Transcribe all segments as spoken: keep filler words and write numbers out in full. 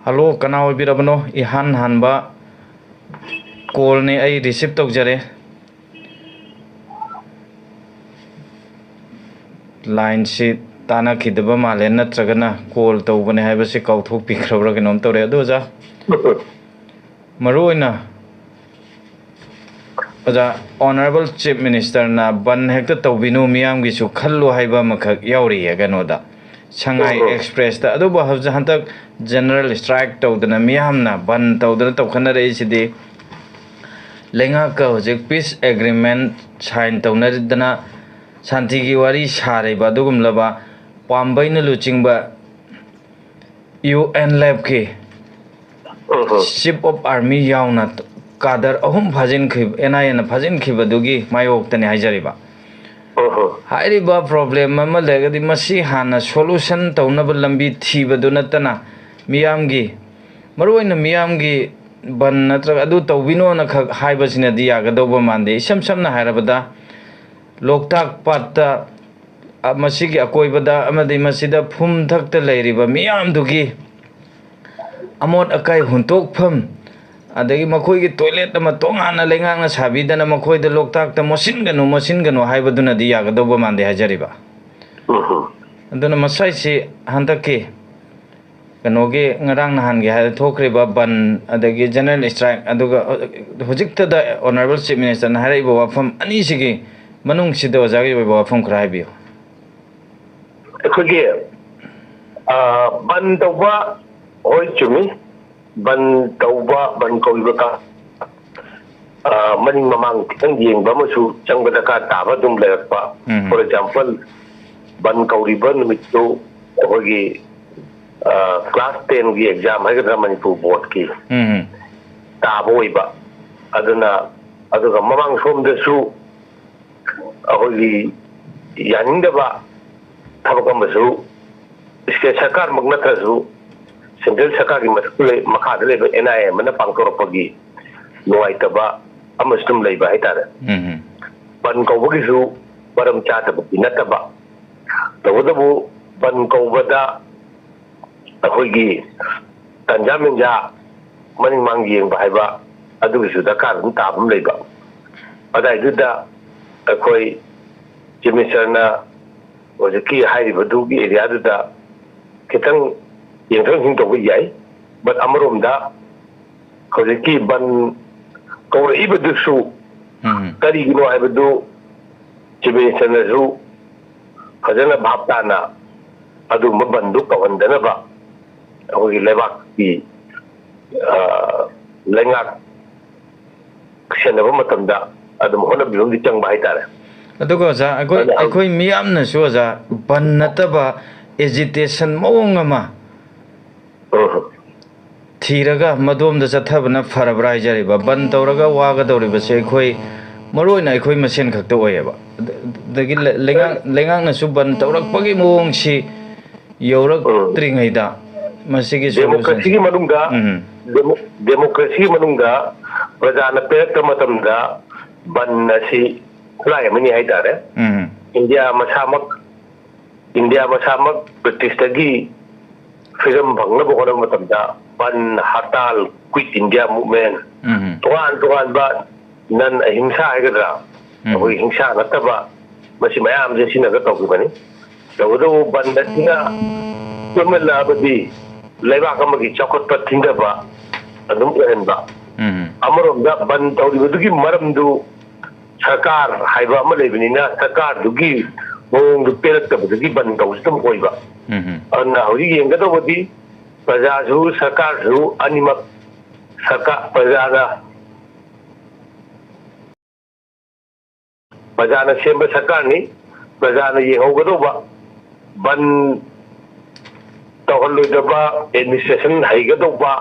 Hello, ꯀꯅꯥ ꯑꯣꯏꯕꯤꯔꯕꯅꯣ? ꯏꯍꯥꯟ ꯍꯥꯟꯕ ꯀꯣꯜꯅꯤ, ꯑꯩ ꯔꯤꯁꯤꯞ ꯇꯧꯖꯔꯦ꯫ ꯂꯥꯏꯟꯁꯤ ꯇꯥꯟꯅꯈꯤꯗꯕ ꯃꯥꯜꯂꯦ, ꯅꯠꯇ꯭ꯔꯒꯅ ꯀꯣꯜ ꯇꯧꯕꯅꯦ ꯍꯥꯏꯕꯁꯤ ꯀꯥꯎꯊꯣꯛꯄꯤꯈ꯭ꯔꯕ꯭ꯔꯥ ꯀꯩꯅꯣꯝ ꯇꯧꯔꯦ꯫ ꯑꯗꯨ ꯑꯣꯖꯥ, ꯃꯔꯨ ꯑꯣꯏꯅ ꯑꯣꯖꯥ, ꯑꯣꯅꯔꯦꯕꯜ ꯆꯤꯐ ꯃꯤꯅꯤꯁꯇꯔꯅ ꯕꯟ ꯍꯦꯛꯇ ꯇꯧꯕꯤꯅꯨ, ꯃꯤꯌꯥꯝꯒꯤꯁꯨ ꯈꯜꯂꯨ ꯍꯥꯏꯕ ꯑꯃꯈꯛ ꯌꯥꯎꯔꯤꯌꯦ ꯀꯩꯅꯣꯗ, ꯁꯉꯥꯏ ꯎꯝ ꯎꯝ꯫ ꯑꯦꯛꯁꯄ꯭ꯔꯦꯁꯇ꯫ ꯑꯗꯨꯕꯨ ꯍꯧꯖꯤꯛ ꯍꯟꯗꯛ ꯖꯦꯅꯔꯦꯜ ꯏꯁꯇ꯭ꯔꯥꯏꯛ ꯇꯧꯗꯅ, ꯃꯤꯌꯥꯝꯅ ꯕꯟ ꯇꯧꯗꯅ ꯇꯧꯈꯠꯅꯔꯛꯏꯁꯤꯗꯤ, ꯂꯩꯉꯥꯛꯀ ꯍꯧꯖꯤꯛ ꯄꯤꯁ ꯑꯦꯒ꯭ꯔꯤꯃꯦꯟ ꯁꯥꯏꯟ ꯇꯧꯅꯗꯅ ꯁꯥꯟꯇꯤꯒꯤ ꯋꯥꯔꯤ ꯁꯥꯔꯤꯕ ꯑꯗꯨꯒꯨꯝꯂꯕ ꯄꯥꯝꯕꯩꯅ ꯂꯨꯆꯤꯡꯕ ꯌꯨ ꯑꯦꯟ ꯂꯦꯞꯀꯤ ꯎꯝ ꯎꯝ꯫ ꯆꯤꯐ ꯑꯣꯐ ꯑꯥꯔꯃꯤ ꯌꯥꯎꯅ ꯀꯥꯗꯔ ꯑꯍꯨꯝ ꯐꯥꯖꯤꯟꯈꯤꯕ, ꯑꯦꯟ ꯑꯥꯏ ꯑꯦꯅ ꯐꯥꯖꯤꯟꯈꯤꯕꯗꯨꯒꯤ ꯃꯥꯌꯣꯛꯇꯅꯤ ꯍꯥꯏꯖꯔꯤꯕ꯫ ꯎꯝ ꯎꯝ꯫ ꯍꯥꯏꯔꯤꯕ ꯄ꯭ꯔꯣꯕ꯭ꯂꯦꯝ ꯑꯃ ꯂꯩꯔꯒꯗꯤ ꯃꯁꯤ ꯍꯥꯟꯅ ꯁꯣꯂꯨꯁꯟ ꯇꯧꯅꯕ ꯂꯝꯕꯤ ꯊꯤꯕꯗꯨ ꯅꯠꯇꯅ, ꯃꯤꯌꯥꯝꯒꯤ, ꯃꯔꯨꯑꯣꯏꯅ ꯃꯤꯌꯥꯝꯒꯤ ꯕꯟ ꯅꯠꯇ꯭ꯔꯒ ꯑꯗꯨ ꯇꯧꯕꯤꯅꯣꯅ ꯈꯛ ꯍꯥꯏꯕꯁꯤꯅꯗꯤ ꯌꯥꯒꯗꯧꯕ ꯃꯥꯟꯗꯦ꯫ ꯏꯁꯝ ꯁꯝꯅ ꯍꯥꯏꯔꯕꯗ, ꯂꯣꯛꯇꯥꯛ ꯄꯥꯠꯇ, ꯑ, ꯃꯁꯤꯒꯤ ꯑꯀꯣꯏꯕꯗ ꯑꯃꯗꯤ ꯃꯁꯤꯗ ꯐꯨꯝꯊꯛꯇ ꯂꯩꯔꯤꯕ ꯃꯤꯌꯥꯝꯗꯨꯒꯤ ꯑꯃꯣꯠ ꯑꯀꯥꯏ ꯍꯨꯟꯇꯣꯛꯐꯝ, ꯑꯗꯒꯤ ꯃꯈꯣꯏꯒꯤ ꯇꯣꯏꯂꯦꯠ ꯑꯃ ꯇꯣꯉꯥꯟꯅ ꯂꯩꯉꯥꯛꯅ ꯁꯥꯕꯤꯗꯅ ꯃꯈꯣꯏꯗ ꯂꯣꯛꯇꯥꯛꯇ ꯃꯣꯠꯁꯤꯟꯒꯅꯨ, ꯃꯣꯠꯁꯤꯟꯒꯅꯨ ꯍꯥꯏꯕꯗꯨꯅꯗꯤ ꯌꯥꯒꯗꯧꯕ ꯃꯥꯟꯗꯦ ꯍꯥꯏꯖꯔꯤꯕ꯫ ꯎꯝ ꯎꯝ꯫ ꯑꯗꯨꯅ ꯃꯁꯥꯏꯁꯤ ꯍꯟꯗꯛꯀꯤ ꯀꯩꯅꯣꯒꯤ ꯉꯔꯥꯡ ꯅꯍꯥꯟꯒꯤ ꯍꯥꯏ-, ꯊꯣꯛꯈ꯭ꯔꯤꯕ ꯕꯟ, ꯑꯗꯒꯤ ꯖꯦꯅꯔꯦꯜ ꯏꯁꯇ꯭ꯔꯥꯏꯛ, ꯑꯗꯨꯒ ꯍꯧꯖꯤꯛꯇꯗ ꯑꯣꯅꯔꯦꯕꯜ ꯆꯤꯐ ꯃꯤꯅꯤꯁꯇꯔꯅ ꯍꯥꯏꯔꯛꯏꯕ ꯋꯥꯐꯝ ꯑꯅꯤꯁꯤꯒꯤ ꯃꯅꯨꯡꯁꯤꯗ ꯑꯣꯖꯥꯒꯤ ꯑꯣꯏꯕ ꯋꯥꯐꯝ ꯈꯔ ꯍꯥꯏꯕꯤꯌꯨ꯫ ꯑꯩꯈꯣꯏꯒꯤ, ꯑ, ꯕꯟ ꯇꯧꯕ, ꯍꯣꯏ, ꯆꯨꯝꯃꯤ꯫ ꯕꯟ ꯇꯧꯕ, ꯕꯟ ꯀꯧꯔꯤꯕ ꯀ-, ꯑ, ꯃꯅꯤꯡ ꯃꯃꯥꯡ ꯈꯤꯇꯪ ꯌꯦꯡꯕ ꯑꯃꯁꯨ ꯆꯪꯕ ꯗꯔꯀꯥꯔ ꯇꯥꯕ ꯑꯗꯨꯝ ꯂꯩꯔꯛꯄ꯫ ꯎꯝ꯫ For example, ꯕꯟ ꯀꯧꯔꯤꯕ ꯅꯨꯃꯤꯠꯇꯨ ꯑꯩꯈꯣꯏꯒꯤ, ꯑ, ꯀ꯭ꯂꯥꯁ ꯇꯦꯟꯒꯤ ꯑꯦꯛꯖꯥꯝ ꯍꯥꯏꯒꯗ꯭ꯔꯥ, ꯃꯅꯤꯄꯨꯔ ꯕꯣꯔꯗꯀꯤ ꯎꯝ꯫ ꯇꯥꯕ ꯑꯣꯏꯕ꯫ ꯑꯗꯨꯅ, ꯑꯗꯨꯒ ꯃꯃꯥꯡ ꯁꯣꯝꯗꯁꯨ ꯑꯩꯈꯣꯏꯒꯤ ꯌꯥꯅꯤꯡꯗꯕ ꯊꯕꯛ ꯑꯃꯁꯨ, ꯁ꯭ꯇꯦꯠ ꯁꯔꯀꯥꯔꯃꯛ ꯅꯠꯇ꯭ꯔꯁꯨ, ꯁꯦꯟꯇ꯭ꯔꯦꯜ ꯁꯔꯀꯥꯔꯒꯤ ꯃꯊꯛꯇ ꯂꯩ-, ꯃꯈꯥꯗ ꯂꯩꯕ ꯑꯦꯟ ꯑꯥꯏ ꯑꯦ ꯑꯃꯅ ꯄꯥꯡꯊꯣꯔꯛꯄꯒꯤ ꯅꯨꯡꯉꯥꯏꯇꯕ ꯑꯃꯁꯨ ꯑꯗꯨꯝ ꯂꯩꯕ ꯍꯥꯏꯇꯥꯔꯦ꯫ ꯎꯝ꯫ ꯕꯟ ꯀꯧꯕꯒꯤꯁꯨ ꯃꯔꯝ ꯆꯥꯗꯕꯗꯤ ꯅꯠꯇꯕ, ꯇꯧꯕꯇꯕꯨ ꯕꯟ ꯀꯧꯕꯗ ꯑꯩꯈꯣꯏꯒꯤ ꯇꯟꯖꯥ ꯃꯦꯟꯖꯥ ꯃꯅꯤꯡ ꯃꯥꯡ ꯌꯦꯡꯕ ꯍꯥꯏꯕ ꯑꯗꯨꯒꯤꯁꯨ ꯗꯔꯀꯥꯔ ꯑꯗꯨꯝ ꯇꯥꯕ ꯑꯃ ꯂꯩꯕ꯫ ꯑꯗꯥꯏꯗꯨꯗ ꯑꯩꯈꯣꯏ ꯆꯤꯐ ꯃꯤꯅꯤꯁꯇꯔꯅ ꯍꯧꯖꯤꯛꯀꯤ ꯍꯥꯏꯔꯤꯕꯗꯨꯒꯤ ꯑꯦꯔꯤꯌꯥꯗꯨꯗ ꯈꯤꯇꯪ ꯌꯦꯡꯊꯣꯛ ꯌꯦꯡꯁꯤꯟ ꯇꯧꯕ ꯌꯥꯏ꯫ ꯕꯠ ꯑꯃꯔꯣꯝꯗ ꯍꯧꯖꯤꯛꯀꯤ ꯕꯟ ꯀꯧꯔꯛꯏꯕꯗꯨꯁꯨ ꯎꯝ꯫ ꯀꯔꯤꯒꯤꯅꯣ ꯍꯥꯏꯕꯗꯨ ꯆꯤꯐ ꯃꯤꯅꯤꯁꯇꯔꯅꯁꯨ ꯐꯖꯅ ꯚꯥꯞ ꯇꯥꯅ ꯑꯗꯨꯒꯨꯝꯕ ꯕꯟꯗꯨ ꯀꯧꯍꯟꯗꯅꯕ ꯑꯩꯈꯣꯏꯒꯤ ꯂꯩꯕꯥꯛꯀꯤ, ꯑ, ꯂꯩꯉꯥꯛ ꯁꯦꯟꯅꯕ ꯃꯇꯝꯗ ꯑꯗꯨꯝ ꯍꯣꯠꯅꯕꯤꯕ ꯑꯃꯗꯤ ꯆꯪꯕ ꯍꯥꯏꯇꯥꯔꯦ꯫ ꯑꯗꯨꯒ ꯑꯣꯖꯥ, ꯑꯩꯈꯣꯏ, ꯑꯗꯨꯅ ꯍꯧ- ꯑꯩꯈꯣꯏ ꯃꯤꯌꯥꯝꯅꯁꯨ ꯑꯣꯖꯥ, ꯕꯟ ꯅꯠꯇꯕ ꯑꯦꯖꯤꯇꯦꯁꯟ ꯃꯑꯣꯡ ꯑꯃ ꯎꯝ꯫ ꯊꯤꯔꯒ ꯃꯗꯣꯝꯗ ꯆꯠꯊꯕꯅ ꯐꯔꯕ꯭ꯔꯥ ꯍꯥꯏꯖꯔꯤꯕ꯫ ꯕꯟ ꯇꯧꯔꯒ ꯋꯥꯒꯗꯧꯔꯤꯕꯁꯦ ꯑꯩꯈꯣꯏ, ꯃꯔꯨ ꯑꯣꯏꯅ ꯑꯩꯈꯣꯏ ꯃꯁꯦꯟ ꯈꯛꯇ ꯑꯣꯏꯌꯦꯕ꯫ ꯑꯗꯒꯤ ꯂꯩ-, ꯂꯩꯉꯥꯛ-, ꯂꯩꯉꯥꯛꯅꯁꯨ ꯕꯟ ꯇꯧꯔꯛꯄꯒꯤ ꯃꯑꯣꯡꯁꯤ ꯌꯧꯔꯛꯇ꯭ꯔꯤꯉꯩꯗ ꯃꯁꯤꯒꯤ ꯁꯣꯂꯨꯁꯟꯁꯦ꯫ ꯗꯦꯃꯣꯀ꯭ꯔꯦꯁꯤꯒꯤ ꯃꯅꯨꯡꯗ, ꯎꯝ꯫ ꯗꯦꯃꯣ-, ꯗꯦꯃꯣꯀ꯭ꯔꯦꯁꯤꯒꯤ ꯃꯅꯨꯡꯗ ꯄ꯭ꯔꯖꯥꯅ ꯄꯤꯔꯛꯇ ꯃꯇꯝꯗ ꯕꯟ ꯑꯁꯤ ꯈꯨꯠꯂꯥꯏ ꯑꯃꯅꯤ ꯍꯥꯏꯇꯥꯔꯦ꯫ ꯎꯝ꯫ ꯏꯟꯗꯤꯌꯥ ꯃꯁꯥꯃꯛ, ꯏꯟꯗꯤꯌꯥ ꯃꯁꯥꯃꯛ ꯕ꯭ꯔꯤꯇꯤꯁꯇꯒꯤ ꯐ꯭ꯔꯤꯗꯝ ꯐꯪꯅꯕ ꯍꯣꯠꯅꯕ ꯃꯇꯝꯗ ꯕꯟ, ꯍꯔꯇꯥꯜ, ꯀ꯭ꯋꯤꯠ ꯏꯟꯗꯤꯌꯥ ꯃꯨꯚꯃꯦꯟ, ꯎꯝ꯫ ꯇꯣꯉꯥꯟ ꯇꯣꯉꯥꯟꯕ ꯅꯟ ꯑꯍꯤꯡꯁꯥ ꯍꯥꯏꯒꯗ꯭ꯔꯥ, ꯎꯝ꯫ ꯑꯩꯈꯣꯏ ꯍꯤꯡꯁꯥ ꯅꯠꯇꯕ, ꯃꯁꯤ ꯃꯌꯥꯝꯁꯦ ꯁꯤꯖꯤꯟꯅꯔꯒ ꯇꯧꯈꯤꯕꯅꯤ꯫ ꯇꯧꯕꯇꯕꯨ ꯕꯟ ꯑꯁꯤꯅ ꯀꯣꯏꯃꯜꯂꯛꯑꯕꯗꯤ ꯂꯩꯕꯥꯛ ꯑꯃꯒꯤ ꯆꯥꯎꯈꯠꯄ ꯊꯤꯡꯊꯕ ꯑꯗꯨꯝ ꯑꯣꯏꯍꯟꯕ꯫ ꯎꯝ꯫ ꯑꯃꯔꯣꯝꯗ ꯕꯟ ꯇꯧꯔꯤꯕꯗꯨꯒꯤ ꯃꯔꯝꯗꯨ ꯁꯔꯀꯥꯔ ꯍꯥꯏꯕ ꯑꯃ ꯂꯩꯕꯅꯤꯅ, ꯁꯔꯀꯥꯔꯗꯨꯒꯤ ꯃꯑꯣꯡꯗꯨ ꯄꯦꯜꯂꯛꯇꯕꯗꯨꯒꯤ ꯕꯟ ꯇꯧꯕꯁꯨ ꯑꯗꯨꯝ ꯑꯣꯏꯕ꯫ ꯎꯝ꯫ ꯑꯗꯨꯅ ꯍꯧꯖꯤꯛ ꯌꯦꯡꯒꯗꯧꯕꯗꯤ ꯄ꯭ꯔꯖꯥꯁꯨ ꯁꯔꯀꯥꯔꯁꯨ ꯑꯅꯤꯃꯛ ꯁꯔꯀꯥꯔ, ꯄ꯭ꯔꯖꯥꯅ ꯄ꯭ꯔꯖꯥꯅ ꯁꯦꯝꯕ ꯁꯔꯀꯥꯔꯅꯤ꯫ ꯄ꯭ꯔꯖꯥꯅ ꯌꯦꯡꯍꯧꯒꯗꯧꯕ, ꯕꯟ ꯇꯧꯍꯜꯂꯣꯏꯗꯕ, ꯑꯦꯗꯃꯤꯅꯤꯁꯇ꯭ꯔꯦꯁꯟ ꯍꯩꯒꯗꯧꯕ,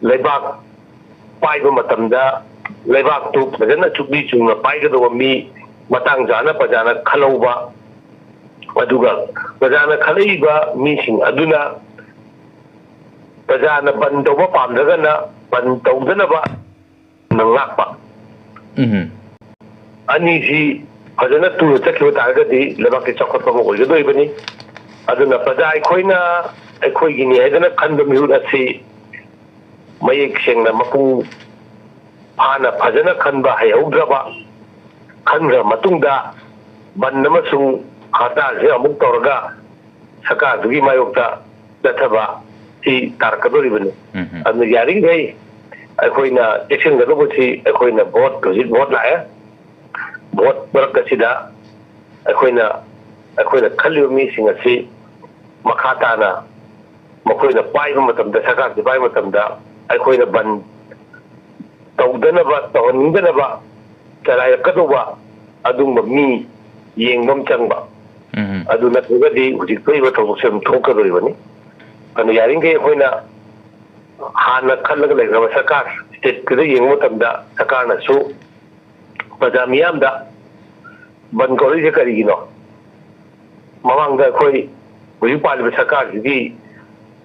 ꯂꯩꯕꯥꯛ ꯄꯥꯏꯕ ꯃꯇꯝꯗ ꯂꯩꯕꯥꯛꯇꯨ ꯐꯖꯅ ꯆꯨꯞꯂꯤ ꯆꯨꯝꯅ ꯄꯥꯏꯒꯗꯧꯕ ꯃꯤ ꯃꯇꯥꯡ ꯆꯥꯅ ꯄ꯭ꯔꯖꯥꯅ ꯈꯜꯍꯧꯕ, ꯑꯗꯨꯒ ꯄ꯭ꯔꯖꯥꯅ ꯈꯜꯂꯛꯏꯕ ꯃꯤꯁꯤꯡ ꯑꯗꯨꯅ ꯄ꯭ꯔꯖꯥꯅ ꯕꯟ ꯇꯧꯕ ꯄꯥꯝꯗ꯭ꯔꯒꯅ ꯕꯟ ꯇꯧꯗꯅꯕ ꯉꯥꯛꯄ꯫ ꯎꯝ꯫ ꯑꯅꯤꯁꯤ ꯐꯖꯅ ꯇꯨꯅ ꯆꯠꯈꯤꯕ ꯇꯥꯔꯒꯗꯤ ꯂꯩꯕꯥꯛꯀꯤ ꯆꯥꯎꯈꯠꯄ ꯑꯃ ꯑꯣꯏꯒꯗꯧꯔꯤꯕꯅꯤ꯫ ꯑꯗꯨꯅ ꯄ꯭ꯔꯖꯥ ꯑꯩꯈꯣꯏꯅ ꯑꯩꯈꯣꯏꯒꯤꯅꯤ ꯍꯥꯏꯗꯅ ꯈꯟꯕ ꯃꯤꯍꯨꯠ ꯑꯁꯤ ꯃꯌꯦꯛ ꯁꯦꯡꯅ, ꯃꯄꯨꯡ ꯐꯥꯅ, ꯐꯖꯅ ꯈꯟꯕ ꯍꯩꯍꯧꯗ꯭ꯔꯕ, ꯈꯟꯈ꯭ꯔ ꯃꯇꯨꯡꯗ ꯕꯟ ꯑꯃꯁꯨꯡ ꯍꯔꯇꯥꯜꯁꯦ ꯑꯃꯨꯛ ꯇꯧꯔꯒ ꯁꯔꯀꯥꯔꯗꯨꯒꯤ ꯃꯥꯌꯣꯛꯇ ꯆꯠꯊꯕ ꯁꯤ ꯇꯥꯔꯛꯀꯗꯧꯔꯤꯕꯅꯤ꯫ ꯎꯝ, ꯎꯝ꯫ ꯑꯗꯨꯅ ꯌꯥꯔꯤꯈꯩ ꯑꯩꯈꯣꯏꯅ ꯆꯦꯛꯁꯤꯟꯒꯗꯧꯕꯁꯤ, ꯑꯩꯈꯣꯏꯅ ꯚꯣꯠ, ꯍꯧꯖꯤꯛ ꯚꯣꯠ ꯂꯥꯛꯑꯦ, ꯚꯣꯠ ꯃꯔꯛ ꯑꯁꯤꯗ ꯑꯩꯈꯣꯏꯅ, ꯑꯩꯈꯣꯏꯅ ꯈꯜꯂꯤꯕ ꯃꯤꯁꯤꯡ ꯑꯁꯤ ꯃꯈꯥ ꯇꯥꯅ ꯃꯈꯣꯏꯅ ꯄꯥꯏꯕ ꯃꯇꯝꯗ, ꯁꯔꯀꯥꯔꯁꯤ ꯄꯥꯏꯕ ꯃꯇꯝꯗ, ꯑꯩꯈꯣꯏꯅ ꯕꯟ ꯇꯧꯗꯅꯕ, ꯇꯧꯍꯟꯅꯤꯡꯗꯅꯕ ꯆꯂꯥꯏꯔꯛꯀꯗꯧꯕ ꯑꯗꯨꯒꯨꯝꯕ ꯃꯤ ꯌꯦꯡꯕ ꯑꯃ ꯆꯪꯕ꯫ ꯎꯝ꯫ ꯑꯗꯨ ꯅꯠꯇ꯭ꯔꯒꯗꯤ ꯍꯧꯖꯤꯛ ꯊꯣꯛꯏꯕ ꯊꯧꯗꯣꯛꯁꯦ ꯑꯗꯨꯝ ꯊꯣꯛꯀꯗꯧꯔꯤꯕꯅꯤ꯫ ꯑꯗꯨꯅ ꯌꯥꯔꯤꯈꯩ ꯑꯩꯈꯣꯏꯅ ꯍꯥꯟꯅ ꯈꯜꯂꯒ ꯂꯩꯈ꯭ꯔꯕ ꯁꯔꯀꯥꯔ, ꯁ꯭ꯇꯦꯠꯀꯤꯗ ꯌꯦꯡꯕ ꯃꯇꯝꯗ ꯁꯔꯀꯥꯔꯅꯁꯨ ꯄ꯭ꯔꯖꯥ ꯃꯤꯌꯥꯝꯗ ꯕꯟ ꯀꯧꯔꯛꯏꯁꯦ ꯀꯔꯤꯒꯤꯅꯣ? ꯃꯃꯥꯡꯗ ꯑꯩꯈꯣꯏ ꯍꯧꯖꯤꯛ ꯄꯥꯜꯂꯤꯕ ꯁꯔꯀꯥꯔꯁꯤꯗꯤ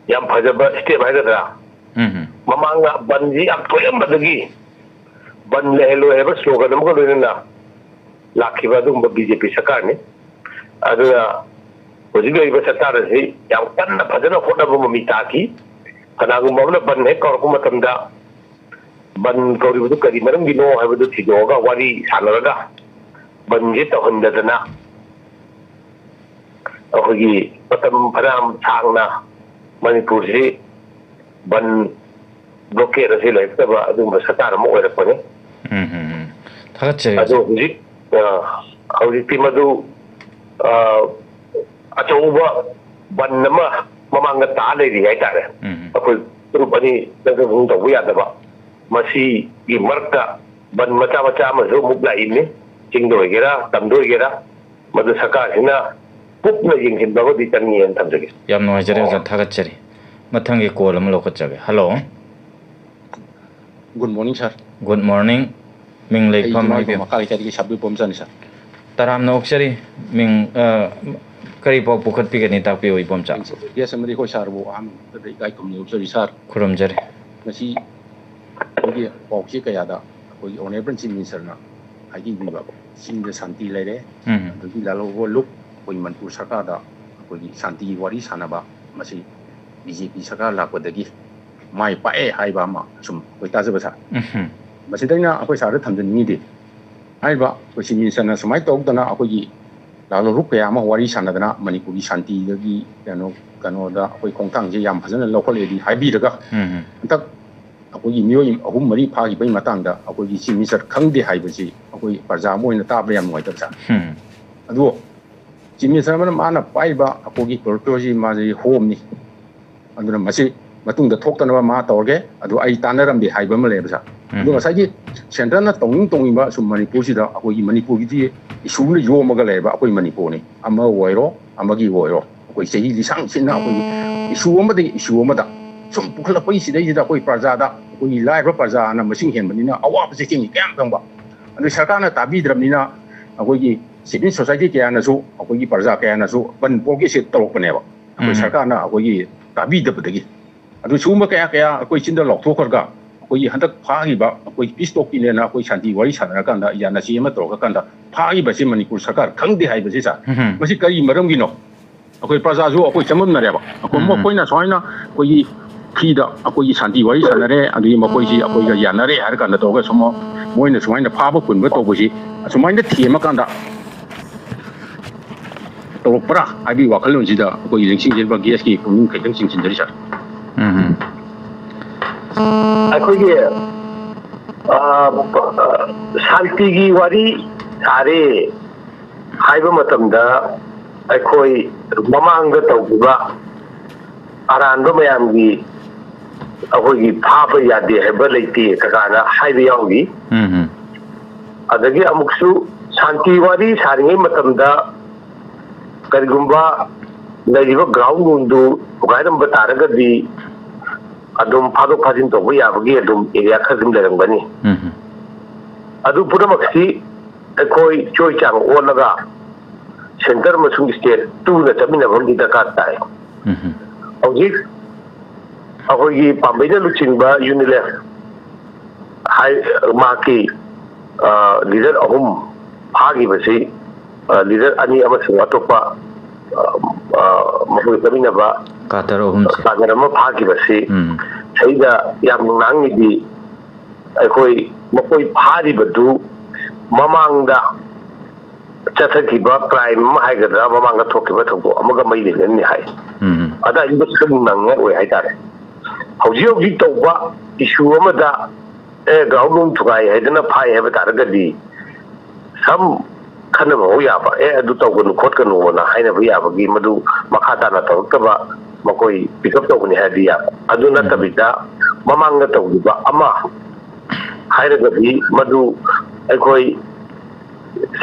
ꯌꯥꯝ ꯐꯖꯕ ꯁ꯭ꯇꯦꯞ ꯍꯥꯏꯒꯗ꯭ꯔꯥ? ꯎꯝ, ꯎꯝ꯫ ꯃꯃꯥꯡꯗ ꯕꯟꯁꯤ ꯌꯥꯝ ꯊꯣꯛꯑꯝꯕꯗꯒꯤ ꯕꯟ ꯂꯩꯍꯜꯂꯣꯏ ꯍꯥꯏꯕ ꯁ꯭ꯂꯣꯒꯟ ꯑꯃꯒ ꯂꯣꯏꯅꯅ ꯂꯥꯛꯈꯤꯕ ꯑꯗꯨꯒꯨꯝꯕ ꯕꯤ ꯖꯦ ꯄꯤ ꯁꯔꯀꯥꯔꯅꯤ꯫ ꯑꯗꯨꯅ ꯍꯧꯖꯤꯛ ꯂꯩꯔꯤꯕ ꯁꯔꯀꯥꯔ ꯑꯁꯤ ꯌꯥꯝ ꯀꯟꯅ ꯐꯖꯅ ꯍꯣꯠꯅꯕ ꯃꯃꯤ ꯇꯥꯈꯤ꯫ ꯀꯅꯥꯒꯨꯝꯕ ꯑꯃꯅ ꯕꯟ ꯍꯦꯛ ꯀꯧꯔꯛꯄ ꯃꯇꯝꯗ ꯕꯟ ꯀꯧꯔꯤꯕꯗꯨ ꯀꯔꯤ ꯃꯔꯝꯒꯤꯅꯣ ꯍꯥꯏꯕꯗꯨ ꯊꯤꯗꯣꯛꯑꯒ ꯋꯥꯔꯤ ꯁꯥꯟꯅꯔꯒ ꯕꯟꯁꯦ ꯇꯧꯍꯟꯗꯗꯅ ꯑꯩꯈꯣꯏꯒꯤ ꯃꯇꯝ ꯐꯅꯌꯥꯝ ꯁꯥꯡꯅ ꯃꯅꯤꯄꯨꯔꯁꯤ ꯕꯟ ꯕ꯭ꯂꯣꯀꯦꯠ ꯑꯁꯤ ꯂꯩꯔꯛꯇꯕ ꯑꯗꯨꯒꯨꯝꯕ ꯁꯔꯀꯥꯔ ꯑꯃ ꯑꯣꯏꯔꯛꯄꯅꯤ꯫ ꯎꯝ, ꯎꯝ, ꯎꯝ꯫ ꯊꯥꯒꯠꯆꯔꯤ, ꯑꯗꯣ ꯑꯣꯖꯥ꯫ ꯍꯧꯖꯤꯛ, ꯑ, ꯍꯧꯖꯤꯛꯇꯤ ꯃꯗꯨ, ꯑ, ꯑꯆꯧꯕ ꯕꯟ ꯑꯃ ꯃꯃꯥꯡꯗ ꯇꯥ ꯂꯩꯔꯤ ꯍꯥꯏꯇꯥꯔꯦ꯫ ꯎꯝ, ꯎꯝ꯫ ꯑꯩꯈꯣꯏ ꯒ꯭ꯔꯨꯞ ꯑꯅꯤ ꯆꯪꯁꯤꯟ ꯊꯣꯛꯁꯤꯟ ꯇꯧꯕ ꯌꯥꯗꯕ, ꯃꯁꯤꯒꯤ ꯃꯔꯛꯇ ꯕꯟ ꯃꯆꯥ ꯃꯆꯥ ꯑꯃꯁꯨ ꯑꯃꯨꯛ ꯂꯥꯛꯏꯕꯅꯤ, ꯆꯤꯡꯗ ꯑꯣꯏꯒꯦꯔꯥ, ꯇꯝꯗ ꯑꯣꯏꯒꯦꯔꯥ, ꯃꯗꯨ ꯁꯔꯀꯥꯔꯁꯤꯅ ꯀꯨꯞꯅ ꯌꯦꯡꯁꯤꯟꯕ ꯑꯃꯗꯤ ꯆꯪꯉꯦꯅ ꯊꯝꯖꯒꯦ꯫ ꯌꯥꯝ ꯅꯨꯡꯉꯥꯏꯖꯔꯦ ꯑꯣꯖꯥ, ꯊꯥꯒꯠꯆꯔꯤ꯫ ꯃꯊꯪꯒꯤ ꯀꯣꯜ ꯑꯃ ꯂꯧꯈꯠꯆꯒꯦ꯫ Hello. Good morning, sir꯫ Good morning꯫ ꯃꯤꯡ, ꯑꯩ ꯂꯩꯐꯝ ꯏꯃꯥ ꯏꯐꯝ ꯍꯥꯏꯕꯤꯌꯨ꯫ ꯃꯈꯥ ꯂꯩꯀꯥꯏꯗꯒꯤ ꯁꯥꯕꯤꯌꯨ ꯄꯣꯝꯆꯥꯅꯤ, sir꯫ ꯇꯔꯥꯝꯅ ꯑꯣꯛꯆꯔꯤ꯫ ꯃꯤꯡ, ꯑ, ꯀꯔꯤ ꯄꯥꯎ ꯄꯨꯈꯠꯄꯤꯒꯅꯤ, ꯇꯥꯛꯄꯤꯌꯨ, ꯏꯕꯣꯝꯆꯥ꯫ ꯑꯩꯁꯦ ꯌꯦꯁ ꯑꯃꯗꯤ ꯑꯩꯈꯣꯏ ꯁꯥꯔꯕꯨ ꯑꯍꯥꯟꯕꯗ ꯏꯀꯥꯏ ꯈꯨꯝꯅꯩ ꯎꯠꯆꯔꯤ, sir꯫ ꯈꯨꯔꯨꯝꯖꯔꯤ꯫ ꯉꯁꯤ ꯑꯩꯈꯣꯏꯒꯤ ꯄꯥꯎꯆꯦ ꯀꯌꯥꯗ ꯑꯩꯈꯣꯏꯒꯤ Honourable Chief Minister ꯅ ꯍꯥꯏꯕꯤꯕ, ꯆꯤꯡꯗ ꯁꯥꯟꯇꯤ ꯂꯩꯔꯦ, ꯎꯝ꯫ ꯑꯗꯒꯤ ꯂꯥꯜꯍꯧꯕ ꯂꯨꯞ, ꯑꯩꯈꯣꯏ ꯃꯅꯤꯄꯨꯔ ꯁꯔꯀꯥꯔꯗ ꯑꯩꯈꯣꯏꯒꯤ ꯁꯥꯟꯇꯤꯒꯤ ꯋꯥꯔꯤ ꯁꯥꯟꯅꯕ, ꯃꯁꯤ ꯕꯤ ꯖꯦ ꯄꯤ ꯁꯔꯀꯥꯔ ꯂꯥꯛꯄꯗꯒꯤ ꯃꯥꯏ ꯄꯥꯛꯑꯦ ꯍꯥꯏꯕ ꯑꯃ ꯁꯨꯝ ꯑꯩꯈꯣꯏ ꯇꯥꯖꯕ ꯁꯥꯔ꯫ ꯎꯝ꯫ ꯃꯁꯤꯗ ꯑꯩꯅ ꯑꯩꯈꯣꯏ ꯁꯥꯔꯗ ꯊꯝꯖꯅꯤꯡꯉꯤꯗꯤ, ꯍꯥꯏꯔꯤꯕ ꯑꯩꯈꯣꯏ ꯆꯤꯐ ꯃꯤꯅꯤꯁꯇꯔꯅ ꯁꯨꯃꯥꯏꯅ ꯇꯧꯗꯅ ꯑꯩꯈꯣꯏꯒꯤ ꯂꯥꯜꯍꯧꯂꯨꯞ ꯀꯌꯥ ꯑꯃ ꯋꯥꯔꯤ ꯁꯥꯟꯅꯗꯅ ꯃꯅꯤꯄꯨꯔꯒꯤ ꯁꯥꯟꯇꯤꯗꯒꯤ ꯀꯩꯅꯣ, ꯀꯩꯅꯣꯗ ꯑꯩꯈꯣꯏ ꯈꯣꯡꯊꯥꯡꯁꯦ ꯌꯥꯝ ꯐꯖꯅ ꯂꯧꯈꯠꯂꯦꯗꯤ ꯍꯥꯏꯕꯤꯔꯒ, ꯎꯝ꯫ ꯍꯟꯗꯛ ꯑꯩꯈꯣꯏꯒꯤ ꯃꯤꯑꯣꯏ ꯑꯍꯨꯝ ꯃꯔꯤ ꯐꯥꯈꯤꯕꯒꯤ ꯃꯇꯥꯡꯗ ꯑꯩꯈꯣꯏꯒꯤ ꯆꯤꯐ ꯃꯤꯅꯤꯁꯇꯔ ꯈꯪꯗꯦ ꯍꯥꯏꯕꯁꯤ ꯑꯩꯈꯣꯏ ꯄ꯭ꯔꯖꯥ ꯑꯃ ꯑꯣꯏꯅ ꯇꯥꯕꯗ ꯌꯥꯝ ꯅꯨꯡꯉꯥꯏꯇꯕ ꯁꯥꯔ꯫ ꯎꯝ꯫ ꯑꯗꯣ ꯆꯤꯐ ꯃꯤꯅꯤꯁꯇꯔ ꯑꯃꯅ ꯃꯥꯅ ꯄꯥꯏꯔꯤꯕ ꯑꯩꯈꯣꯏꯒꯤ ꯄ꯭ꯔꯣꯇꯣꯀꯣꯜꯁꯤ ꯃꯥꯁꯦ ꯍꯣꯝꯅꯤ꯫ ꯑꯗꯨꯅ ꯃꯁꯤ ꯃꯇꯨꯡꯗ ꯊꯣꯛꯇꯅꯕ ꯃꯥ ꯇꯧꯔꯒꯦ, ꯑꯗꯨ ꯑꯩ ꯇꯥꯟꯅꯔꯝꯗꯦ ꯍꯥꯏꯕ ꯑꯃ ꯂꯩꯌꯦꯕ ꯁꯥꯔ꯫ ꯑꯗꯣ ꯎꯝ꯫ ꯉꯁꯥꯏꯒꯤ ꯁꯦꯟꯇꯔꯅ ꯇꯧꯅꯤꯡ ꯇꯧꯅꯤꯡꯕ ꯁꯨꯝ ꯃꯅꯤꯄꯨꯔꯁꯤꯗ ꯑꯩꯈꯣꯏꯒꯤ ꯃꯅꯤꯄꯨꯔꯒꯤꯗꯤ ꯏꯁꯨꯅ ꯌꯣꯝꯃꯒ ꯂꯩꯌꯦꯕ ꯑꯩꯈꯣꯏ ꯃꯅꯤꯄꯨꯔꯅꯤ꯫ ꯑꯃ ꯑꯣꯏꯔꯣ, ꯑꯃꯒꯤ ꯑꯣꯏꯔꯣ, ꯑꯩꯈꯣꯏ ꯆꯍꯤ ꯂꯤꯁꯥꯡ ꯁꯤꯠꯅ ꯑꯩꯈꯣꯏꯒꯤ ꯏꯁꯨ ꯑꯃꯗꯒꯤ ꯏꯁꯨ ꯑꯃꯗ ꯁꯨꯝ ꯄꯨꯈꯠꯂꯛꯄꯒꯤ ꯁꯤꯗꯩꯁꯤꯗ ꯑꯩꯈꯣꯏ ꯄ꯭ꯔꯖꯥꯗ, ꯑꯩꯈꯣꯏꯒꯤ ꯂꯥꯏꯔꯕ ꯄ꯭ꯔꯖꯥꯅ ꯃꯁꯤꯡ ꯍꯦꯟꯕꯅꯤꯅ ꯑꯋꯥꯕ ꯆꯩꯊꯦꯡꯁꯦ ꯀꯌꯥꯝ ꯐꯪꯕ꯫ ꯑꯗꯨ ꯁꯔꯀꯥꯔꯅ ꯇꯥꯕꯤꯗ꯭ꯔꯕꯅꯤꯅ ꯑꯩꯈꯣꯏꯒꯤ ꯁꯤꯚꯤꯜ ꯁꯣꯁꯥꯏꯇꯤ ꯀꯌꯥꯅꯁꯨ, ꯑꯩꯈꯣꯏꯒꯤ ꯄ꯭ꯔꯖꯥ ꯀꯌꯥꯅꯁꯨ ꯕꯟ ꯕ꯭ꯂꯣꯀꯦꯠꯁꯦ ꯇꯧꯔꯛꯄꯅꯦꯕ꯫ ꯑꯩꯈꯣꯏ ꯎꯝ꯫ ꯁꯔꯀꯥꯔꯅ ꯑꯩꯈꯣꯏꯒꯤ ꯇꯥꯕꯤꯗꯕꯗꯒꯤ꯫ ꯑꯗꯨ ꯁꯤꯒꯨꯝꯕ ꯀꯌꯥ ꯀꯌꯥ ꯑꯩꯈꯣꯏ ꯆꯤꯟꯗ ꯂꯥꯎꯊꯣꯛꯈ꯭ꯔꯒ, ꯑꯩꯈꯣꯏꯒꯤ ꯍꯟꯗꯛ ꯐꯥꯈꯤꯕ ꯑꯩꯈꯣꯏ ꯄꯤꯁ ꯇꯣꯛꯀꯤꯅꯦꯅ ꯑꯩꯈꯣꯏ ꯁꯥꯟꯇꯤ ꯋꯥꯔꯤ ꯁꯥꯟꯅꯔꯀꯥꯟꯗ ꯌꯥꯅꯁꯤ ꯑꯃ ꯇꯧꯔꯀꯥꯟꯗ ꯐꯥꯈꯤꯕꯁꯤ ꯃꯅꯤꯄꯨꯔ ꯁꯔꯀꯥꯔ ꯈꯪꯗꯦ ꯍꯥꯏꯕꯁꯤ ꯁꯥꯔ, ꯎꯝ꯫ ꯃꯁꯤ ꯀꯔꯤ ꯃꯔꯝꯒꯤꯅꯣ? ꯑꯩꯈꯣꯏ ꯄ꯭ꯔꯖꯥꯁꯨ ꯑꯩꯈꯣꯏ ꯆꯃꯝꯅꯔꯦꯕ꯫ ꯑꯩꯈꯣꯏ, ꯎꯝ꯫ ꯃꯈꯣꯏꯅ ꯁꯨꯃꯥꯏꯅ ꯑꯩꯈꯣꯏꯒꯤ ꯐ꯭ꯔꯤꯗ ꯑꯩꯈꯣꯏꯒꯤ ꯁꯥꯟꯇꯤ ꯋꯥꯔꯤ ꯁꯥꯟꯅꯔꯦ, ꯑꯗꯒꯤ ꯃꯈꯣꯏꯁꯤ ꯑꯩꯈꯣꯏꯒ ꯌꯥꯅꯔꯦ ꯍꯥꯏꯔ ꯀꯥꯟꯗ ꯇꯧꯔꯒ ꯁꯨꯝ ꯃꯣꯏꯅ ꯁꯨꯃꯥꯏꯅ ꯐꯥꯕ ꯄꯨꯟꯕ ꯇꯧꯕꯁꯤ ꯑꯁꯨꯃꯥꯏꯅ ꯊꯦꯝꯃꯀꯥꯟꯗ ꯇꯧꯔꯛꯄ꯭ꯔꯥ ꯍꯥꯏꯕꯒꯤ ꯋꯥꯈꯜꯂꯣꯟꯁꯤꯗ ꯑꯩꯈꯣꯏꯒꯤ ꯂꯦꯡꯁꯤꯟꯖꯔꯤꯕ ꯒꯦꯁꯀꯤ ꯄꯨꯛꯅꯤꯡ ꯈꯤꯇꯪ ꯆꯤꯡꯁꯤꯟꯖꯔꯤ ꯁꯥꯔ꯫ ꯎꯝ꯫ ꯑꯩꯈꯣꯏꯒꯤ, ꯑ, ꯁꯥꯟꯇꯤꯒꯤ ꯋꯥꯔꯤ ꯁꯥꯔꯦ ꯍꯥꯏꯕ ꯃꯇꯝꯗ ꯑꯩꯈꯣꯏ ꯃꯃꯥꯡꯗ ꯇꯧꯈꯤꯕ ꯑꯔꯥꯟꯕ ꯃꯌꯥꯝꯒꯤ ꯑꯩꯈꯣꯏꯒꯤ ꯐꯥꯕ ꯌꯥꯗꯦ ꯍꯥꯏꯕ ꯂꯩꯇꯦ ꯀꯀꯥꯅ ꯍꯥꯏꯕ ꯌꯥꯎꯔꯤ꯫ ꯎꯝ꯫ ꯑꯗꯒꯤ ꯑꯃꯨꯛꯁꯨ ꯁꯥꯟꯇꯤ ꯋꯥꯔꯤ ꯁꯥꯔꯤꯉꯩ ꯃꯇꯝꯗ ꯀꯔꯤꯒꯨꯝꯕ ꯂꯩꯔꯤꯕ ꯒ꯭ꯔꯥꯎꯟ ꯔꯨꯝꯗꯨ ꯊꯨꯒꯥꯏꯔꯝꯕ ꯇꯥꯔꯒꯗꯤ ꯑꯗꯨꯝ ꯐꯥꯗꯣꯛ ꯐꯥꯖꯤꯟ ꯇꯧꯕ ꯌꯥꯕꯒꯤ ꯑꯗꯨꯝ ꯑꯦꯔꯤꯌꯥ ꯈꯔ ꯑꯗꯨꯝ ꯂꯩꯔꯝꯒꯅꯤ꯫ ꯎꯝ꯫ ꯑꯗꯨ ꯄꯨꯝꯅꯃꯛꯁꯤ ꯑꯩꯈꯣꯏ ꯆꯣꯏ ꯆꯥꯡ ꯑꯣꯜꯂꯒ ꯁꯦꯟꯇꯔ ꯑꯃꯁꯨꯡ ꯁ꯭ꯇꯦꯠ ꯇꯨꯅ ꯆꯠꯃꯤꯟꯅꯕ ꯑꯃꯗꯤ ꯗꯔꯀꯥꯔ ꯇꯥꯏ꯫ ꯎꯝ꯫ ꯍꯧꯖꯤꯛ ꯑꯩꯈꯣꯏꯒꯤ ꯄꯥꯝꯕꯩꯅ ꯂꯨꯆꯤꯡꯕ ꯌꯨꯅꯤꯂꯦꯐ ꯍꯥꯏ, ꯃꯍꯥꯛꯀꯤ, ꯑ, ꯂꯤꯗꯔ ꯑꯍꯨꯝ ꯐꯥꯈꯤꯕꯁꯤ, ꯑ, ꯂꯤꯗꯔ ꯑꯅꯤ ꯑꯃꯁꯨꯡ ꯑꯇꯣꯞꯄ, ꯑ, ꯑ, ꯃꯈꯣꯏ ꯆꯠꯃꯤꯟꯅꯕ ꯀꯥꯗꯔ ꯑꯍꯨꯝꯁꯦ꯫ ꯀꯥꯗꯔ ꯑꯃ ꯐꯥꯈꯤꯕꯁꯤ ꯎꯝ ꯁꯤꯗ ꯌꯥꯝ ꯉꯥꯡꯉꯤꯗꯤ ꯑꯩꯈꯣꯏ ꯃꯈꯣꯏ ꯐꯥꯔꯤꯕꯗꯨ ꯃꯃꯥꯡꯗ ꯆꯠꯊꯈꯤꯕ ꯀ꯭ꯔꯥꯏꯝ ꯑꯃ ꯍꯥꯏꯒꯗ꯭ꯔꯥ, ꯃꯃꯥꯡꯗ ꯊꯣꯛꯈꯤꯕ ꯊꯧꯗꯣꯛ ꯑꯃꯒ ꯃꯔꯤ ꯂꯩꯅꯅꯤ ꯍꯥꯏ꯫ ꯎꯝ ꯑꯗꯥꯏꯗꯨꯗ ꯁꯨꯝ ꯅꯪꯅꯤꯡꯉꯥꯏ ꯑꯣꯏ ꯍꯥꯏꯇꯥꯔꯦ꯫ ꯍꯧꯖꯤꯛ ꯍꯧꯖꯤꯛ ꯇꯧꯕ ꯏꯁꯨ ꯑꯃꯗ ꯑꯦ ꯒ꯭ꯔꯥꯎꯟ ꯅꯨꯡ ꯊꯨꯒꯥꯏ ꯍꯥꯏꯗꯅ ꯐꯥꯏ ꯍꯥꯏꯕ ꯇꯥꯔꯒꯗꯤ ꯁꯝ ꯈꯟꯅꯕ ꯍꯧ ꯌꯥꯕ, ꯑꯦ ꯑꯗꯨ ꯇꯧꯒꯅꯨ ꯈꯣꯠꯀꯅꯨꯅ ꯍꯥꯏꯅꯕ ꯌꯥꯕꯒꯤ, ꯃꯗꯨ ꯃꯈꯥ ꯇꯥꯅ ꯇꯧꯔꯛꯇꯕ ꯃꯈꯣꯏ ꯄꯤꯛ ꯑꯞ ꯇꯧꯒꯅꯤ ꯍꯥꯏꯔꯗꯤ ꯌꯥꯕ꯫ ꯑꯗꯨ ꯅꯠꯇꯕꯤꯗ ꯃꯃꯥꯡꯗ ꯇꯧꯈꯤꯕ ꯑꯃ ꯍꯥꯏꯔꯒꯗꯤ ꯃꯗꯨ ꯑꯩꯈꯣꯏ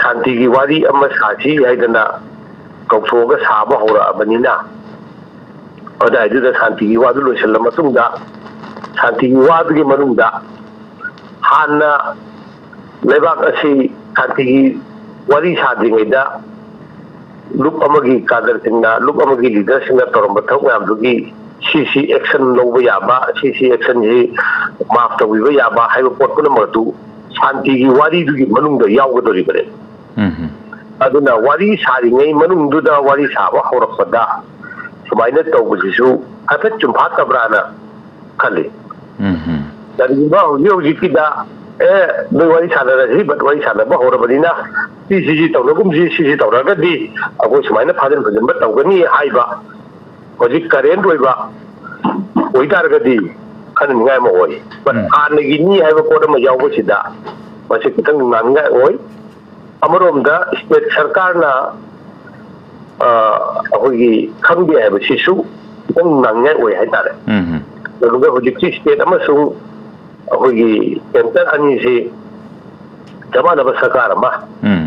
ꯁꯥꯟꯇꯤꯒꯤ ꯋꯥꯔꯤ ꯑꯃ ꯁꯥꯁꯤ ꯍꯥꯏꯗꯅ ꯀꯧꯊꯣꯛꯑꯒ ꯁꯥꯕ ꯍꯧꯔꯛꯑꯕꯅꯤꯅ, ꯑꯗꯨꯗꯥꯏꯗꯨꯗ ꯁꯥꯟꯇꯤꯒꯤ ꯋꯥꯗꯨ ꯂꯣꯏꯁꯤꯜꯂ ꯃꯇꯨꯡꯗ ꯁꯥꯟꯇꯤꯒꯤ ꯋꯥꯗꯨꯒꯤ ꯃꯅꯨꯡꯗ ꯍꯥꯟꯅ ꯂꯩꯕꯥꯛ ꯑꯁꯤ ꯁꯥꯟꯇꯤꯒꯤ ꯋꯥꯔꯤ ꯁꯥꯗ꯭ꯔꯤꯉꯩꯗ ꯂꯨꯞ ꯑꯃꯒꯤ ꯀꯥꯗꯔꯁꯤꯡꯅ, ꯂꯨꯞ ꯑꯃꯒꯤ ꯂꯤꯗꯔꯁꯤꯡꯅ ꯇꯧꯔꯝꯕ ꯊꯕꯛ ꯃꯌꯥꯝꯗꯨꯒꯤ ꯁꯤ ꯁꯤ ꯑꯦꯛꯁꯟ ꯂꯧꯕ ꯌꯥꯕ, ꯁꯤ ꯁꯤ ꯑꯦꯛꯁꯟꯁꯤ ꯃꯥꯐ ꯇꯧꯕꯤꯕ ꯌꯥꯕ ꯍꯥꯏꯕ ꯄꯣꯠ ꯄꯨꯝꯅꯃꯛ ꯑꯗꯨ ꯁꯥꯟꯇꯤꯒꯤ ꯋꯥꯔꯤꯗꯨꯒꯤ ꯃꯅꯨꯡꯗ ꯌꯥꯎꯒꯗꯧꯔꯤꯕꯅꯦ꯫ ꯎꯝ ꯑꯗꯨꯅ ꯋꯥꯔꯤ ꯁꯥꯔꯤꯉꯩ ꯃꯅꯨꯡꯗꯨꯗ ꯋꯥꯔꯤ ꯁꯥꯕ ꯍꯧꯔꯛꯄꯗ ꯁꯨꯃꯥꯏꯅ ꯇꯧꯕꯁꯤꯁꯨ ꯍꯥꯏꯐꯦꯠ ꯆꯨꯝꯐꯥꯠꯇꯕ꯭ꯔꯥꯅ ꯈꯜꯂꯤ꯫ ꯎꯝ ꯀꯔꯤꯒꯨꯝꯕ ꯍꯧꯖꯤꯛ ꯍꯧꯖꯤꯛꯀꯤꯗ ꯑꯦ ꯅꯣꯏ ꯋꯥꯔꯤ ꯁꯥꯟꯅꯔꯁꯤ, ꯕꯠ ꯋꯥꯔꯤ ꯁꯥꯟꯅꯕ ꯍꯧꯔꯕꯅꯤꯅ ꯁꯤ ꯁꯤꯁꯤ ꯇꯧꯅꯒꯨꯝꯁꯤ, ꯁꯤꯁꯤ ꯇꯧꯔꯒꯗꯤ ꯑꯩꯈꯣꯏ ꯁꯨꯃꯥꯏꯅ ꯐꯥꯖꯤꯟ ꯐꯨꯖꯤꯟꯕ ꯇꯧꯒꯅꯤ ꯍꯥꯏꯕ ꯍꯧꯖꯤꯛ ꯀꯔꯦꯟ ꯑꯣꯏꯕ ꯑꯣꯏꯇꯥꯔꯒꯗꯤ ꯈꯟꯅꯤꯡꯉꯥꯏ ꯑꯃ ꯑꯣꯏ꯫ ꯕꯠ ꯎꯝ꯫ ꯍꯥꯟꯅꯒꯤ ꯃꯤ ꯍꯥꯏꯕ ꯄꯣꯠ ꯑꯃ ꯌꯥꯎꯕꯁꯤꯗ ꯃꯁꯤ ꯈꯤꯇꯪ ꯉꯥꯡꯅꯤꯡꯉꯥꯏ ꯑꯣꯏ꯫ ꯑꯃꯔꯣꯝꯗ ꯁ꯭ꯇꯦꯠ ꯁꯔꯀꯥꯔꯅ ꯑ, ꯑꯩꯈꯣꯏꯒꯤ ꯈꯪꯗꯦ ꯍꯥꯏꯕꯁꯤꯁꯨ ꯈꯤꯇꯪ ꯉꯥꯡꯅꯤꯡꯉꯥꯏ ꯑꯣꯏ ꯍꯥꯏꯇꯥꯔꯦ꯫ ꯎꯝ ꯑꯗꯨꯒ ꯍꯧꯖꯤꯛꯀꯤ ꯁ꯭ꯇꯦꯠ ꯑꯃꯁꯨꯡ ꯑꯩꯈꯣꯏꯒꯤ ꯁꯦꯟꯇꯔ ꯑꯅꯤꯁꯤ ꯆꯞ ꯃꯥꯟꯅꯕ ꯁꯔꯀꯥꯔ ꯑꯃ ꯎꯝ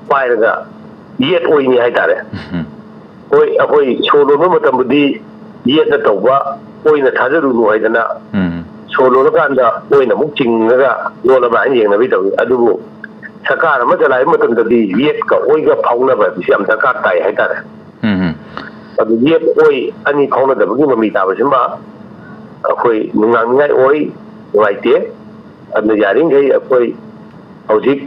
ꯄꯥꯏꯔꯒ ꯌꯦꯠ ꯑꯣꯏꯅꯤ ꯍꯥꯏꯇꯥꯔꯦ꯫ ꯎꯝ ꯍꯣꯏ, ꯑꯩꯈꯣꯏ ꯁꯣ ꯂꯣꯟꯕ ꯃꯇꯝꯗꯗꯤ ꯌꯦꯠꯅ ꯇꯧꯕ ꯑꯣꯏꯅ ꯊꯥꯖꯔꯨꯅꯨ ꯍꯥꯏꯗꯅ ꯎꯝ ꯁꯣ ꯂꯣꯜꯂꯀꯥꯟꯗ ꯃꯣꯏꯅ ꯑꯃꯨꯛ ꯆꯤꯡꯉꯒ ꯂꯣꯜꯂꯕ꯭ꯔꯥ ꯍꯥꯏꯅ ꯌꯦꯡꯅꯕꯤ ꯇꯧꯏ꯫ ꯑꯗꯨꯕꯨ ꯁꯔꯀꯥꯔ ꯑꯃ ꯆꯂꯥꯏꯕ ꯃꯇꯝꯗꯗꯤ ꯌꯦꯠꯀ ꯑꯣꯏꯒ ꯐꯥꯎꯅꯕ ꯍꯥꯏꯕꯁꯤ ꯌꯥꯝ ꯗꯔꯀꯥꯔ ꯇꯥꯏ ꯍꯥꯏꯇꯥꯔꯦ꯫ ꯎꯝ ꯑꯗꯨ ꯌꯦꯠ ꯑꯣꯏ ꯑꯅꯤ ꯐꯥꯎꯅꯗꯕꯒꯤ ꯃꯃꯤ ꯇꯥꯕꯁꯤꯃ ꯑꯩꯈꯣꯏ ꯅꯨꯡꯅꯥꯡꯅꯤꯡꯉꯥꯏ ꯑꯣꯏ, ꯅꯨꯡꯉꯥꯏꯇꯦ꯫ ꯑꯗꯨꯅ ꯌꯥꯔꯤꯈꯩ ꯑꯩꯈꯣꯏ ꯍꯧꯖꯤꯛ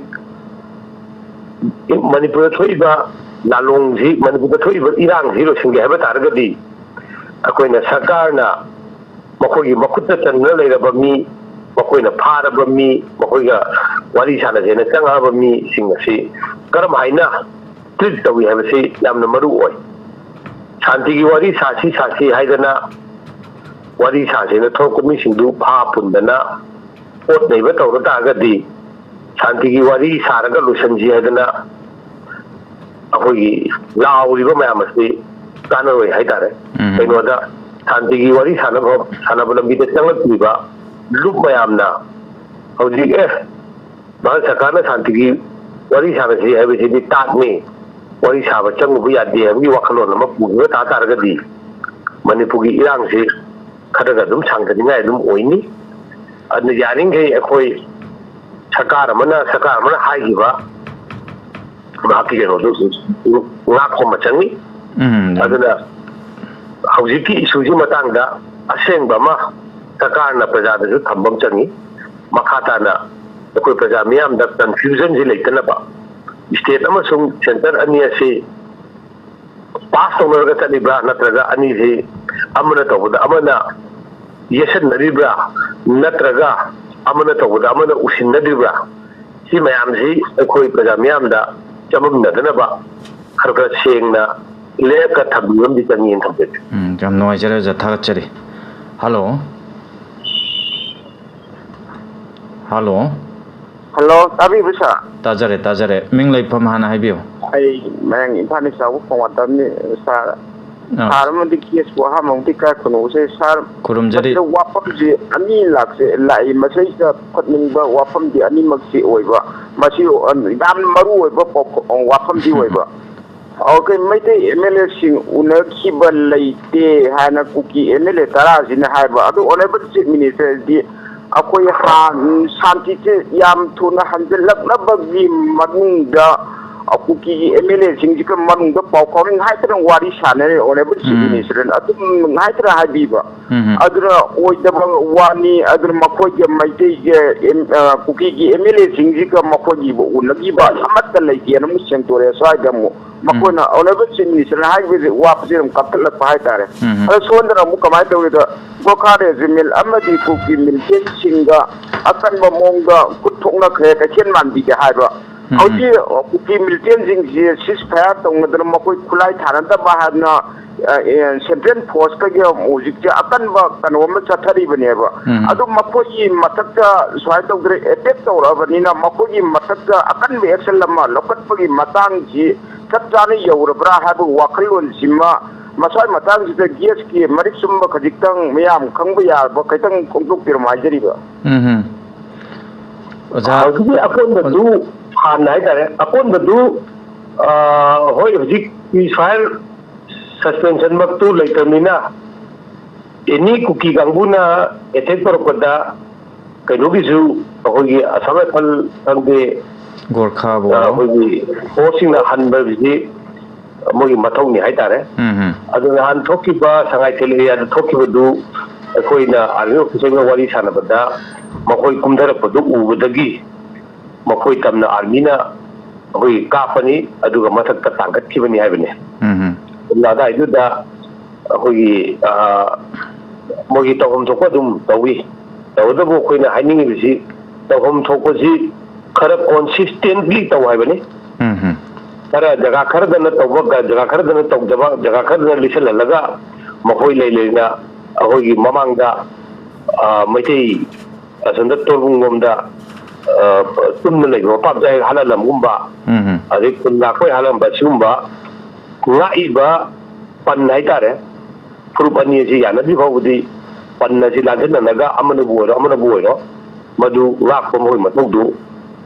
ꯃꯅꯤꯄꯨꯔꯗ ꯊꯣꯛꯏꯕ ꯂꯥꯂꯣꯡꯁꯤ, ꯃꯅꯤꯄꯨꯔꯗ ꯊꯣꯛꯏꯕ ꯏꯔꯥꯡꯁꯤ ꯂꯣꯏꯁꯤꯟꯒꯦ ꯍꯥꯏꯕ ꯇꯥꯔꯒꯗꯤ ꯑꯩꯈꯣꯏꯅ ꯁꯔꯀꯥꯔꯅ ꯃꯈꯣꯏꯒꯤ ꯃꯈꯨꯠꯇ ꯆꯟꯗꯨꯅ ꯂꯩꯔꯕ ꯃꯤ, ꯃꯈꯣꯏꯅ ꯐꯥꯔꯕ ꯃꯤ, ꯃꯈꯣꯏꯒ ꯋꯥꯔꯤ ꯁꯥꯟꯅꯁꯦꯅ ꯆꯪꯉꯛꯑꯕ ꯃꯤꯁꯤꯡ ꯑꯁꯤ ꯀꯔꯝ ꯍꯥꯏꯅ ꯇ꯭ꯔꯤꯠ ꯇꯧꯏ ꯍꯥꯏꯕꯁꯤ ꯌꯥꯝꯅ ꯃꯔꯨ ꯑꯣꯏ꯫ ꯁꯥꯟꯇꯤꯒꯤ ꯋꯥꯔꯤ ꯁꯥꯁꯤ ꯁꯥꯁꯤ ꯍꯥꯏꯗꯅ ꯋꯥꯔꯤ ꯁꯥꯁꯦꯅ ꯊꯣꯛꯂꯛꯄ ꯃꯤꯁꯤꯡꯗꯨ ꯐꯥ ꯄꯨꯟꯗꯅ ꯑꯣꯠ ꯅꯩꯕ ꯇꯧꯔ ꯇꯥꯔꯒꯗꯤ ꯁꯥꯟꯇꯤꯒꯤ ꯋꯥꯔꯤ ꯁꯥꯔꯒ ꯂꯣꯏꯁꯤꯟꯁꯤ ꯍꯥꯏꯗꯅ ꯑꯩꯈꯣꯏꯒꯤ ꯂꯥꯎꯔꯤꯕ ꯃꯌꯥꯝ ꯑꯁꯤ ꯀꯥꯟꯅꯔꯣꯏ ꯍꯥꯏꯇꯥꯔꯦ꯫ ꯎꯝ꯫ ꯀꯩꯅꯣꯗ ꯁꯥꯟꯇꯤꯒꯤ ꯋꯥꯔꯤ ꯁꯥꯟꯅꯕ, ꯁꯥꯟꯅꯕ ꯂꯝꯕꯤꯗ ꯆꯪꯂꯛꯇ꯭ꯔꯤꯕ ꯂꯨꯞ ꯃꯌꯥꯝꯅ ꯍꯧꯖꯤꯛ, "ꯑꯦ, ꯚꯥꯔꯠ ꯁꯔꯀꯥꯔꯅ ꯁꯥꯟꯇꯤꯒꯤ ꯋꯥꯔꯤ ꯁꯥꯟꯅꯁꯤ ꯍꯥꯏꯕꯁꯤꯗꯤ ꯇꯥꯛꯅꯤ, ꯋꯥꯔꯤ ꯁꯥꯕ ꯆꯪꯉꯨꯕ ꯌꯥꯗꯦ" ꯍꯥꯏꯕꯒꯤ ꯋꯥꯈꯜꯂꯣꯟ ꯑꯃ ꯄꯨꯈꯤꯕ ꯇꯥ ꯇꯥꯔꯒꯗꯤ ꯃꯅꯤꯄꯨꯔꯒꯤ ꯏꯔꯥꯡꯁꯤ ꯈꯔꯒ ꯑꯗꯨꯝ ꯁꯥꯡꯊꯅꯤꯡꯉꯥꯏ ꯑꯗꯨꯝ ꯑꯣꯏꯅꯤ꯫ ꯑꯗꯨꯅ ꯌꯥꯔꯤꯈꯩ ꯑꯩꯈꯣꯏ ꯁꯔꯀꯥꯔ ꯑꯃꯅ, ꯁꯔꯀꯥꯔ ꯑꯃꯅ ꯍꯥꯏꯈꯤꯕ ꯃꯍꯥꯛꯀꯤ ꯀꯩꯅꯣꯗꯨ ꯉꯥꯛꯄ ꯑꯃ ꯆꯪꯉꯤ꯫ ꯎꯝ꯫ ꯑꯗꯨꯅ ꯍꯧꯖꯤꯛꯀꯤ ꯏꯁꯨꯁꯤ ꯃꯇꯥꯡꯗ ꯑꯁꯦꯡꯕ ꯑꯃ ꯁꯔꯀꯥꯔꯅ ꯄ꯭ꯔꯖꯥꯗꯁꯨ ꯊꯝꯕ ꯑꯃ ꯆꯪꯉꯤ꯫ ꯃꯈꯥ ꯇꯥꯅ ꯑꯩꯈꯣꯏ ꯄ꯭ꯔꯖꯥ ꯃꯤꯌꯥꯝꯗ ꯀꯟꯐ꯭ꯌꯨꯖꯟꯁꯤ ꯂꯩꯇꯅꯕ, ꯁ꯭ꯇꯦꯠ ꯑꯃꯁꯨꯡ ꯁꯦꯟꯇꯔ ꯑꯅꯤ ꯑꯁꯤ ꯄꯥꯁ ꯇꯧꯅꯔꯒ ꯆꯠꯂꯤꯕ꯭ꯔꯥ, ꯅꯠꯇ꯭ꯔꯒ ꯑꯅꯤꯁꯤ ꯑꯃꯅ ꯇꯧꯕꯗ ꯑꯃꯅ ꯌꯦꯠꯁꯟꯅꯔꯤꯕ꯭ꯔꯥ, ꯅꯠꯇ꯭ꯔꯒ ꯑꯃꯅ ꯇꯧꯕꯗ ꯑꯃꯅ ꯎꯁꯤꯟꯅꯗ꯭ꯔꯤꯕ꯭ꯔꯥ? ꯁꯤ ꯃꯌꯥꯝꯁꯤ ꯑꯩꯈꯣꯏ ꯄ꯭ꯔꯖꯥ ꯃꯤꯌꯥꯝꯗ ꯆꯃꯝꯅꯗꯅꯕ ꯈꯔ ꯈꯔ ꯁꯦꯡꯅ ꯂꯦꯞꯀ ꯊꯝꯕꯤꯕ ꯑꯃꯗꯤ ꯆꯪꯉꯦꯅ ꯊꯝꯖꯒꯦ꯫ ꯎꯝ, ꯌꯥꯝ ꯅꯨꯡꯉꯥꯏꯖꯔꯦ ꯑꯣꯖꯥ, ꯊꯥꯒꯠꯆꯔꯤ꯫ ꯍꯜꯂꯣ꯫ ꯍꯜꯂꯣ꯫ ꯍꯜꯂꯣ, ꯇꯥꯕꯤꯕ꯭ꯔꯥ ꯁꯥꯔ? ꯇꯥꯖꯔꯦ, ꯇꯥꯖꯔꯦ꯫ ꯃꯤꯡ ꯂꯩꯐꯝ ꯍꯥꯟꯅ ꯍꯥꯏꯕꯤꯌꯨ꯫ ꯑꯩ ꯃꯌꯥꯡ ꯏꯝꯐꯥꯜ ꯏꯁ ꯆꯥꯎꯕ ꯈꯣꯡꯉꯥꯟ ꯇꯝꯅꯤ ꯁꯥꯔ꯫ ꯑꯥ꯫ ꯁꯥꯔ ꯑꯃꯗꯤ ꯀꯦꯁꯄꯨ ꯑꯍꯥꯟꯕꯃꯛꯇꯤ ꯀꯥꯏ ꯈꯨꯅꯧꯁꯦ ꯁꯥꯔ꯫ ꯈꯨꯔꯨꯝꯖꯔꯤ꯫ ꯃꯁꯤꯗ ꯋꯥꯐꯝꯁꯤ ꯑꯅꯤ ꯂꯥꯛꯁꯦ, ꯂꯥꯛꯏ꯫ ꯃꯁꯤꯗ ꯐꯠꯅꯤꯡꯕ ꯋꯥꯐꯝꯗꯤ ꯑꯅꯤꯃꯛꯁꯤ ꯑꯣꯏꯕ꯫ ꯃꯁꯤ, ꯑ, ꯌꯥꯝꯅ ꯃꯔꯨ ꯑꯣꯏꯕ ꯄꯥꯎꯈꯣ-, ꯋꯥꯐꯝꯗꯤ ꯑꯣꯏꯕ꯫ ꯑꯣꯀꯦ, ꯃꯩꯇꯩ ꯑꯦꯝ ꯑꯦꯜ ꯑꯦꯁꯤꯡ ꯎꯅꯈꯤꯕ ꯂꯩꯇꯦ ꯍꯥꯏꯅ ꯀꯨꯀꯤ ꯑꯦꯝ ꯑꯦꯜ ꯑꯦ ꯇꯔꯥꯁꯤꯅ ꯍꯥꯏꯕ꯫ ꯑꯗꯨ ꯑꯣꯅꯔꯦꯕꯜ ꯆꯤꯐ ꯃꯤꯅꯤꯁꯇꯔꯗꯤ ꯑꯩꯈꯣꯏ ꯍꯥꯟ-, ꯁꯥꯟꯇꯤꯁꯦ ꯌꯥꯝ ꯊꯨꯅ ꯍꯟꯖꯤꯜꯂꯛꯅꯕꯒꯤ ꯃꯅꯨꯡꯗ ꯀꯨꯀꯤꯒꯤ ꯑꯦꯝ ꯑꯦꯜ ꯑꯦꯁꯤꯡꯁꯤꯒ ꯃꯅꯨꯡꯗ ꯄꯥꯎ ꯐꯥꯎꯅ ꯉꯥꯏꯇꯅ ꯋꯥꯔꯤ ꯁꯥꯟꯅꯔꯦ꯫ ꯑꯣꯅꯦꯕꯜ ꯆꯤꯐ ꯎꯝ꯫ ꯃꯤꯅꯤꯁꯇꯔꯅ ꯑꯗꯨꯝ ꯉꯥꯏꯇꯅ ꯍꯥꯏꯕꯤꯕ꯫ ꯎꯝ꯫ ꯑꯗꯨꯅ ꯑꯣꯏꯗꯕ ꯋꯥꯅꯤ꯫ ꯑꯗꯨꯅ ꯃꯈꯣꯏꯒ ꯃꯩꯇꯩꯒ ꯑꯦꯝ-, ꯑ, ꯀꯨꯀꯤꯒꯤ ꯑꯦꯝ ꯑꯦꯜ ꯑꯦꯁꯤꯡꯁꯤꯒ ꯃꯈꯣꯏꯒꯤꯕꯨ ꯎꯅꯈꯤꯕ ꯑꯃꯠꯇ ꯂꯩꯇꯦꯅ ꯑꯃꯨꯛ ꯁꯦꯡꯗꯣꯔꯛꯑꯦ꯫ ꯁ꯭ꯋꯥꯏꯗ ꯑꯃꯨꯛ ꯎꯝ꯫ ꯃꯈꯣꯏꯅ ꯑꯣꯅꯦꯕꯜ ꯆꯤꯐ ꯃꯤꯅꯤꯁꯇꯔꯅ ꯍꯥꯏꯕꯁꯤ ꯋꯥ ꯄꯨꯛꯆꯦꯜ ꯑꯃ ꯀꯛꯊꯠꯂꯛꯄ ꯍꯥꯏꯇꯥꯔꯦ꯫ ꯎꯝ꯫ ꯑꯗꯣ ꯁꯣꯝꯗꯅ ꯑꯃꯨꯛ ꯀꯃꯥꯏꯅ ꯇꯧꯒꯦꯗ, ꯒꯣꯔꯈꯥ ꯔꯦꯖꯤꯃꯦꯟ ꯑꯃꯗꯤ ꯀꯨꯀꯤ ꯃꯤꯂꯤꯇꯦꯟꯁꯤꯡꯒ ꯑꯀꯟꯕ ꯃꯑꯣꯡꯗ ꯈꯨꯠ ꯊꯣꯛꯅꯈ꯭ꯔꯦ ꯀꯩꯊꯦꯜ ꯃꯥꯟꯕꯤꯗ ꯍꯥꯏꯕ꯫ ꯎꯝ꯫ ꯍꯧꯖꯤꯛ ꯀꯨꯀꯤ ꯃꯤꯂꯤꯇꯦꯟꯁꯤꯡꯁꯤ ꯁꯤꯁ ꯐꯥꯌꯔ ꯇꯧꯅꯗꯅ ꯃꯈꯣꯏ ꯈꯨꯠꯂꯥꯏ ꯊꯥꯅꯗꯕ ꯍꯥꯏꯗꯅ, ꯑ, ꯑꯦ, ꯁꯦꯟꯇ꯭ꯔꯦꯜ ꯐꯣꯔꯁꯇꯒꯤ ꯍꯧꯖꯤꯛꯁꯦ ꯑꯀꯟꯕ ꯀꯩꯅꯣ ꯑꯃ ꯆꯠꯊꯔꯤꯕꯅꯦꯕ꯫ ꯎꯝ꯫ ꯑꯗꯨ ꯃꯈꯣꯏꯒꯤ ꯃꯊꯛꯇ ꯁꯨꯃꯥꯏꯅ ꯇꯧꯗꯅ ꯑꯦꯇꯦꯛ ꯇꯧꯔꯛꯑꯕꯅꯤꯅ ꯃꯈꯣꯏꯒꯤ ꯃꯊꯛꯇ ꯑꯀꯟꯕ ꯑꯦꯛꯁꯟ ꯑꯃ ꯂꯧꯈꯠꯄꯒꯤ ꯃꯇꯥꯡꯁꯤ ꯆꯞ ꯆꯥꯅ ꯌꯧꯔꯕ꯭ꯔꯥ ꯍꯥꯏꯕ ꯋꯥꯈꯜꯂꯣꯟꯁꯤꯃ ꯃꯁ꯭ꯋꯥꯏ ꯃꯇꯥꯡꯁꯤꯗ ꯒꯦꯁꯀꯤ ꯃꯔꯤꯛ ꯆꯨꯝꯕ ꯈꯖꯤꯛꯇꯪ ꯃꯌꯥꯝ ꯈꯪꯕ ꯌꯥꯕ ꯈꯤꯇꯪ ꯐꯣꯡꯗꯣꯛꯄꯤꯔꯝꯃꯣ ꯍꯥꯏꯖꯔꯤꯕ꯫ ꯎꯝ ꯍꯝ꯫ ꯑꯣꯖꯥ, ꯍꯧꯖꯤꯛꯀꯤ ꯑꯀꯣꯟꯕꯗꯨ ꯍꯥꯟꯅ ꯍꯥꯏꯇꯥꯔꯦ, ꯑꯀꯣꯟꯕꯗꯨ, ꯑ, ꯍꯣꯏ, ꯍꯧꯖꯤꯛ ceasefire suspension ꯃꯛꯇꯨ ꯂꯩꯇꯕꯅꯤꯅ, ꯑꯦꯅꯤ ꯀꯨꯀꯤ ꯀꯥꯡꯕꯨꯅ ꯑꯦꯇꯦꯛ ꯇꯧꯔꯛꯄꯗ ꯀꯩꯅꯣꯒꯤꯁꯨ ꯑꯩꯈꯣꯏꯒꯤ ꯑꯁꯥꯝ ꯔꯥꯏꯐꯜ ꯈꯪꯗꯦ, ꯒꯣꯔꯈꯥꯕꯨ ꯑ, ꯑꯣꯏꯔꯣ꯫ ꯑꯩꯈꯣꯏꯒꯤ ꯐꯣꯔꯁꯁꯤꯡꯅ ꯍꯟꯕꯁꯤ ꯃꯣꯏꯒꯤ ꯃꯊꯧꯅꯤ ꯍꯥꯏꯇꯥꯔꯦ꯫ ꯎꯝ ꯍꯝ꯫ ꯑꯗꯨ ꯅꯍꯥꯟ ꯊꯣꯛꯈꯤꯕ ꯁꯉꯥꯏ ꯊꯦꯜ ꯑꯦꯔꯤꯌꯥꯗ ꯊꯣꯛꯈꯤꯕꯗꯨ ꯑꯩꯈꯣꯏꯅ ꯑꯥꯔꯃꯤ ꯑꯣꯐꯤꯁꯔꯒ ꯋꯥꯔꯤ ꯁꯥꯟꯅꯕꯗ ꯃꯈꯣꯏ ꯀꯨꯝꯊꯔꯛꯄꯗꯨ ꯎꯕꯗꯒꯤ ꯃꯈꯣꯏ ꯇꯝꯅ ꯑꯥꯔꯃꯤꯅ ꯑꯩꯈꯣꯏꯒꯤ ꯀꯥꯞꯄꯅꯤ, ꯑꯗꯨꯒ ꯃꯊꯛꯇ ꯇꯥꯡꯈꯠꯈꯤꯕꯅꯤ ꯍꯥꯏꯕꯅꯤ꯫ ꯎꯝ ꯍꯝ꯫ ꯑꯗꯨꯅ ꯑꯗꯥꯏꯗꯨꯗ ꯑꯩꯈꯣꯏꯒꯤ, ꯑ, ꯃꯣꯏꯒꯤ ꯇꯧꯐꯝ ꯊꯣꯛꯄ ꯑꯗꯨꯝ ꯇꯧꯏ꯫ ꯇꯧꯕꯇꯕꯨ ꯑꯩꯈꯣꯏꯅ ꯍꯥꯏꯅꯤꯡꯉꯤꯕꯁꯤ ꯇꯧꯐꯝ ꯊꯣꯛꯄꯁꯤ ꯈꯔ consistently ꯇꯧ ꯍꯥꯏꯕꯅꯤ꯫ ꯎꯝ ꯍꯝ꯫ ꯈꯔ ꯖꯒꯥ ꯈꯔꯗꯅ ꯇꯧꯕ, ꯖꯒꯥ ꯈꯔꯗꯅ ꯇꯧꯗꯕ, ꯖꯒꯥ ꯈꯔꯗꯅ ꯂꯤꯁꯤꯜꯍꯜꯂꯒ ꯃꯈꯣꯏ ꯂꯩ ꯂꯩꯅ ꯑꯩꯈꯣꯏꯒꯤ ꯃꯃꯥꯡꯗ, ꯑ, ꯃꯩꯇꯩ ꯑꯁꯣꯝꯗ ꯇꯣꯔꯕꯨꯡ ꯂꯣꯝꯗ, ꯑ, ꯇꯨꯝꯅ ꯂꯩꯕ ꯃꯄꯥꯝꯆꯥ ꯍꯦꯛ ꯍꯥꯠꯍꯜꯂꯝꯒꯨꯝꯕ, ꯎꯝ ꯍꯝ꯫ ꯑꯗꯩ ꯈꯨꯟ ꯂꯥꯛꯄꯩ ꯍꯥꯠꯂꯝꯕ ꯁꯤꯒꯨꯝꯕ ꯉꯥꯛꯏꯕ ꯄꯟ ꯍꯥꯏꯇꯥꯔꯦ꯫ ꯐꯨꯔꯨꯞ ꯑꯅꯤ ꯑꯁꯤ ꯌꯥꯅꯗ꯭ꯔꯤ ꯐꯥꯎꯕꯗꯤ ꯄꯟ ꯑꯁꯤ ꯂꯥꯟꯖꯟꯅꯔꯒ ꯑꯃꯅꯕꯨ ꯑꯣꯏꯔꯣ ꯑꯃꯅꯕꯨ ꯑꯣꯏꯔꯣ ꯃꯗꯨ ꯉꯥꯛꯄ ꯃꯈꯣꯏ ꯃꯊꯧꯗꯨ,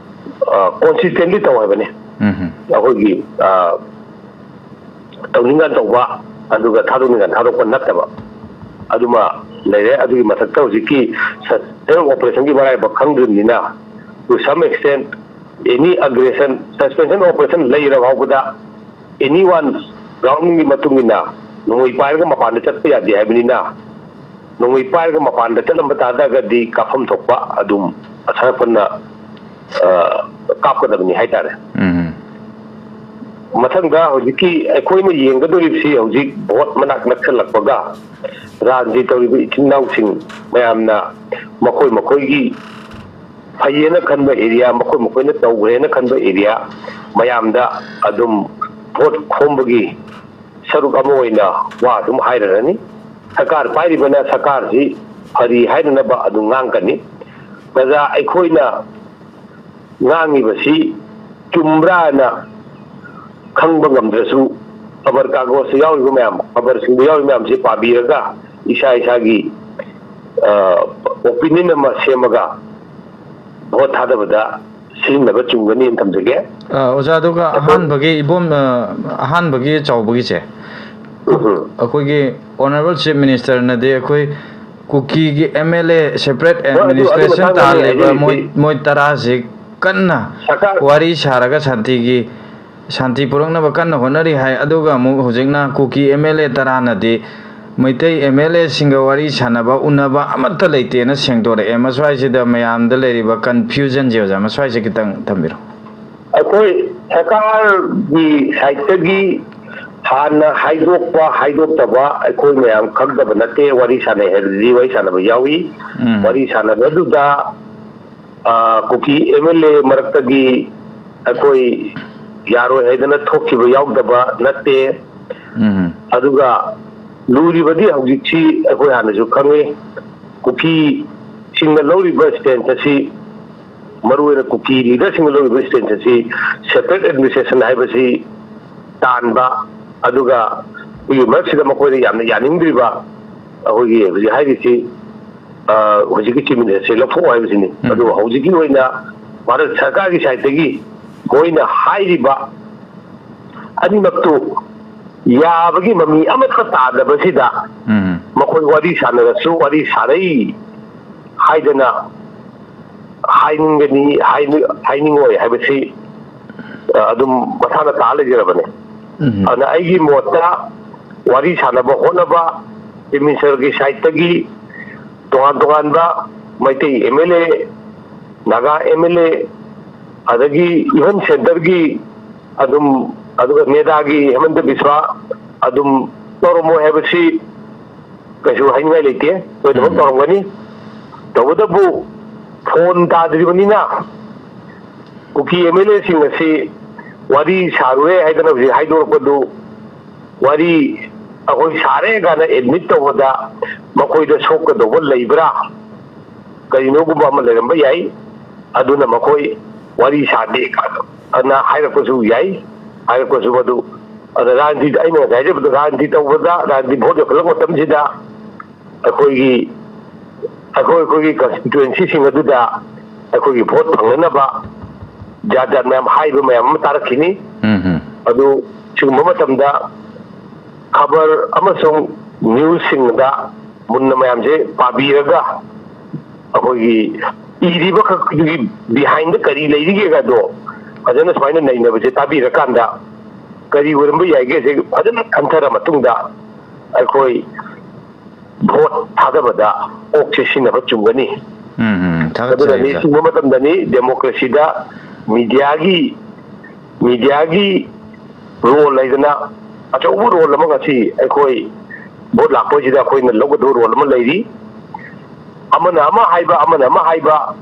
ꯑ, consistently ꯇꯧ ꯍꯥꯏꯕꯅꯤ꯫ ꯎꯝ ꯍꯝ꯫ ꯑꯩꯈꯣꯏꯒꯤ, ꯑ, ꯇꯧꯅꯤꯡꯉꯥꯟ ꯇꯧꯕ ꯑꯗꯨꯒ ꯊꯥꯗꯣꯛꯅꯤꯡꯉꯥꯟ ꯊꯥꯗꯣꯛꯄ ꯅꯠꯇꯕ ꯑꯗꯨꯃ ꯂꯩꯔꯦ꯫ ꯑꯗꯨꯒꯤ ꯃꯊꯛꯇ ꯍꯧꯖꯤꯛꯀꯤ sustained operationꯒꯤ ꯃꯔꯥꯏꯕꯛ ꯈꯪꯗ꯭ꯔꯤꯕꯅꯤꯅ, to some extent, any aggression, suspension operation ꯂꯩꯔ ꯐꯥꯎꯕꯗ ꯑꯦꯅꯤ ꯋꯥꯟ ꯒ꯭ꯔꯥꯎꯟꯒꯤ ꯃꯇꯨꯡ ꯏꯟꯅ ꯅꯣꯡꯃꯩ ꯄꯥꯏꯔꯒ ꯃꯄꯥꯟꯗ ꯆꯠꯄ ꯌꯥꯗꯦ ꯍꯥꯏꯕꯅꯤꯅ, ꯅꯣꯡꯃꯩ ꯄꯥꯏꯔꯒ ꯃꯄꯥꯟꯗ ꯆꯠꯂꯝꯕ ꯇꯥꯔꯒꯗꯤ ꯀꯥꯞꯐꯝ ꯊꯣꯛꯄ ꯑꯗꯨꯝ ꯑꯁꯥꯔꯛꯄꯅ, ꯑ, ꯀꯥꯞꯀꯗꯕꯅꯤ ꯍꯥꯏꯇꯥꯔꯦ꯫ ꯎꯝ꯫ ꯃꯊꯪꯗ ꯍꯧꯖꯤꯛꯀꯤ ꯑꯩꯈꯣꯏꯅ ꯌꯦꯡꯒꯗꯧꯔꯤꯕꯁꯤ ꯍꯧꯖꯤꯛ ꯚꯣꯠ ꯃꯅꯥꯛ ꯅꯛꯁꯜꯂꯛꯄꯒ ꯔꯥꯖꯅꯤꯇꯤ ꯇꯧꯔꯤꯕ ꯏꯆꯤꯟ ꯏꯅꯥꯎꯁꯤꯡ ꯃꯌꯥꯝꯅ ꯃꯈꯣꯏ ꯃꯈꯣꯏꯒꯤ ꯐꯩꯌꯦꯅ ꯈꯟꯕ ꯑꯦꯔꯤꯌꯥ, ꯃꯈꯣꯏ ꯃꯈꯣꯏꯅ ꯇꯧꯈ꯭ꯔꯦꯅ ꯈꯟꯕ ꯑꯦꯔꯤꯌꯥ ꯃꯌꯥꯝꯗ ꯑꯗꯨꯝ ꯚꯣꯠ ꯈꯣꯝꯕꯒꯤ ꯁꯔꯨꯛ ꯑꯃ ꯑꯣꯏꯅ ꯋꯥ ꯑꯗꯨꯝ ꯍꯥꯏꯔꯔꯅꯤ꯫ ꯁꯔꯀꯥꯔ ꯄꯥꯏꯔꯤꯕꯅ ꯁꯔꯀꯥꯔꯁꯤ ꯐꯔꯤ ꯍꯥꯏꯅꯅꯕ ꯑꯗꯨꯝ ꯉꯥꯡꯒꯅꯤ꯫ ꯄ꯭ꯔꯖꯥ ꯑꯩꯈꯣꯏꯅ ꯉꯥꯡꯉꯤꯕꯁꯤ ꯆꯨꯝꯕ꯭ꯔꯥꯅ ꯈꯪꯕ ꯉꯝꯗ꯭ꯔꯁꯨ, ꯈꯕꯔ ꯀꯥꯒꯣꯖꯇ ꯌꯥꯎꯔꯤꯕ ꯃꯌꯥꯝ, ꯈꯕꯔꯁꯤꯡꯗ ꯌꯥꯎꯔꯤꯕ ꯃꯌꯥꯝꯁꯤ ꯄꯥꯕꯤꯔꯒ ꯏꯁꯥ ꯏꯁꯥꯒꯤ, ꯑ, ꯑꯣꯄꯤꯅꯤꯌꯟ ꯑꯃ ꯁꯦꯝꯃꯒ ꯚꯣꯠ ꯊꯥꯗꯕꯗ ꯁꯤꯖꯤꯟꯅꯕ ꯆꯨꯝꯒꯅꯤꯅ ꯊꯝꯖꯒꯦ꯫ ꯑ, ꯑꯣꯖꯥ, ꯑꯗꯨꯒ ꯑꯩꯈꯣꯏ ꯑꯍꯥꯟꯕꯒꯤ ꯏꯕꯣꯝ-, ꯑ, ꯑꯍꯥꯟꯕꯒꯤ ꯆꯥꯎꯕꯒꯤꯁꯦ, ꯎꯝ꯫ ꯑꯩꯈꯣꯏꯒꯤ Honourable Chief Minister ꯅꯗꯤ ꯑꯩꯈꯣꯏ ꯀꯨꯀꯤꯒꯤ M L A separate ꯍꯣꯏ, ꯑꯗꯨ, ꯑꯗꯨ administration ꯃꯇꯥꯡꯗꯅꯦ ꯇꯥꯍꯜꯂꯤꯕ ꯃꯣꯏ, ꯍꯥꯏꯖꯔꯤꯁꯤ꯫ ꯃꯣꯏ ꯇꯔꯥꯁꯤ ꯀꯟꯅ ꯁꯔꯀꯥꯔ ꯋꯥꯔꯤ ꯁꯥꯔꯒ ꯁꯥꯟꯇꯤꯒꯤ, ꯁꯥꯟꯇꯤ ꯄꯨꯔꯛꯅꯕ ꯀꯟꯅ ꯍꯣꯠꯅꯔꯤ ꯍꯥꯏ꯫ ꯑꯗꯨꯒ ꯑꯃꯨꯛ ꯍꯧꯖꯤꯛꯅ ꯀꯨꯀꯤ M L A ꯇꯔꯥꯅꯗꯤ Meitei M L A ꯁꯤꯡꯒ ꯋꯥꯔꯤ ꯁꯥꯟꯅꯕ, ꯎꯅꯕ ꯑꯃꯠꯇ ꯂꯩꯇꯦꯅ ꯁꯦꯡꯗꯣꯔꯛꯑꯦ꯫ ꯃꯁ꯭ꯋꯥꯏꯁꯤꯗ ꯃꯌꯥꯝꯗ ꯂꯩꯔꯤꯕ confusion ꯁꯦ, ꯑꯣꯖꯥ, ꯃꯁ꯭ꯋꯥꯏꯁꯦ ꯈꯤꯇꯪ ꯊꯝꯕꯤꯔꯣ꯫ ꯑꯩꯈꯣꯏ ꯁꯔꯀꯥꯔꯒꯤ ꯁꯥꯏꯠꯇꯒꯤ ꯍꯥꯟꯅ ꯍꯥꯏꯗꯣꯛꯄ ꯍꯥꯏꯗꯣꯛꯇꯕ ꯑꯩꯈꯣꯏ ꯃꯌꯥꯝ ꯈꯪꯗꯕ ꯅꯠꯇꯦ꯫ ꯋꯥꯔꯤ ꯁꯥꯟꯅꯩ ꯍꯥꯏꯕꯗꯨꯗꯤ ꯋꯥꯔꯤ ꯁꯥꯟꯅꯕ ꯌꯥꯎꯏ꯫ ꯎꯝ꯫ ꯋꯥꯔꯤ ꯁꯥꯟꯅꯕꯗꯨꯗ, ꯑ, ꯀꯨꯀꯤ M L A ꯃꯔꯛꯇꯒꯤ ꯑꯩꯈꯣꯏ ꯌꯥꯔꯣꯏ ꯍꯥꯏꯗꯅ ꯊꯣꯛꯈꯤꯕ ꯌꯥꯎꯗꯕ ꯅꯠꯇꯦ꯫ ꯎꯝ꯫ ꯑꯗꯨꯒ ꯂꯨꯔꯤꯕꯗꯤ ꯍꯧꯖꯤꯛꯁꯤ ꯑꯩꯈꯣꯏ ꯍꯥꯟꯅꯁꯨ ꯈꯪꯉꯤ, ꯀꯨꯀꯤꯁꯤꯡꯅ ꯂꯧꯔꯤꯕ stance ꯑꯁꯤ, ꯃꯔꯨꯑꯣꯏꯅ ꯀꯨꯀꯤ leader ꯁꯤꯡꯅ ꯂꯧꯔꯤꯕ stance ꯑꯁꯤ separate administration ꯍꯥꯏꯕꯁꯤ ꯇꯥꯟꯕ, ꯑꯗꯨꯒ ꯑꯩꯈꯣꯏꯒꯤ ꯃꯔꯛꯁꯤꯗ ꯃꯈꯣꯏꯅ ꯌꯥꯝꯅ ꯌꯥꯅꯤꯡꯗ꯭ꯔꯤꯕ ꯑꯩꯈꯣꯏꯒꯤ ꯍꯧꯖꯤꯛ ꯍꯥꯏꯔꯤꯁꯤ, ꯑ, ꯍꯧꯖꯤꯛꯀꯤ Chief Minister ꯁꯦ ꯂꯧꯊꯣꯛꯑꯣ ꯍꯥꯏꯕꯁꯤꯅꯤ꯫ ꯎꯝ꯫ ꯑꯗꯨꯕꯨ ꯍꯧꯖꯤꯛꯀꯤ ꯑꯣꯏꯅ ꯚꯥꯔꯠ ꯁꯔꯀꯥꯔꯒꯤ ꯁꯥꯏꯠꯇꯒꯤ ꯃꯣꯏꯅ ꯍꯥꯏꯔꯤꯕ ꯑꯅꯤꯃꯛꯇꯨ ꯌꯥꯕꯒꯤ ꯃꯃꯤ ꯑꯃꯠꯇ ꯇꯥꯗꯕꯁꯤꯗ, ꯎꯝ꯫ ꯃꯈꯣꯏ ꯋꯥꯔꯤ ꯁꯥꯟꯅꯔꯁꯨ ꯋꯥꯔꯤ ꯁꯥꯟꯅꯩ ꯍꯥꯏꯗꯅ ꯍꯥꯏꯅꯤꯡꯒꯅꯤ, ꯍꯥꯏꯅꯤꯡꯉꯣꯏ ꯍꯥꯏꯕꯁꯤ ꯑꯗꯨꯝ ꯃꯁꯥꯅ ꯇꯥ ꯂꯩꯖꯔꯕꯅꯤ꯫ ꯑꯗꯨꯅ ꯑꯩꯒꯤ ꯃꯣꯠꯇ ꯋꯥꯔꯤ ꯁꯥꯟꯅꯕ ꯍꯣꯠꯅꯕ ꯆꯤꯐ ꯃꯤꯅꯤꯁꯇꯔꯒꯤ ꯁꯥꯏꯠꯇꯒꯤ ꯇꯣꯉꯥꯟ ꯇꯣꯉꯥꯟꯕ Meitei M L A, Naga M L A, ꯑꯗꯒꯤ ꯏꯚꯟ ꯁꯦꯟꯇꯔꯒꯤ ꯑꯗꯨꯝ, ꯑꯗꯨꯒ ꯅꯦꯗꯥꯒꯤ ꯍꯦꯃꯟꯇ ꯕꯤꯁ꯭ꯋꯥ ꯑꯗꯨꯝ ꯇꯧꯔꯝꯃꯣꯏ ꯍꯥꯏꯕꯁꯤ ꯀꯩꯁꯨ ꯍꯥꯏꯅꯤꯡꯉꯥꯏ ꯂꯩꯇꯦ꯫ ꯂꯣꯏꯅꯃꯛ ꯇꯧꯔꯝꯒꯅꯤ꯫ ꯇꯧꯕꯇꯕꯨ ꯐꯣꯟ ꯇꯥꯗ꯭ꯔꯤꯕꯅꯤꯅ ꯀꯨꯀꯤ ꯑꯦꯝ ꯑꯦꯜ ꯑꯦꯁꯤꯡ ꯑꯁꯤ ꯋꯥꯔꯤ ꯁꯥꯔꯨꯔꯦ ꯍꯥꯏꯗꯅ ꯍꯧꯖꯤꯛ ꯍꯥꯏꯗꯣꯔꯛꯄꯗꯨ, ꯋꯥꯔꯤ ꯑꯩꯈꯣꯏ ꯁꯥꯔꯦ ꯀꯥꯏꯅ ꯑꯦꯗꯃꯤꯠ ꯇꯧꯕꯗ ꯃꯈꯣꯏꯗ ꯁꯣꯛꯀꯗꯧꯕ ꯂꯩꯕ꯭ꯔꯥ, ꯀꯔꯤꯅꯣꯒꯨꯝꯕ ꯑꯃ ꯂꯩꯔꯝꯕ ꯌꯥꯏ꯫ ꯑꯗꯨꯅ ꯃꯈꯣꯏ ꯋꯥꯔꯤ ꯁꯥꯗꯦ ꯑꯅ ꯍꯥꯏꯔꯛꯄꯁꯨ ꯌꯥꯏ, ꯍꯥꯏꯔꯛꯄꯁꯨ ꯃꯗꯨ꯫ ꯑꯗ ꯔꯥꯖꯅꯤꯇꯤ, ꯑꯩꯅ ꯉꯁꯥꯏ ꯍꯥꯏꯖꯕꯗꯣ, ꯔꯥꯖꯅꯤꯇꯤ ꯇꯧꯕꯗ, ꯔꯥꯖꯅꯤꯇꯤ ꯚꯣꯠ ꯌꯧꯁꯤꯜꯂꯛꯄ ꯃꯇꯝꯁꯤꯗ ꯑꯩꯈꯣꯏꯒꯤ, ꯑꯩꯈꯣꯏ, ꯑꯩꯈꯣꯏꯒꯤ ꯀꯟꯁꯇꯤꯇ꯭ꯋꯦꯟꯁꯤꯁꯤꯡ ꯑꯗꯨꯗ ꯑꯩꯈꯣꯏꯒꯤ ꯚꯣꯠ ꯐꯪꯅꯅꯕ ꯖꯥꯠ ꯖꯥꯠ ꯃꯌꯥꯝ ꯍꯥꯏꯕ ꯃꯌꯥꯝ ꯑꯃ ꯇꯥꯔꯛꯈꯤꯅꯤ꯫ ꯑꯗꯨ ꯁꯤꯒꯨꯝꯕ ꯃꯇꯝꯗ ꯈꯕꯔ ꯑꯃꯁꯨꯡ ꯅ꯭ꯌꯨꯁꯁꯤꯡꯗ ꯃꯨꯟꯅ ꯃꯌꯥꯝꯁꯦ ꯄꯥꯕꯤꯔꯒ, ꯑꯩꯈꯣꯏꯒꯤ ꯏꯔꯤꯕ ꯈꯛꯇꯨꯒꯤ ꯕꯤꯍꯥꯏꯟꯗ ꯀꯔꯤ ꯂꯩꯔꯤꯒꯦꯒꯗꯣ ꯐꯖꯅ ꯁꯨꯃꯥꯏꯅ ꯅꯩꯅꯕꯁꯦ ꯇꯥꯕꯤꯔꯀꯥꯟꯗ, ꯀꯔꯤ ꯑꯣꯏꯔꯝꯕ ꯌꯥꯏꯒꯦꯁꯦ ꯐꯖꯅ ꯈꯟꯊꯔ ꯃꯇꯨꯡꯗ ꯑꯩꯈꯣꯏ ꯚꯣꯠ ꯊꯥꯗꯕꯗ ꯀꯣꯛꯁꯦ ꯁꯤꯖꯤꯟꯅꯕ ꯆꯨꯝꯒꯅꯤ꯫ ꯎꯝ, ꯎꯝ, ꯊꯥꯒꯠꯆꯔꯤ, ꯑꯗꯨꯅꯅꯤ, ꯁꯥꯔ꯫ ꯁꯤꯒꯨꯝꯕ ꯃꯇꯝꯗꯅꯤ ꯗꯦꯃꯣꯀ꯭ꯔꯦꯁꯤꯗ ꯃꯤꯗꯤꯌꯥꯒꯤ, ꯃꯤꯗꯤꯌꯥꯒꯤ ꯔꯣꯜ ꯍꯥꯏꯗꯅ ꯑꯆꯧꯕ ꯔꯣꯜ ꯑꯃ ꯉꯁꯤ ꯑꯩꯈꯣꯏ ꯚꯣꯠ ꯂꯥꯛꯄꯁꯤꯗ ꯑꯩꯈꯣꯏꯅ ꯂꯧꯒꯗꯕ ꯔꯣꯜ ꯑꯃ ꯂꯩꯔꯤ꯫ ꯑꯃꯅ ꯑꯃ ꯍꯥꯏꯕ, ꯑꯃꯅ ꯑꯃ ꯍꯥꯏꯕ,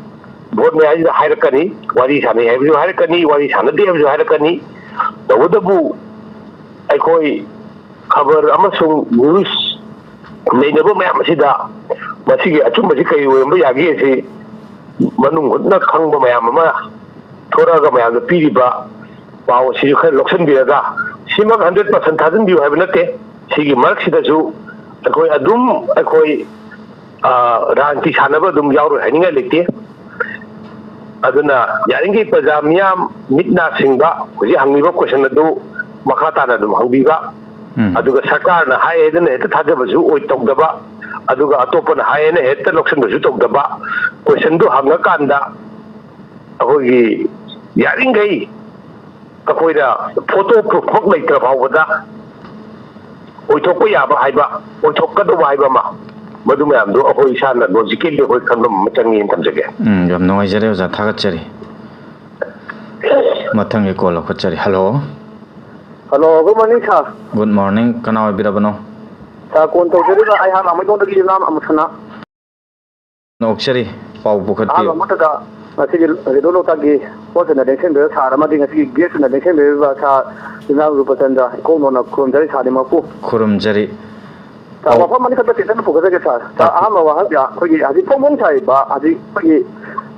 ꯚꯣꯠ ꯃꯌꯥꯁꯤꯗ ꯍꯥꯏꯔꯛꯀꯅꯤ, ꯋꯥꯔꯤ ꯁꯥꯟꯅꯩ ꯍꯥꯏꯕꯁꯨ ꯍꯥꯏꯔꯛꯀꯅꯤ, ꯋꯥꯔꯤ ꯁꯥꯟꯅꯗꯦ ꯍꯥꯏꯕꯁꯨ ꯍꯥꯏꯔꯛꯀꯅꯤ꯫ ꯇꯧꯕꯇꯕꯨ ꯑꯩꯈꯣꯏ ꯈꯕꯔ ꯑꯃꯁꯨꯡ ꯅ꯭ꯌꯨꯁ ꯅꯩꯅꯕ ꯃꯌꯥꯝ ꯑꯁꯤꯗ ꯃꯁꯤꯒꯤ ꯑꯆꯨꯝꯕꯁꯤ ꯀꯔꯤ ꯑꯣꯏꯔꯝꯕ ꯌꯥꯒꯦ ꯁꯤ ꯃꯅꯨꯡ ꯍꯨꯠꯅ ꯈꯪꯕ ꯃꯌꯥꯝ ꯑꯃ ꯊꯣꯔꯛꯑꯒ ꯃꯌꯥꯝꯗ ꯄꯤꯔꯤꯕ ꯄꯥꯎ ꯑꯁꯤꯁꯨ ꯈꯔ ꯂꯧꯁꯤꯟꯕꯤꯔꯒ, ꯁꯤꯃꯛ ꯍꯟꯗ꯭ꯔꯦꯠ ꯄꯥꯔꯁꯦꯟ ꯊꯥꯖꯤꯟꯕꯤꯌꯨ ꯍꯥꯏꯕ ꯅꯠꯇꯦ꯫ ꯁꯤꯒꯤ ꯃꯔꯛꯁꯤꯗꯁꯨ ꯑꯩꯈꯣꯏ ꯑꯗꯨꯝ, ꯑꯩꯈꯣꯏ, ꯑ, ꯔꯥꯖꯅꯤꯇꯤ ꯁꯥꯟꯅꯕ ꯑꯗꯨꯝ ꯌꯥꯎꯔꯣꯏ ꯍꯥꯏꯅꯤꯡꯉꯥꯏ ꯂꯩꯇꯦ꯫ ꯑꯗꯨꯅ ꯌꯥꯔꯤꯈꯩ ꯄ꯭ꯔꯖꯥ ꯃꯤꯌꯥꯝ ꯃꯤꯠ ꯅꯥ ꯁꯤꯡꯕ, ꯍꯧꯖꯤꯛ ꯍꯪꯉꯤꯕ ꯀꯣꯏꯁꯟ ꯑꯗꯨ ꯃꯈꯥ ꯇꯥꯅ ꯑꯗꯨꯝ ꯍꯪꯕꯤꯕ, ꯎꯝ꯫ ꯑꯗꯨꯒ ꯁꯔꯀꯥꯔꯅ ꯍꯥꯏ ꯍꯥꯏꯗꯅ ꯍꯦꯛꯇ ꯊꯥꯖꯕꯁꯨ ꯑꯣꯏ ꯇꯧꯗꯕ, ꯑꯗꯨꯒ ꯑꯇꯣꯞꯄꯅ ꯍꯥꯏ ꯍꯥꯏꯅ ꯍꯦꯛꯇ ꯂꯧꯁꯤꯟꯕꯁꯨ ꯇꯧꯗꯕ, ꯀꯣꯏꯁꯟꯗꯨ ꯍꯪꯉꯀꯥꯟꯗ ꯑꯩꯈꯣꯏꯒꯤ ꯌꯥꯔꯤꯈꯩ ꯑꯩꯈꯣꯏꯅ ꯐꯣꯇꯣ ꯄ꯭ꯔꯨꯐꯃꯛ ꯂꯩꯇ꯭ꯔ ꯐꯥꯎꯕꯗ ꯑꯣꯏꯊꯣꯛꯄ ꯌꯥꯕ ꯍꯥꯏꯕ, ꯑꯣꯏꯊꯣꯛꯀꯗꯧꯕ ꯍꯥꯏꯕ ꯑꯃ, ꯃꯗꯨ ꯃꯌꯥꯝꯗꯣ ꯑꯩꯈꯣꯏ ꯏꯁꯥꯅ ꯂꯣꯖꯤꯀꯦꯜꯂꯤ ꯑꯩꯈꯣꯏ ꯈꯟꯕ ꯑꯃ ꯆꯪꯉꯦꯅ ꯊꯝꯖꯒꯦ꯫ ꯎꯝ, ꯌꯥꯝ ꯅꯨꯡꯉꯥꯏꯖꯔꯦ ꯑꯣꯖꯥ, ꯊꯥꯒꯠꯆꯔꯤ꯫ ꯃꯊꯪꯒꯤ ꯀꯣꯜ ꯂꯧꯈꯠꯆꯔꯤ꯫ Hello. Hello, good morning sir. Good morning, ꯀꯅꯥ ꯑꯣꯏꯕꯤꯔꯕꯅꯣ? ꯁꯥꯔ, ꯀꯣꯜ ꯇꯧꯖꯔꯤꯕ ꯑꯩꯍꯥꯛ ꯂꯥꯃꯩꯗꯣꯡꯗꯒꯤ ꯌꯨꯝꯅꯥꯝ ꯑꯃꯨꯊꯅ꯫ ꯅꯣꯛꯆꯔꯤ, ꯄꯥꯎ ꯄꯨꯈꯠꯄꯤꯌꯨ꯫ ꯑꯍꯥꯟꯕ ꯃꯛꯇꯗ ꯉꯁꯤꯒꯤ ꯔꯦꯗꯤꯑꯣ ꯂꯣꯛꯇꯥꯛꯀꯤ ꯍꯣꯜꯁꯦꯜꯅ ꯂꯦꯡꯁꯤꯟꯕꯤꯔꯤꯕ ꯁꯥꯔ ꯑꯃꯗꯤ ꯉꯁꯤꯒꯤ ꯒꯦꯁ ꯑꯣꯏꯅ ꯂꯦꯡꯁꯤꯟꯕꯤꯔꯤꯕ ꯁꯥꯔ ꯌꯨꯝꯅꯥꯝ ꯔꯨꯄꯆꯟꯗ꯭ꯔ ꯏꯀꯣꯛ ꯅꯣꯟꯅ ꯈꯨꯔꯨꯝꯖꯔꯤ ꯁꯥꯔ ꯑꯅꯤꯃꯛꯄꯨ꯫ ꯈꯨꯔꯨꯝꯖꯔꯤ꯫ ꯁꯥꯔ, ꯋꯥꯐꯝ ꯑꯅꯤꯈꯛꯇ ꯇꯦꯟꯇꯛꯅ ꯄꯨꯈꯠꯆꯒꯦ ꯁꯥꯔ꯫ ꯁꯥꯔ, ꯇꯥꯛꯄꯤꯌꯨ꯫ ꯑꯍꯥꯟꯕ ꯋꯥꯍꯪꯁꯦ ꯑꯩꯈꯣꯏꯒꯤ ꯍꯧꯖꯤꯛ ꯐꯣꯡ ꯐꯣꯡ ꯁꯥꯔꯤꯕ ꯍꯧꯖꯤꯛ ꯑꯩꯈꯣꯏꯒꯤ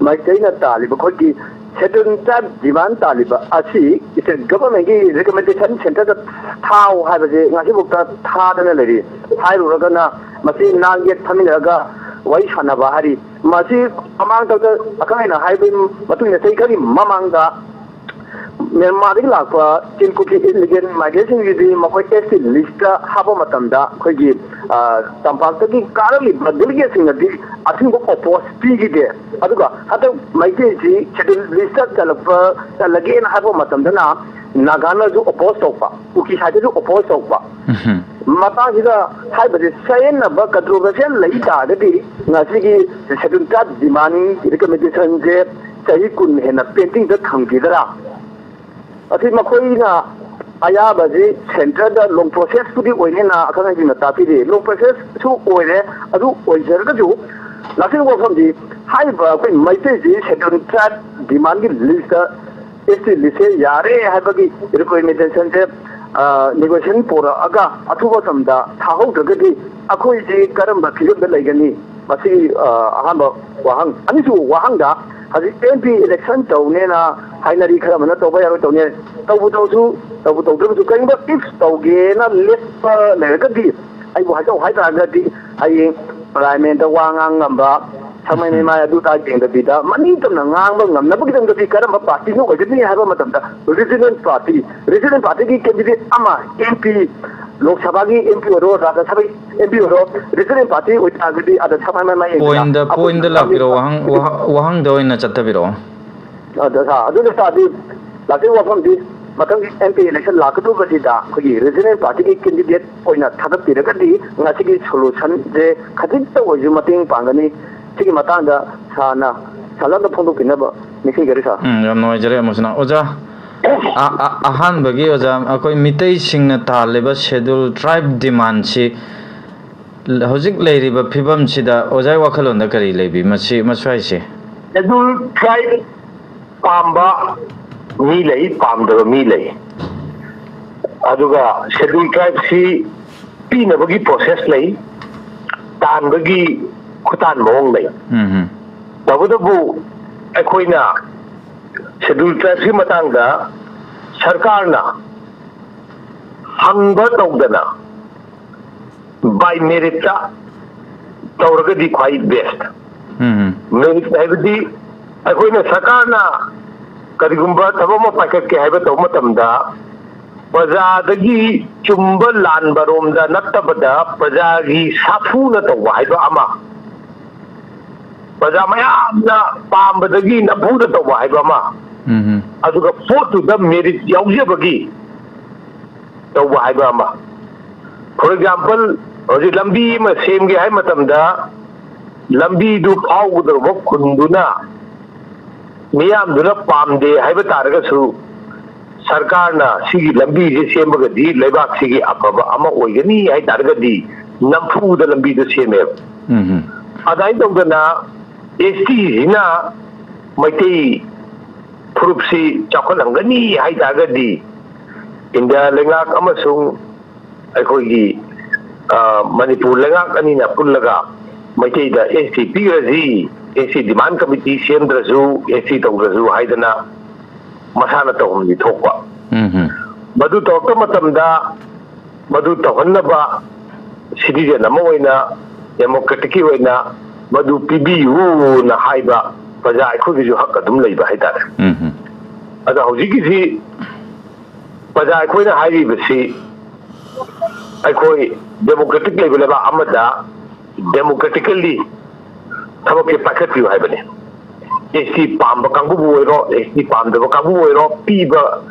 ꯃꯩꯇꯩꯅ ꯇꯥꯜꯂꯤꯕ ꯑꯩꯈꯣꯏꯒꯤ ꯁꯦꯗꯨꯜ ꯇ꯭ꯔꯥꯏꯕ ꯗꯤꯃꯥꯟ ꯇꯥꯜꯂꯤꯕ ꯑꯁꯤ ꯁ꯭ꯇꯦꯠ ꯒꯚꯔꯟꯃꯦꯟꯒꯤ ꯔꯤꯀꯃꯦꯟꯗꯦꯁꯟ ꯁꯦꯟꯇꯔꯗ ꯊꯥꯎ ꯍꯥꯏꯕꯁꯦ ꯉꯁꯤꯐꯥꯎꯗ ꯊꯥꯗꯅ ꯂꯩꯔꯤ꯫ ꯍꯥꯏꯔꯨꯔꯒꯅ ꯃꯁꯤ ꯅꯥꯛ ꯌꯦꯠ ꯐꯝꯃꯤꯟꯅꯔꯒ ꯋꯥꯔꯤ ꯁꯥꯟꯅꯕ ꯍꯥꯏꯔꯤ꯫ ꯃꯁꯤ ꯃꯃꯥꯡꯗ ꯑꯈꯪ ꯑꯍꯩꯅ ꯍꯥꯏꯕꯒꯤ ꯃꯇꯨꯡ ꯏꯟꯅ ꯆꯍꯤ ꯈꯔꯒꯤ ꯃꯃꯥꯡꯗ ꯃ꯭ꯌꯥꯟꯃꯥꯔꯗꯒꯤ ꯂꯥꯛꯄ ꯆꯤꯟ ꯀꯨꯀꯤ ꯏꯂꯤꯒꯦꯜ ꯃꯥꯏꯒ꯭ꯔꯦꯟꯁꯤꯡꯁꯤꯗꯤ ꯃꯈꯣꯏ ꯑꯦꯁ ꯇꯤ ꯂꯤꯁꯇ ꯍꯥꯞꯄ ꯃꯇꯝꯗ ꯑꯩꯈꯣꯏꯒꯤ, ꯑ, ꯇꯝꯄꯥꯛꯇꯒꯤ ꯀꯥꯔꯛꯂꯤꯕ ꯗꯦꯂꯤꯒꯦꯠꯁꯤꯡꯅꯗꯤ ꯑꯊꯤꯡꯕ ꯑꯣꯄꯣꯁ ꯄꯤꯈꯤꯗꯦ꯫ ꯑꯗꯨꯒ ꯍꯟꯗꯛ ꯃꯩꯇꯩꯁꯤ ꯁꯦꯗꯨꯜ ꯂꯤꯁꯇ ꯆꯜꯂꯛꯄ, ꯆꯜꯂꯒꯦꯅ ꯍꯥꯏꯕ ꯃꯇꯝꯗꯅ ꯅꯥꯒꯥꯅꯁꯨ ꯑꯣꯄꯣꯁ ꯇꯧꯕ, ꯀꯨꯀꯤ ꯁꯥꯏꯠꯇꯁꯨ ꯑꯣꯄꯣꯁ ꯇꯧꯕ꯫ ꯎꯝꯍꯨꯝ꯫ ꯃꯇꯥꯡꯁꯤꯗ ꯍꯥꯏꯕꯁꯦ ꯆꯌꯦꯠꯅꯕ ꯀꯟꯇ꯭ꯔꯣꯚꯔꯁꯤꯌꯦꯜ ꯂꯩ ꯇꯥꯔꯒꯗꯤ ꯉꯁꯤꯒꯤ ꯁꯦꯗꯨꯜ ꯇ꯭ꯔꯥꯏꯕ ꯗꯤꯃꯥꯟ ꯔꯤꯀꯃꯦꯟꯗꯦꯁꯟꯁꯦ ꯆꯍꯤ ꯀꯨꯟ ꯍꯦꯟꯅ ꯄꯦꯟꯗꯤꯡꯗ ꯊꯝꯈꯤꯗꯔꯥ? ꯑꯁꯤ ꯃꯈꯣꯏꯅ ꯑꯌꯥꯕꯁꯤ ꯁꯦꯟꯇꯔꯗ ꯂꯣꯡ ꯄ꯭ꯔꯣꯁꯦꯁꯄꯨꯗꯤ ꯑꯣꯏꯅꯦꯅ ꯑꯈꯪ ꯑꯍꯩꯁꯤꯡꯅ ꯇꯥꯛꯄꯤꯔꯤ꯫ ꯂꯣꯡ ꯄ꯭ꯔꯣꯁꯦꯁꯁꯨ ꯑꯣꯏꯔꯦ, ꯑꯗꯨ ꯑꯣꯏꯖꯔꯒꯁꯨ ꯂꯥꯛꯀꯗꯧꯕ ꯋꯥꯐꯝꯗꯤ ꯍꯥꯏꯔꯤꯕ ꯑꯩꯈꯣꯏ ꯃꯩꯇꯩꯁꯤ ꯁꯦꯗꯨꯜ ꯇ꯭ꯔꯥꯏꯕ ꯗꯤꯃꯥꯟꯒꯤ ꯂꯤꯁꯇ ꯑꯦꯁ ꯇꯤ ꯂꯤꯁꯁꯦ ꯌꯥꯔꯦ ꯍꯥꯏꯕꯒꯤ ꯔꯤꯀꯃꯦꯟꯗꯦꯁꯟꯁꯦ, ꯑ, ꯅꯦꯒꯣꯁꯤꯌꯦꯁꯟ ꯄꯨꯔꯛꯑꯒ ꯑꯊꯨꯕ ꯃꯇꯝꯗ ꯊꯥꯍꯧꯗ꯭ꯔꯒꯗꯤ ꯑꯩꯈꯣꯏꯁꯤ ꯀꯔꯝꯕ ꯐꯤꯕꯝꯗ ꯂꯩꯒꯅꯤ? ꯃꯁꯤ, ꯑ, ꯑꯍꯥꯟꯕ ꯋꯥꯍꯪ꯫ ꯑꯅꯤꯁꯨꯕ ꯋꯥꯍꯪꯗ ꯍꯧꯖꯤꯛ ꯑꯦꯝ ꯄꯤ ꯏꯂꯦꯛꯁꯟ ꯇꯧꯅꯦꯅ ꯍꯥꯏꯅꯔꯤ, ꯈꯔ ꯑꯃꯅ ꯇꯧꯕ ꯌꯥꯔꯣꯏ ꯇꯧꯅꯦ꯫ ꯇꯧꯕꯨ ꯇꯧꯔꯁꯨ, ꯇꯧꯕꯨ ꯇꯧꯗ꯭ꯔꯒꯁꯨ ꯀꯔꯤꯒꯨꯝꯕ ꯏꯐ ꯇꯧꯒꯦꯅ ꯂꯦꯞꯄ ꯂꯩꯔꯒꯗꯤ ꯑꯩꯕꯨ ꯍꯥꯏꯖꯧ ꯍꯥꯏ ꯇꯥꯔꯒꯗꯤ ꯍꯌꯦꯡ ꯄꯥꯔꯂꯤꯌꯥꯃꯦꯟꯗ ꯋꯥ ꯉꯥꯡ ꯉꯝꯕ, ꯁꯛꯃꯥꯏ ꯃꯤꯃꯥꯏ ꯑꯗꯨ ꯑꯗꯥ ꯌꯦꯡꯗꯕꯤꯗ ꯃꯅꯤꯡ ꯇꯝꯅ ꯉꯥꯡꯕ ꯉꯝꯅꯕꯒꯤꯗꯃꯛꯇꯗꯤ ꯀꯔꯝꯕ ꯄꯥꯔꯇꯤꯅ ꯑꯣꯏꯒꯅꯤ ꯍꯥꯏꯕ ꯃꯇꯝꯗ ꯔꯤꯖꯅꯦꯜ ꯄꯥꯔꯇꯤ, ꯔꯤꯖꯅꯦꯜ ꯄꯥꯔꯇꯤꯒꯤ ꯀꯦꯟꯗꯤꯗꯦꯠ ꯑꯃ ꯑꯦꯝ ꯄꯤ ꯂꯣꯛ ꯁꯚꯥꯒꯤ ꯑꯦꯝ ꯄꯤ ꯑꯣꯏꯔꯣ, ꯔꯥꯖ꯭ꯌ ꯁꯚꯥꯒꯤ ꯑꯦꯝ ꯄꯤ ꯑꯣꯏꯔꯣ, ꯔꯤꯖꯅꯦꯜ ꯄꯥꯔꯇꯤ ꯑꯣꯏꯇꯥꯔꯒꯗꯤ ꯑꯗ ꯁꯞ ꯃꯥꯏ ꯃꯥꯏ ꯌꯦꯡꯗꯅ ꯄꯣꯏꯟꯗ ꯑꯩꯈꯣꯏ ꯄꯣꯏꯟꯗ ꯂꯝꯕꯤ ꯂꯥꯛꯄꯤꯔꯣ, ꯋꯥꯍꯪ ꯋꯥꯍ- ꯋꯥꯍꯪꯗ ꯑꯣꯏꯅ ꯆꯠꯊꯕꯤꯔꯛꯑꯣ꯫ ꯑꯗ ꯁꯥꯔ, ꯑꯗꯨꯅ ꯁꯥꯔꯗꯤ ꯂꯥꯛꯇꯣꯏ ꯋꯥꯐꯝꯗꯤ ꯃꯊꯪꯒꯤ ꯑꯦꯝ ꯄꯤ ꯏꯂꯦꯛꯁꯟ ꯂꯥꯛꯀꯗꯧꯕꯁꯤꯗ ꯑꯩꯈꯣꯏꯒꯤ ꯔꯤꯖꯅꯦꯜ ꯄꯥꯔꯇꯤꯒꯤ ꯀꯦꯟꯗꯤꯗꯦꯠ ꯑꯣꯏꯅ ꯊꯥꯒꯠꯄꯤꯔꯒꯗꯤ ꯉꯁꯤꯒꯤ ꯁꯣꯂꯨꯁꯟꯁꯦ ꯈꯖꯤꯛꯇ ꯑꯣꯏꯔꯁꯨ ꯃꯇꯦꯡ ꯄꯥꯡꯒꯅꯤ꯫ ꯁꯤꯒꯤ ꯃꯇꯥꯡꯗ ꯁꯥꯔꯅ ꯁꯥꯔ ꯂꯝꯗ ꯐꯣꯡꯗꯣꯛꯄꯤꯅꯕ ꯅꯤꯡꯁꯤꯡꯖꯔꯤ ꯁꯥꯔ꯫ ꯎꯝ, ꯌꯥꯝ ꯅꯨꯡꯉꯥꯏꯖꯔꯦ ꯑꯃꯨꯁꯅꯥ꯫ ꯑꯣꯖꯥ, ꯑ- ꯑ- ꯑꯍꯥꯟꯕꯒꯤ ꯑꯣꯖꯥ, ꯑꯩꯈꯣꯏ ꯃꯤꯇꯩꯁꯤꯡꯅ ꯇꯥꯜꯂꯤꯕ ꯁꯦꯗꯨꯜ ꯇ꯭ꯔꯥꯏꯕ ꯗꯤꯃꯥꯟꯁꯤ ꯍꯧꯖꯤꯛ ꯂꯩꯔꯤꯕ ꯐꯤꯕꯝꯁꯤꯗ ꯑꯣꯖꯥꯒꯤ ꯋꯥꯈꯜꯂꯣꯟꯗ ꯀꯔꯤ ꯂꯩꯕꯤ? ꯃꯁꯤ ꯃꯁ꯭ꯋꯥꯏꯁꯦ꯫ ꯁꯦꯗꯨꯜ ꯇ꯭ꯔꯥꯏꯕ ꯄꯥꯝꯕ ꯃꯤ ꯂꯩ, ꯄꯥꯝꯗꯕ ꯃꯤ ꯂꯩ꯫ ꯑꯗꯨꯒ ꯁꯦꯗꯨꯜ ꯇ꯭ꯔꯥꯏꯕꯁꯤ ꯄꯤꯅꯕꯒꯤ ꯄ꯭ꯔꯣꯁꯦꯁ ꯂꯩ, ꯇꯥꯟꯕꯒꯤ ꯈꯨꯇꯥꯟ ꯃꯑꯣꯡ ꯂꯩ꯫ ꯎꯝ ꯎꯝ꯫ ꯇꯧꯕꯇꯕꯨ ꯑꯩꯈꯣꯏꯅ ꯁꯦꯗꯨꯜ ꯇ꯭ꯔꯥꯏꯕꯁꯤ ꯃꯇꯥꯡꯗ ꯁꯔꯀꯥꯔꯅ ꯍꯪꯕ ꯇꯧꯗꯅ ꯕꯥꯏ ꯃꯦꯔꯤꯠꯇ ꯇꯧꯔꯒꯗꯤ ꯈ꯭ꯋꯥꯏ ꯕꯦꯁ꯫ ꯎꯝ ꯎꯝ꯫ ꯃꯦꯔꯤꯠ ꯍꯥꯏꯕꯗꯤ ꯑꯩꯈꯣꯏꯅ ꯁꯔꯀꯥꯔꯅ ꯀꯔꯤꯒꯨꯝꯕ ꯊꯕꯛ ꯑꯃ ꯄꯥꯏꯈꯠꯀꯦ ꯍꯥꯏꯕ ꯇꯧꯕ ꯃꯇꯝꯗ ꯄ꯭ꯔꯖꯥꯗꯒꯤ ꯆꯨꯝꯕ ꯂꯥꯟꯕ ꯔꯣꯝꯗ ꯅꯠꯇꯕꯗ ꯄ꯭ꯔꯖꯥꯒꯤ ꯁꯥꯐꯨꯅ ꯇꯧꯕ ꯍꯥꯏꯕ ꯑꯃ, ꯄ꯭ꯔꯖꯥ ꯃꯌꯥꯝꯅ ꯄꯥꯝꯕꯗꯒꯤ ꯅꯝꯐꯨꯗ ꯇꯧꯕ ꯍꯥꯏꯕ ꯑꯃ, ꯎꯝ ꯎꯝ꯫ ꯑꯗꯨꯒ ꯄꯣꯠꯇꯨꯗ ꯃꯦꯔꯤꯠ ꯌꯥꯎꯖꯕꯒꯤ ꯇꯧꯕ ꯍꯥꯏꯕ ꯑꯃ꯫ ꯐꯣꯔ ꯑꯦꯛꯖꯥꯝꯄꯜ, ꯍꯧꯖꯤꯛ ꯂꯝꯕꯤ ꯑꯃ ꯁꯦꯝꯒꯦ ꯍꯥꯏꯕ ꯃꯇꯝꯗ ꯂꯝꯕꯤꯗꯨ ꯐꯥꯎꯒꯗꯧꯕ ꯈꯨꯟꯗꯨꯅ ꯃꯤꯌꯥꯝꯗꯨꯅ ꯄꯥꯝꯗꯦ ꯍꯥꯏꯕ ꯇꯥꯔꯒꯁꯨ ꯁꯔꯀꯥꯔꯅ ꯁꯤꯒꯤ ꯂꯝꯕꯤꯁꯦ ꯁꯦꯝꯃꯒꯗꯤ ꯂꯩꯕꯥꯛꯁꯤꯒꯤ ꯑꯐꯕ ꯑꯃ ꯑꯣꯏꯒꯅꯤ ꯍꯥꯏ ꯇꯥꯔꯒꯗꯤ ꯅꯝꯐꯨꯗ ꯂꯝꯕꯤꯗꯨ ꯁꯦꯝꯃꯦꯕ꯫ ꯎꯝ ꯎꯝ꯫ ꯑꯗꯨꯃꯥꯏꯅ ꯇꯧꯗꯅ ꯑꯦꯁ ꯇꯤꯁꯤꯅ ꯃꯩꯇꯩ ꯐꯨꯔꯨꯞꯁꯤ ꯆꯥꯎꯈꯠꯍꯟꯒꯅꯤ ꯍꯥꯏ ꯇꯥꯔꯒꯗꯤ ꯏꯟꯗꯤꯌꯥ ꯂꯩꯉꯥꯛ ꯑꯃꯁꯨꯡ ꯑꯩꯈꯣꯏꯒꯤ, ꯑ, ꯃꯅꯤꯄꯨꯔ ꯂꯩꯉꯥꯛ ꯑꯅꯤꯅ ꯄꯨꯜꯂꯒ ꯃꯩꯇꯩꯗ ꯑꯦꯁ ꯇꯤ ꯄꯤꯈ꯭ꯔꯁꯤ, ꯑꯦꯁ ꯇꯤ ꯗꯤꯃꯥꯟ ꯀꯃꯤꯇꯤ ꯁꯦꯝꯗ꯭ꯔꯁꯨ, ꯑꯦꯁ ꯇꯤ ꯇꯧꯗ꯭ꯔꯁꯨ ꯍꯥꯏꯗꯅ ꯃꯁꯥꯅ ꯇꯧꯐꯝꯗꯤ ꯊꯣꯛꯄ꯫ ꯎꯝ ꯎꯝ꯫ ꯃꯗꯨ ꯇꯧꯔꯛꯄ ꯃꯇꯝꯗ ꯃꯗꯨ ꯇꯧꯍꯟꯅꯕ ꯁꯤꯇꯤꯖꯦꯟ ꯑꯃ ꯑꯣꯏꯅ ꯗꯦꯃꯣꯀ꯭ꯔꯦꯇꯤꯛꯀꯤ ꯑꯣꯏꯅ ꯃꯗꯨ ꯄꯤꯕꯤꯌꯨꯅ ꯍꯥꯏꯕ ꯄ꯭ꯔꯖꯥ ꯑꯩꯈꯣꯏꯒꯤꯁꯨ ꯍꯛ ꯑꯗꯨꯝ ꯂꯩꯕ ꯍꯥꯏꯇꯥꯔꯦ꯫ ꯎꯝ ꯎꯝ꯫ ꯑꯗꯣ ꯍꯧꯖꯤꯛꯀꯤꯁꯤ ꯄ꯭ꯔꯖꯥ ꯑꯩꯈꯣꯏꯅ ꯍꯥꯏꯔꯤꯕꯁꯤ ꯑꯩꯈꯣꯏ ꯗꯦꯃꯣꯀ꯭ꯔꯦꯇꯤꯛ ꯂꯩꯕ ꯂꯩꯕꯥꯛ ꯑꯃꯗ ꯗꯦꯃꯣꯀ꯭ꯔꯦꯇꯤꯀꯦꯜꯂꯤ ꯊꯕꯛꯁꯦ ꯄꯥꯏꯈꯠꯄꯤꯌꯨ ꯍꯥꯏꯕꯅꯤ꯫ ꯑꯦꯁ ꯇꯤ ꯄꯥꯝꯕ ꯀꯥꯡꯕꯨꯕꯨ ꯑꯣꯏꯔꯣ, ꯑꯦꯁ ꯇꯤ ꯄꯥꯝꯗꯕ ꯀꯥꯡꯕꯨꯕꯨ ꯑꯣꯏꯔꯣ, ꯄꯤꯕ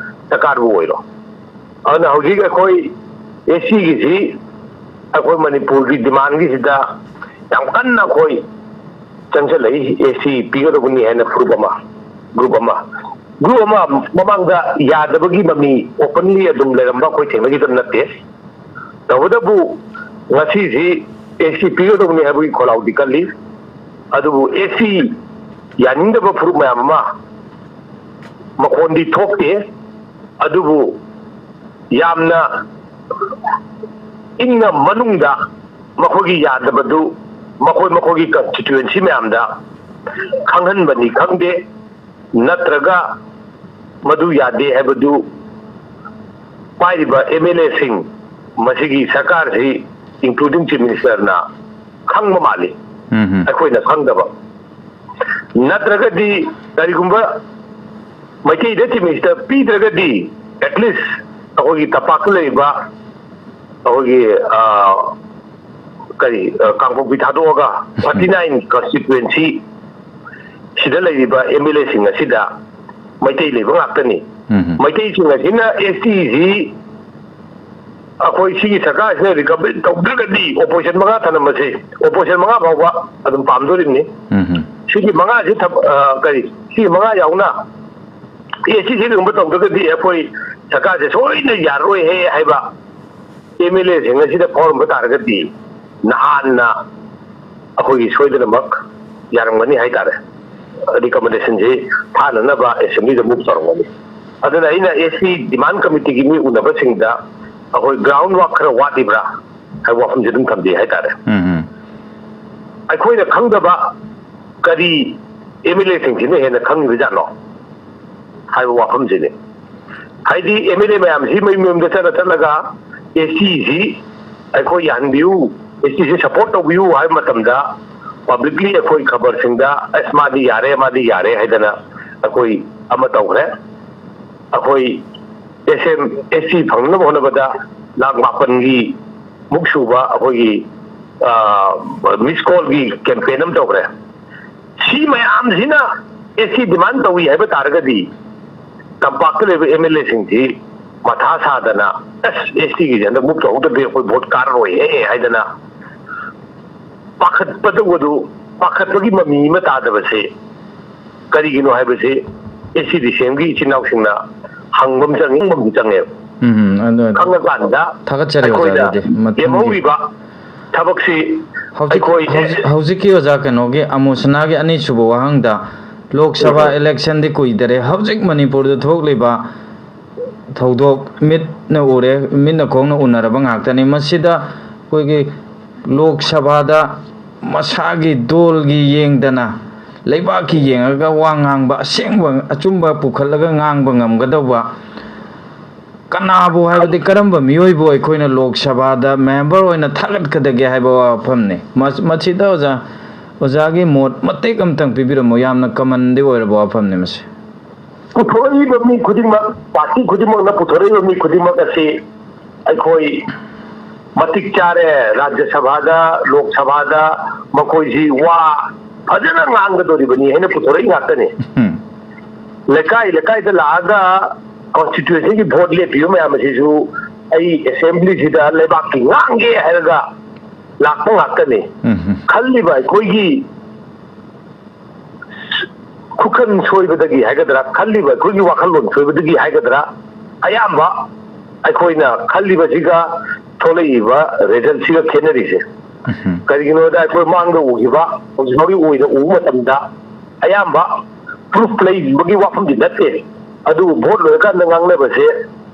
ꯁꯔꯀꯥꯔꯕꯨ ꯑꯣꯏꯔꯣ꯫ ꯑꯗꯨꯅ ꯍꯧꯖꯤꯛ ꯑꯩꯈꯣꯏ ꯑꯦꯁ ꯇꯤꯒꯤꯁꯤ ꯑꯩꯈꯣꯏ ꯃꯅꯤꯄꯨꯔꯒꯤ ꯗꯤꯃꯥꯟꯒꯤꯁꯤꯗ ꯌꯥꯝ ꯀꯟꯅ ꯑꯩꯈꯣꯏ ꯆꯪꯁꯤꯜꯂꯛꯏ꯫ ꯑꯦꯁ ꯇꯤ ꯄꯤꯒꯗꯧꯕꯅꯤ ꯍꯥꯏꯅ ꯐꯨꯔꯨꯞ ꯑꯃ, ꯒ꯭ꯔꯨꯞ ꯑꯃ, ꯒ꯭ꯔꯨꯞ ꯑꯃ ꯃꯃꯥꯡꯗ ꯌꯥꯗꯕꯒꯤ ꯃꯃꯤ ꯑꯣꯄꯟꯂꯤ ꯑꯗꯨꯝ ꯂꯩꯔꯝꯕ ꯑꯩꯈꯣꯏ ꯊꯦꯡꯅꯈꯤꯗꯕ ꯅꯠꯇꯦ꯫ ꯇꯧꯕꯇꯕꯨ ꯉꯁꯤꯁꯤ ꯑꯦꯁ ꯇꯤ ꯄꯤꯒꯗꯧꯕꯅꯤ ꯍꯥꯏꯕꯒꯤ ꯈꯣꯜꯂꯥꯎꯗꯤ ꯀꯜꯂꯤ꯫ ꯑꯗꯨꯕꯨ ꯑꯦꯁ ꯇꯤ ꯌꯥꯅꯤꯡꯗꯕ ꯐꯨꯔꯨꯞ ꯃꯌꯥꯝ ꯑꯃ ꯃꯈꯣꯟꯗꯤ ꯊꯣꯛꯇꯦ꯫ ꯑꯗꯨꯕꯨ ꯌꯥꯝꯅ ꯏꯪꯅ ꯃꯅꯨꯡꯗ ꯃꯈꯣꯏꯒꯤ ꯌꯥꯗꯕꯗꯨ ꯃꯈꯣꯏ ꯃꯈꯣꯏꯒꯤ ꯀꯟꯁꯇꯤꯇ꯭ꯌꯨꯑꯦꯟꯁꯤ ꯃꯌꯥꯝꯗ ꯈꯪꯍꯟꯕꯅꯤ ꯈꯪꯗꯦ, ꯅꯠꯇ꯭ꯔꯒ ꯃꯗꯨ ꯌꯥꯗꯦ ꯍꯥꯏꯕꯗꯨ ꯄꯥꯏꯔꯤꯕ ꯑꯦꯝ ꯑꯦꯜ ꯑꯦꯁꯤꯡ, ꯃꯁꯤꯒꯤ ꯁꯔꯀꯥꯔꯁꯤ, ꯏꯟꯀ꯭ꯂꯨꯗꯤꯡ ꯆꯤꯐ ꯃꯤꯅꯤꯁꯇꯔꯅ ꯈꯪꯕ ꯃꯥꯜꯂꯤ, ꯎꯝ, ꯎꯝ꯫ ꯑꯩꯈꯣꯏꯅ ꯈꯪꯗꯕ꯫ ꯅꯠꯇ꯭ꯔꯒꯗꯤ ꯀꯔꯤꯒꯨꯝꯕ ꯃꯩꯇꯩꯗ ꯆꯤꯐ ꯃꯤꯅꯤꯁꯇꯔ ꯄꯤꯗ꯭ꯔꯒꯗꯤ, ꯑꯦꯠꯂꯤꯁ ꯑꯩꯈꯣꯏꯒꯤ ꯇꯝꯄꯥꯛꯇ ꯂꯩꯔꯤꯕ ꯑꯩꯈꯣꯏꯒꯤ, ꯑ, ꯀꯔꯤ, ꯑ, ꯀꯥꯡꯄꯣꯛꯄꯤ ꯊꯥꯗꯣꯛꯑꯒ ꯐꯣꯔꯇꯤ ꯅꯥꯏꯟ ꯀꯟꯁꯇꯤꯇ꯭ꯌꯨꯑꯦꯟꯁꯤ ꯁꯤꯗ ꯂꯩꯔꯤꯕ ꯑꯦꯝ ꯑꯦꯜ ꯑꯦꯁꯤꯡ ꯑꯁꯤꯗ ꯃꯩꯇꯩ ꯂꯩꯕ ꯉꯥꯛꯇꯅꯤ꯫ ꯎꯝ꯫ ꯃꯩꯇꯩꯁꯤꯡ ꯑꯁꯤꯅ ꯑꯦꯁ ꯇꯤꯁꯤ ꯑꯩꯈꯣꯏ ꯁꯤꯒꯤ ꯁꯔꯀꯥꯔꯁꯤꯅ ꯔꯤꯀꯃꯦꯟ ꯇꯧꯗ꯭ꯔꯒꯗꯤ ꯑꯣꯄꯣꯖꯤꯁꯟ ꯃꯉꯥ ꯊꯅꯝꯕꯁꯦ, ꯑꯣꯄꯣꯖꯤꯁꯟ ꯃꯉꯥ ꯐꯥꯎꯕ ꯑꯗꯨꯝ ꯄꯥꯝꯗꯣꯔꯤꯕꯅꯤ꯫ ꯎꯝ꯫ ꯁꯤꯒꯤ ꯃꯉꯥꯁꯤ ꯊꯕ-, ꯑ, ꯀꯔꯤ, ꯁꯤꯒꯤ ꯃꯉꯥ ꯌꯥꯎꯅ ꯑꯦ ꯁꯤ ꯁꯤꯒꯨꯝꯕ ꯇꯧꯗ꯭ꯔꯒꯗꯤ ꯑꯩꯈꯣꯏ ꯁꯔꯀꯥꯔꯁꯦ ꯁꯣꯏꯗꯅ ꯌꯥꯔꯔꯣꯏꯍꯦ ꯍꯥꯏꯕ ꯑꯦꯝ ꯑꯦꯜ ꯑꯦꯁꯤꯡ ꯑꯁꯤꯗ ꯐꯥꯎꯔꯝꯕ ꯇꯥꯔꯒꯗꯤ ꯅꯍꯥꯟꯅ ꯑꯩꯈꯣꯏꯒꯤ ꯁꯣꯏꯗꯅꯃꯛ ꯌꯥꯔꯝꯒꯅꯤ ꯍꯥꯏꯇꯥꯔꯦ꯫ ꯔꯤꯀꯃꯦꯟꯗꯦꯁꯟꯁꯤ ꯊꯥꯅꯅꯕ ꯑꯦꯁꯦꯝꯕ꯭ꯂꯤꯗ ꯃꯨꯚ ꯇꯧꯔꯝꯒꯅꯤ꯫ ꯑꯗꯨꯅ ꯑꯩꯅ ꯑꯦꯁ ꯁꯤ ꯗꯤꯃꯥꯟ ꯀꯃꯤꯇꯤꯒꯤ ꯃꯤ ꯎꯅꯕꯁꯤꯡꯗ ꯑꯩꯈꯣꯏ ꯒ꯭ꯔꯥꯎꯟ ꯋꯥꯔꯛ ꯈꯔ ꯋꯥꯠꯂꯤꯕ꯭ꯔꯥ ꯍꯥꯏꯕ ꯋꯥꯐꯝꯁꯦ ꯑꯗꯨꯝ ꯊꯝꯖꯩ ꯍꯥꯏꯇꯥꯔꯦ꯫ ꯎꯝ, ꯎꯝ꯫ ꯑꯩꯈꯣꯏꯅ ꯈꯪꯗꯕ ꯀꯔꯤ ꯑꯦꯝ ꯑꯦꯜ ꯑꯦꯁꯤꯡꯁꯤꯅ ꯍꯦꯟꯅ ꯈꯪꯉꯤꯕꯖꯥꯠꯅꯣ ꯍꯥꯏꯕ ꯋꯥꯐꯝꯁꯤꯅꯤ꯫ ꯍꯥꯏꯗꯤ ꯑꯦꯝ ꯑꯦꯜ ꯑꯦ ꯃꯌꯥꯝꯁꯤ ꯃꯌꯨꯝ ꯃꯌꯨꯝꯗ ꯆꯠꯂ ꯆꯠꯂꯒ ꯑꯦꯁ ꯇꯤꯁꯤ ꯑꯩꯈꯣꯏ ꯌꯥꯍꯟꯕꯤꯌꯨ, ꯑꯦꯁ ꯇꯤꯁꯤ ꯁꯄꯣꯔꯠ ꯇꯧꯕꯤꯌꯨ ꯍꯥꯏꯕ ꯃꯇꯝꯗ ꯄꯕ꯭ꯂꯤꯛꯂꯤ ꯑꯩꯈꯣꯏ ꯈꯕꯔꯁꯤꯡꯗ "ꯑꯁ, ꯃꯥꯗꯤ ꯌꯥꯔꯦ, ꯃꯥꯗꯤ ꯌꯥꯔꯦ" ꯍꯥꯏꯗꯅ ꯑꯩꯈꯣꯏ ꯑꯃ ꯇꯧꯈ꯭ꯔꯦ꯫ ꯑꯩꯈꯣꯏ ꯑꯦꯁ ꯑꯦꯝ, ꯑꯦꯁ ꯇꯤ ꯐꯪꯅꯕ ꯍꯣꯠꯅꯕꯗ ꯂꯥꯈ ꯃꯥꯄꯟꯒꯤ ꯃꯨꯛ ꯁꯨꯕ ꯑꯩꯈꯣꯏꯒꯤ ꯃꯤꯁ ꯀꯣꯜꯒꯤ ꯀꯦꯝꯄꯦꯟ ꯑꯃ ꯇꯧꯈ꯭ꯔꯦ꯫ ꯁꯤ ꯃꯌꯥꯝꯁꯤꯅ ꯑꯦꯁ ꯇꯤ ꯗꯤꯃꯥꯟ ꯇꯧꯏ ꯍꯥꯏꯕ ꯇꯥꯔꯒꯗꯤ, ꯇꯝꯄꯥꯛꯇ ꯂꯩꯕ ꯑꯦꯝ ꯑꯦꯜ ꯑꯦꯁꯤꯡꯁꯤ ꯃꯊꯥ ꯁꯥꯗꯅ, "ꯑꯁ, ꯑꯦꯁ ꯇꯤꯒꯤꯁꯦ ꯍꯟꯗꯛ ꯃꯨꯛ ꯇꯧꯍꯧꯗ꯭ꯔꯗꯤ ꯑꯩꯈꯣꯏ ꯚꯣꯠ ꯀꯥꯔꯔꯣꯏꯍꯦ" ꯍꯥꯏꯗꯅ ꯄꯥꯈꯠꯄꯗꯧꯕꯗꯨ, ꯄꯥꯈꯠꯄꯒꯤ ꯃꯃꯤ ꯑꯃ ꯇꯥꯗꯕꯁꯦ ꯀꯔꯤꯒꯤꯅꯣ ꯍꯥꯏꯕꯁꯤ ꯑꯦꯁ ꯇꯤ ꯗꯤ ꯁꯤ ꯑꯦꯝꯒꯤ ꯏꯆꯤꯟ ꯏꯅꯥꯎꯁꯤꯡꯅ ꯍꯪꯕ ꯑꯃ ꯆꯪꯉꯤ, ꯈꯪꯕ ꯑꯃ ꯆꯪꯉꯦꯕ꯫ ꯎꯝ, ꯑꯗꯨ, ꯑꯗꯨ ꯈꯪꯉꯀꯥꯟꯗ ꯊꯥꯒꯠꯆꯔꯤ ꯑꯣꯖꯥ, ꯑꯩꯈꯣꯏꯅ ꯑꯗꯨꯗꯤ ꯃꯊꯪꯒꯤ ꯂꯦꯝꯍꯧꯔꯤꯕ ꯊꯕꯛꯁꯤ ꯍꯧꯖꯤꯛ, ꯑꯩꯈꯣꯏ ꯍꯧꯖꯤꯛ, ꯍꯧꯖꯤꯛꯀꯤ ꯑꯣꯖꯥ ꯀꯩꯅꯣꯒꯤ ꯑꯃꯣꯁꯅꯥꯒꯤ ꯑꯅꯤꯁꯨꯕ ꯋꯥꯍꯪꯗ, ꯂꯣꯛ ꯁꯚꯥ ꯎꯝ꯫ ꯏꯂꯦꯛꯁꯟꯗꯤ ꯀꯨꯏꯗꯔꯦ, ꯍꯧꯖꯤꯛ ꯃꯅꯤꯄꯨꯔꯗ ꯊꯣꯛꯂꯤꯕ ꯊꯧꯗꯣꯛ ꯃꯤꯠꯅ ꯎꯔꯦ, ꯃꯤꯠꯅ ꯈꯣꯡꯅ ꯎꯅꯔꯕ ꯉꯥꯛꯇꯅꯤ꯫ ꯃꯁꯤꯗ ꯑꯩꯈꯣꯏꯒꯤ ꯂꯣꯛ ꯁꯚꯥꯗ ꯃꯁꯥꯒꯤ ꯗꯣꯜꯒꯤ ꯌꯦꯡꯗꯅ, ꯂꯩꯕꯥꯛꯀꯤ ꯌꯦꯡꯉꯒ ꯋꯥ ꯉꯥꯡꯕ, ꯑꯁꯦꯡꯕ ꯑꯆꯨꯝꯕ ꯄꯨꯈꯠꯂꯒ ꯉꯥꯡꯕ ꯉꯝꯒꯗꯧꯕ ꯀꯅꯥꯕꯨ, ꯍꯥꯏꯕꯗꯤ ꯀꯔꯝꯕ ꯃꯤꯑꯣꯏꯕꯨ ꯑꯩꯈꯣꯏꯅ ꯂꯣꯛ ꯁꯚꯥꯗ ꯃꯦꯝꯕꯔ ꯑꯣꯏꯅ ꯊꯥꯒꯠꯀꯗꯒꯦ ꯍꯥꯏꯕ ꯋꯥꯐꯝꯅꯤ꯫ ꯃꯁ-, ꯃꯁꯤꯗ ꯑꯣꯖꯥ, ꯑꯣꯖꯥꯒꯤ ꯃꯣꯠ ꯃꯇꯦꯛ ꯑꯃꯇꯪ ꯄꯤꯕꯤꯔꯝꯃꯨ꯫ ꯌꯥꯝꯅ ꯀꯃꯟꯗꯤ ꯑꯣꯏꯔꯕ ꯋꯥꯐꯝꯅꯤ ꯃꯁꯤ꯫ ꯄꯨꯊꯣꯔꯛꯏꯕ ꯃꯤ ꯈꯨꯗꯤꯡꯃꯛ, ꯄꯥꯔꯇꯤ ꯈꯨꯗꯤꯡꯃꯛꯅ ꯄꯨꯊꯣꯔꯛꯏꯕ ꯃꯤ ꯈꯨꯗꯤꯡꯃꯛ ꯑꯁꯤ ꯑꯩꯈꯣꯏ ꯃꯇꯤꯛ ꯆꯥꯔꯦ꯫ ꯔꯥꯖ꯭ꯌ ꯁꯚꯥꯗ, ꯂꯣꯛ ꯁꯚꯥꯗ ꯃꯈꯣꯏꯁꯤ ꯋꯥ ꯐꯖꯅ ꯉꯥꯡꯒꯗꯧꯔꯤꯕꯅꯤ ꯍꯥꯏꯅ ꯄꯨꯊꯣꯔꯛꯏ ꯉꯥꯛꯇꯅꯤ꯫ ꯎꯝ꯫ ꯂꯩꯀꯥꯏ ꯂꯩꯀꯥꯏꯗ ꯂꯥꯛꯑꯒ ꯀꯣꯟꯁꯇꯤꯇ꯭ꯌꯨꯑꯦꯟꯁꯤꯒꯤ ꯚꯣꯠ ꯂꯦꯞꯄꯤꯕ ꯃꯌꯥꯝ ꯑꯁꯤꯁꯨ ꯑꯩ ꯑꯦꯁꯦꯝꯕ꯭ꯂꯤꯁꯤꯗ ꯂꯩꯕꯥꯛꯀꯤ ꯉꯥꯡꯒꯦ ꯍꯥꯏꯔꯒ ꯂꯥꯛꯄ ꯉꯥꯛꯇꯅꯤ꯫ ꯎꯝ꯫ ꯈꯜꯂꯤꯕ ꯑꯩꯈꯣꯏꯒꯤ ꯈꯨꯈꯟ ꯁꯣꯏꯕꯗꯒꯤ ꯍꯥꯏꯒꯗ꯭ꯔꯥ, ꯈꯜꯂꯤꯕ ꯑꯩꯈꯣꯏꯒꯤ ꯋꯥꯈꯜꯂꯣꯟ ꯁꯣꯏꯕꯗꯒꯤ ꯍꯥꯏꯒꯗ꯭ꯔꯥ, ꯑꯌꯥꯝꯕ ꯑꯩꯈꯣꯏꯅ ꯈꯜꯂꯤꯕꯁꯤꯒ ꯊꯣꯛꯂꯛꯏꯕ ꯔꯤꯖꯜꯁꯤꯒ ꯈꯦꯠꯅꯔꯤꯁꯦ꯫ ꯎꯝ꯫ ꯀꯔꯤꯒꯤꯅꯣꯗ ꯑꯩꯈꯣꯏ ꯃꯥꯡꯗ ꯎꯈꯤꯕ ꯍꯧꯖꯤꯛ ꯐꯥꯎꯒꯤ ꯑꯣꯏꯅ ꯎꯕ ꯃꯇꯝꯗ ꯑꯌꯥꯝꯕ ꯄ꯭ꯔꯨꯐ ꯂꯩꯕꯒꯤ ꯋꯥꯐꯝꯗꯤ ꯅꯠꯇꯦ꯫ ꯑꯗꯨꯕꯨ ꯚꯣꯠ ꯂꯣꯏꯔꯀꯥꯟꯗ ꯉꯥꯡꯅꯕꯁꯦ,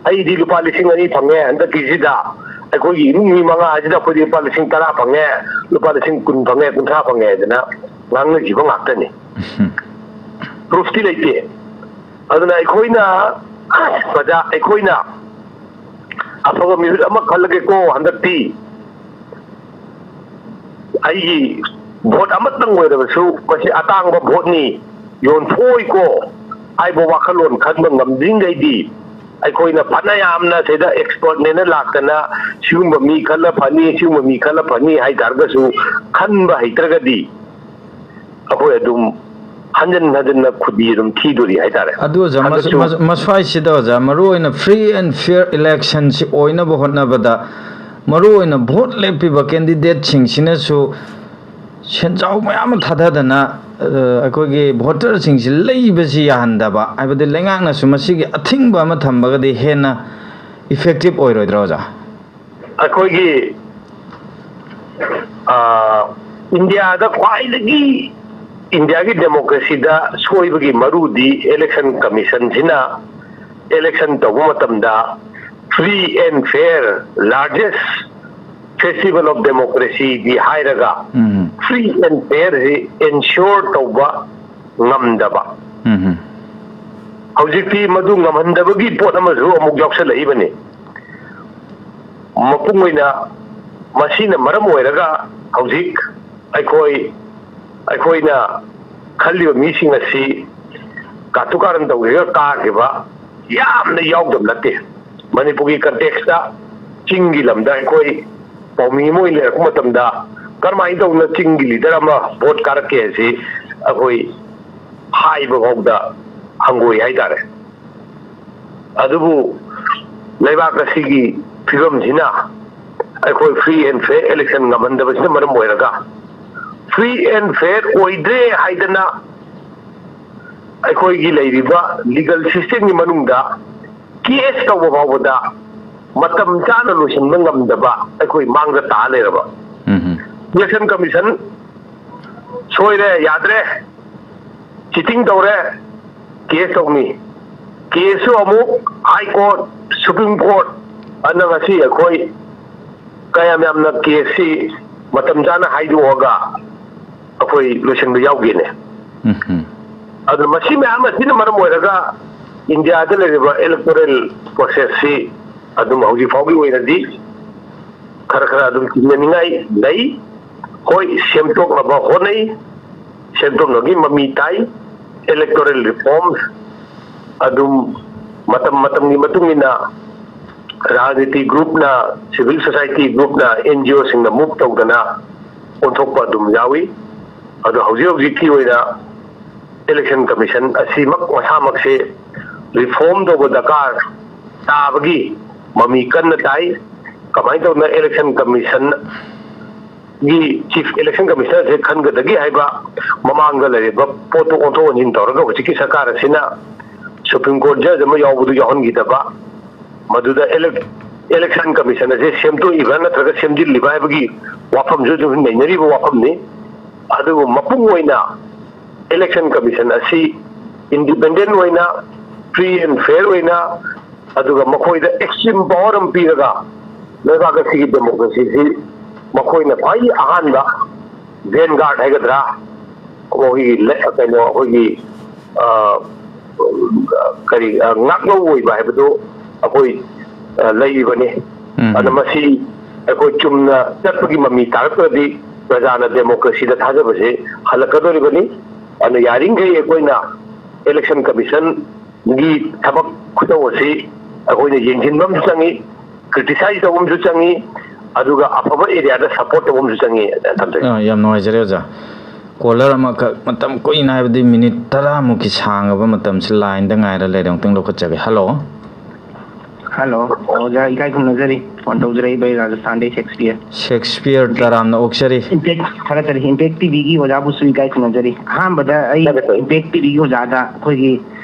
"ꯑꯩꯗꯤ ꯂꯨꯄꯥ ꯂꯤꯁꯤꯡ ꯑꯅꯤ ꯐꯪꯉꯦ ꯍꯟꯗꯛꯀꯤꯁꯤꯗ, ꯑꯩꯈꯣꯏꯒꯤ ꯏꯃꯨꯡ ꯃꯤ ꯃꯉꯥ ꯑꯁꯤꯗ ꯑꯩꯈꯣꯏꯗꯤ ꯂꯨꯄꯥ ꯂꯤꯁꯤꯡ ꯇꯔꯥ ꯐꯪꯉꯦ, ꯂꯨꯄꯥ ꯂꯤꯁꯤꯡ ꯀꯨꯟ ꯐꯪꯉꯦ, ꯀꯨꯟꯊ꯭ꯔꯥ ꯐꯪꯉꯦ" ꯍꯥꯏꯗꯅ ꯉꯥꯡꯅꯈꯤꯕ ꯉꯥꯛꯇꯅꯤ꯫ ꯎꯝ꯫ ꯄ꯭ꯔꯨꯐꯇꯤ ꯂꯩꯇꯦ꯫ ꯑꯗꯨꯅ ꯑꯩꯈꯣꯏꯅ ꯄ꯭ꯔꯖꯥ, ꯑꯩꯈꯣꯏꯅ ꯑꯐꯕ ꯃꯤꯍꯨꯠ ꯑꯃ ꯈꯜꯂꯒꯦꯀꯣ, ꯍꯟꯗꯛꯇꯤ ꯑꯩꯒꯤ ꯚꯣꯠ ꯑꯃꯇꯪ ꯑꯣꯏꯔꯕꯁꯨ ꯃꯁꯤ ꯑꯇꯥꯡꯕ ꯚꯣꯠꯅꯤ, ꯌꯣꯟꯊꯣꯛꯑꯣꯏꯀꯣ ꯍꯥꯏꯕ ꯋꯥꯈꯜꯂꯣꯟ ꯈꯟꯕ ꯉꯝꯗ꯭ꯔꯤꯉꯩꯗꯤ ꯑꯩꯈꯣꯏꯅ ꯐꯅ ꯌꯥꯝꯅ ꯁꯤꯗ ꯑꯦꯛꯁꯄꯔꯠꯅꯦꯅ ꯂꯥꯛꯇꯅ ꯁꯤꯒꯨꯝꯕ ꯃꯤ ꯈꯜꯂ ꯐꯅꯤ, ꯁꯤꯒꯨꯝꯕ ꯃꯤ ꯈꯜꯂ ꯐꯅꯤ ꯍꯥꯏ ꯇꯥꯔꯒꯁꯨ, ꯈꯟꯕ ꯍꯩꯇ꯭ꯔꯒꯗꯤ ꯑꯩꯈꯣꯏ ꯑꯗꯨꯝ ꯍꯟꯖꯤꯟ ꯍꯟꯖꯤꯟꯅ ꯈꯨꯗꯤ ꯑꯗꯨꯝ ꯊꯤꯗꯣꯔꯤ ꯍꯥꯏꯇꯥꯔꯦ꯫ ꯑꯗꯨ ꯑꯣꯖꯥ, ꯃꯁ-, ꯍꯟꯗꯛꯁꯨ ꯃꯁ-, ꯃꯁ꯭ꯋꯥꯏꯁꯤꯗ ꯑꯣꯖꯥ, ꯃꯔꯨꯑꯣꯏꯅ free and fair election ꯁꯤ ꯑꯣꯏꯅꯕ ꯍꯣꯠꯅꯕꯗ, ꯃꯔꯨꯑꯣꯏꯅ vote ꯂꯦꯞꯄꯤꯕ candidate ꯁꯤꯡꯁꯤꯅꯁꯨ ꯁꯦꯟꯖꯥꯎ ꯃꯌꯥꯝ ꯑꯃ ꯊꯥꯗꯗꯅ, ꯑ, ꯑꯩꯈꯣꯏꯒꯤ voter ꯁꯤꯡꯁꯤ ꯂꯩꯕꯁꯤ ꯌꯥꯍꯟꯗꯕ, ꯍꯥꯏꯕꯗꯤ ꯂꯩꯉꯥꯛꯅꯁꯨ ꯃꯁꯤꯒꯤ ꯑꯊꯤꯡꯕ ꯑꯃ ꯊꯝꯕꯒꯗꯤ ꯍꯦꯟꯅ effective ꯑꯣꯏꯔꯣꯏꯗ꯭ꯔꯥ, ꯑꯣꯖꯥ? ꯑꯩꯈꯣꯏꯒꯤ, ꯑ, ꯏꯟꯗꯤꯌꯥꯗ ꯈ꯭ꯋꯥꯏꯗꯒꯤ, ꯏꯟꯗꯤꯌꯥꯒꯤ democracy ꯗ ꯁꯣꯏꯕꯒꯤ ꯃꯔꯨꯗꯤ election commission ꯁꯤꯅ election ꯇꯧꯕ ꯃꯇꯝꯗ free and fair, largest festival of democracy ꯗꯤ ꯍꯥꯏꯔꯒ, ꯎꯝ꯫ Free and fair ꯁꯤ ensure ꯇꯧꯕ ꯉꯝꯗꯕ꯫ ꯎꯝ꯫ ꯍꯧꯖꯤꯛꯇꯤ ꯃꯗꯨ ꯉꯝꯍꯟꯗꯕꯒꯤ ꯄꯣꯠ ꯑꯃꯁꯨ ꯑꯃꯨꯛ ꯌꯥꯎꯁꯜꯂꯛꯏꯕꯅꯤ꯫ ꯃꯄꯨꯡ ꯑꯣꯏꯅ ꯃꯁꯤꯅ ꯃꯔꯝ ꯑꯣꯏꯔꯒ ꯍꯧꯖꯤꯛ ꯑꯩꯈꯣꯏ, ꯑꯩꯈꯣꯏꯅ ꯈꯜꯂꯤꯕ ꯃꯤꯁꯤꯡ ꯑꯁꯤ ꯀꯥꯇꯨ ꯀꯥꯔꯟ ꯇꯧꯈꯤꯕ, ꯀꯥꯈꯤꯕ ꯌꯥꯝꯅ ꯌꯥꯎꯗꯕ ꯅꯠꯇꯦ꯫ ꯃꯅꯤꯄꯨꯔꯒꯤ context ꯇ ꯆꯤꯡꯒꯤ ꯂꯝꯗ ꯑꯩꯈꯣꯏ ꯄꯥꯎꯃꯤ ꯑꯃ ꯑꯣꯏꯅ ꯂꯩꯔꯛꯄ ꯃꯇꯝꯗ ꯀꯔꯝꯍꯥꯏꯅ ꯇꯧꯗꯅ ꯆꯤꯡꯒꯤ leader ꯑꯃ vote ꯀꯥꯔꯛꯀꯦ ꯍꯥꯏꯁꯤ ꯑꯩꯈꯣꯏ ꯍꯥꯏꯕ ꯐꯥꯎꯗ ꯍꯪꯒꯣꯏ ꯍꯥꯏꯇꯥꯔꯦ꯫ ꯑꯗꯨꯕꯨ ꯂꯩꯕꯥꯛ ꯑꯁꯤꯒꯤ ꯐꯤꯕꯝꯁꯤꯅ ꯑꯩꯈꯣꯏ free and fair election ꯉꯝꯍꯟꯗꯕꯁꯤꯅ ꯃꯔꯝ ꯑꯣꯏꯔꯒ, free and fair ꯑꯣꯏꯗ꯭ꯔꯦ ꯍꯥꯏꯗꯅ ꯑꯩꯈꯣꯏꯒꯤ ꯂꯩꯔꯤꯕ legal system ꯒꯤ ꯃꯅꯨꯡꯗ case ꯇꯧꯕ ꯐꯥꯎꯕꯗ ꯃꯇꯝ ꯆꯥꯅ ꯂꯣꯏꯁꯤꯟꯕ ꯉꯝꯗꯕ ꯑꯩꯈꯣꯏ ꯃꯥꯡꯗ ꯇꯥ ꯂꯩꯔꯕ꯫ ꯎꯝ꯫ Election Commission ꯁꯣꯏꯔꯦ, ꯌꯥꯗ꯭ꯔꯦ, cheating ꯇꯧꯔꯦ, case ꯇꯧꯅꯤ꯫ Case ꯁꯨ ꯑꯃꯨꯛ High Court, Supreme Court ꯑꯅ ꯉꯁꯤ ꯑꯩꯈꯣꯏ ꯀꯌꯥꯝ ꯌꯥꯝꯅ case ꯁꯤ ꯃꯇꯝ ꯆꯥꯅ ꯍꯥꯏꯗꯣꯛꯑꯒ ꯑꯩꯈꯣꯏ ꯂꯣꯏꯁꯤꯟꯕ ꯌꯥꯎꯒꯦꯅꯦ꯫ ꯎꯝ꯫ ꯑꯗꯨ ꯃꯁꯤ ꯃꯌꯥꯝ ꯑꯁꯤꯅ ꯃꯔꯝ ꯑꯣꯏꯔꯒ ꯏꯟꯗꯤꯌꯥꯗ ꯂꯩꯔꯤꯕ electoral process ꯁꯤ ꯑꯗꯨꯝ ꯍꯧꯖꯤꯛ ꯐꯥꯎꯒꯤ ꯑꯣꯏꯅꯗꯤ ꯈꯔ ꯈꯔ ꯑꯗꯨꯝ ꯆꯤꯡꯅꯅꯤꯡꯉꯥꯏ ꯂꯩ꯫ ꯍꯣꯏ, ꯁꯦꯝꯗꯣꯛꯅꯕ ꯍꯣꯠꯅꯩ, ꯁꯦꯝꯗꯣꯛꯅꯕꯒꯤ ꯃꯃꯤ ꯇꯥꯏ꯫ Electoral reforms ꯑꯗꯨꯝ ꯃꯇꯝ ꯃꯇꯝꯒꯤ ꯃꯇꯨꯡ ꯏꯟꯅ ꯔꯥꯖꯅꯤꯇꯤ ꯒ꯭ꯔꯨꯞꯅ, ꯁꯤꯚꯤꯜ ꯁꯣꯁꯥꯏꯇꯤ ꯒ꯭ꯔꯨꯞꯅ, ꯑꯦꯟ ꯖꯤ ꯑꯣꯁꯤꯡꯅ ꯃꯨꯚ ꯇꯧꯗꯅ ꯑꯣꯟꯊꯣꯛꯄ ꯑꯗꯨꯝ ꯌꯥꯎꯏ꯫ ꯑꯗꯣ ꯍꯧꯖꯤꯛ ꯍꯧꯖꯤꯛꯀꯤ ꯑꯣꯏꯅ ꯏꯂꯦꯛꯁꯟ ꯀꯃꯤꯁꯟ ꯑꯁꯤꯃꯛ ꯃꯁꯥꯃꯛꯁꯦ ꯔꯤꯐꯣꯔꯝ ꯇꯧꯕ ꯗꯔꯀꯥꯔ ꯇꯥꯕꯒꯤ ꯃꯃꯤ ꯀꯟꯅ ꯇꯥꯏ꯫ ꯀꯃꯥꯏꯅ ꯇꯧꯗꯅ ꯏꯂꯦꯛꯁꯟ ꯀꯃꯤꯁꯟ ꯒꯤ ꯆꯤꯐ ꯏꯂꯦꯛꯁꯟ ꯀꯃꯤꯁꯅꯔꯁꯦ ꯈꯟꯒꯗꯒꯦ ꯍꯥꯏꯕ ꯃꯃꯥꯡꯗ ꯂꯩꯔꯤꯕ ꯄꯣꯠꯇꯨ ꯑꯣꯟꯊꯣꯛ ꯑꯣꯟꯁꯤꯟ ꯇꯧꯔꯒ ꯍꯧꯖꯤꯛꯀꯤ ꯁꯔꯀꯥꯔ ꯑꯁꯤꯅ ꯁꯨꯄ꯭ꯔꯤꯝ ꯀꯣꯔꯠ ꯖꯖ ꯑꯃ ꯌꯥꯎꯕꯗꯨ ꯌꯥꯎꯍꯟꯈꯤꯗꯕ, ꯃꯗꯨꯗ ꯏꯂꯦꯛ-, ꯏꯂꯦꯛꯁꯟ ꯀꯃꯤꯁꯟ ꯑꯁꯦ ꯁꯦꯝꯗꯣꯛꯏꯕ꯭ꯔꯥ ꯅꯠꯇ꯭ꯔꯒ ꯁꯦꯝꯖꯤꯜꯂꯤꯕ꯭ꯔꯥ ꯍꯥꯏꯕꯒꯤ ꯋꯥꯐꯝꯁꯨ ꯑꯗꯨꯝ ꯅꯩꯅꯔꯤꯕ ꯋꯥꯐꯝꯅꯤ꯫ ꯑꯗꯨꯕꯨ ꯃꯄꯨꯡ ꯑꯣꯏꯅ ꯏꯂꯦꯛꯁꯟ ꯀꯃꯤꯁꯟ ꯑꯁꯤ ꯏꯟꯗꯤꯄꯦꯟꯗꯦꯟ ꯑꯣꯏꯅ, ꯐ꯭ꯔꯤ ꯑꯦꯟ ꯐꯦꯌꯔ ꯑꯣꯏꯅ, ꯑꯗꯨꯒ ꯃꯈꯣꯏꯗ ꯑꯦꯛꯁꯇ꯭ꯔꯤꯝ ꯄꯋꯥꯔ ꯑꯃ ꯄꯤꯔꯒ ꯂꯩꯕꯥꯛ ꯑꯁꯤꯒꯤ ꯗꯦꯃꯣꯀ꯭ꯔꯦꯁꯤꯁꯤ ꯃꯈꯣꯏꯅ ꯈ꯭ꯋꯥꯏꯗꯒꯤ ꯑꯍꯥꯟꯕ ꯚꯦꯟꯒꯥꯔꯗ ꯍꯥꯏꯒꯗ꯭ꯔꯥ, ꯑꯩꯈꯣꯏꯒꯤ ꯂꯦ-, ꯀꯩꯅꯣ, ꯑꯩꯈꯣꯏꯒꯤ, ꯑ, ꯀꯔꯤ, ꯑ, ꯉꯥꯛꯂꯧ ꯑꯣꯏꯕ ꯍꯥꯏꯕꯗꯨ ꯑꯩꯈꯣꯏ, ꯑ, ꯂꯩꯔꯤꯕꯅꯤ꯫ ꯎꯝ꯫ ꯑꯗꯨꯅ ꯃꯁꯤ ꯑꯩꯈꯣꯏ ꯆꯨꯝꯅ ꯆꯠꯄꯒꯤ ꯃꯃꯤ ꯇꯥꯔꯛꯇ꯭ꯔꯗꯤ ꯄ꯭ꯔꯖꯥꯅ ꯗꯦꯃꯣꯀ꯭ꯔꯦꯁꯤꯗ ꯊꯥꯖꯕꯁꯦ ꯍꯜꯂꯛꯀꯗꯧꯔꯤꯕꯅꯤ꯫ ꯑꯗꯨꯅ ꯌꯥꯔꯤꯈꯩ ꯑꯩꯈꯣꯏꯅ ꯏꯂꯦꯛꯁꯟ ꯀꯃꯤꯁꯟꯒꯤ ꯊꯕꯛ ꯈꯨꯇꯧ ꯑꯁꯤ ꯑꯩꯈꯣꯏꯅ ꯌꯦꯡꯁꯤꯟꯕ ꯑꯃꯁꯨ ꯆꯪꯉꯤ, ꯀ꯭ꯔꯤꯇꯤꯁꯥꯏꯖ ꯇꯧꯕ ꯑꯃꯁꯨ ꯆꯪꯉꯤ, ꯑꯗꯨꯒ ꯑꯐꯕ ꯑꯦꯔꯤꯌꯥꯗ ꯁꯄꯣꯔꯠ ꯇꯧꯕ ꯑꯃꯁꯨ ꯆꯪꯉꯤ꯫ ꯊꯝꯖꯒꯦ꯫ ꯑꯥ, ꯌꯥꯝ ꯅꯨꯡꯉꯥꯏꯖꯔꯦ ꯑꯣꯖꯥ꯫ ꯀꯣꯂꯔ ꯑꯃꯈꯛ, ꯃꯇꯝ ꯀꯨꯏꯅ ꯍꯥꯏꯕꯗꯤ ꯃꯤꯅꯤꯠ ꯇꯔꯥꯃꯨꯛꯀꯤ ꯁꯥꯡꯉꯕ ꯃꯇꯝꯁꯤ ꯂꯥꯏꯟꯗ ꯉꯥꯏꯔ ꯂꯩꯔꯦ, ꯑꯃꯨꯛꯇꯪ ꯂꯧꯈꯠꯆꯒꯦ꯫ ꯍꯜꯂꯣ꯫ ꯍꯜꯂꯣ, ꯑꯣꯖꯥ ꯏꯀꯥꯏ ꯈꯨꯝꯅꯖꯔꯤ꯫ ꯐꯣꯟ ꯇꯧꯖꯔꯛꯏꯕ ꯑꯩ ꯔꯥꯖꯁꯊꯥꯟꯗꯩ ꯁꯦꯛꯁꯄꯤꯌꯔ꯫ ꯁꯦꯛꯁꯄꯤꯌꯔ ꯇꯔꯥꯝꯅ ꯑꯣꯛꯆꯔꯤ꯫ ꯏꯝꯄꯦꯛ, ꯊꯥꯒꯠꯆꯔꯤ꯫ ꯏꯝꯄꯦꯛ ꯇꯤꯚꯤꯒꯤ ꯑꯣꯖꯥꯕꯨꯁꯨ ꯏꯀꯥꯏ ꯈꯨꯝꯅꯖꯔꯤ꯫ ꯑꯍꯥꯟꯕꯗ ꯑꯩ ꯊꯥꯒꯠꯆꯔꯤ꯫ ꯏꯝꯄꯦꯛ ꯇꯤꯚꯤꯒꯤ ꯑꯣꯖꯥꯗ ꯑꯩꯈꯣꯏꯒꯤ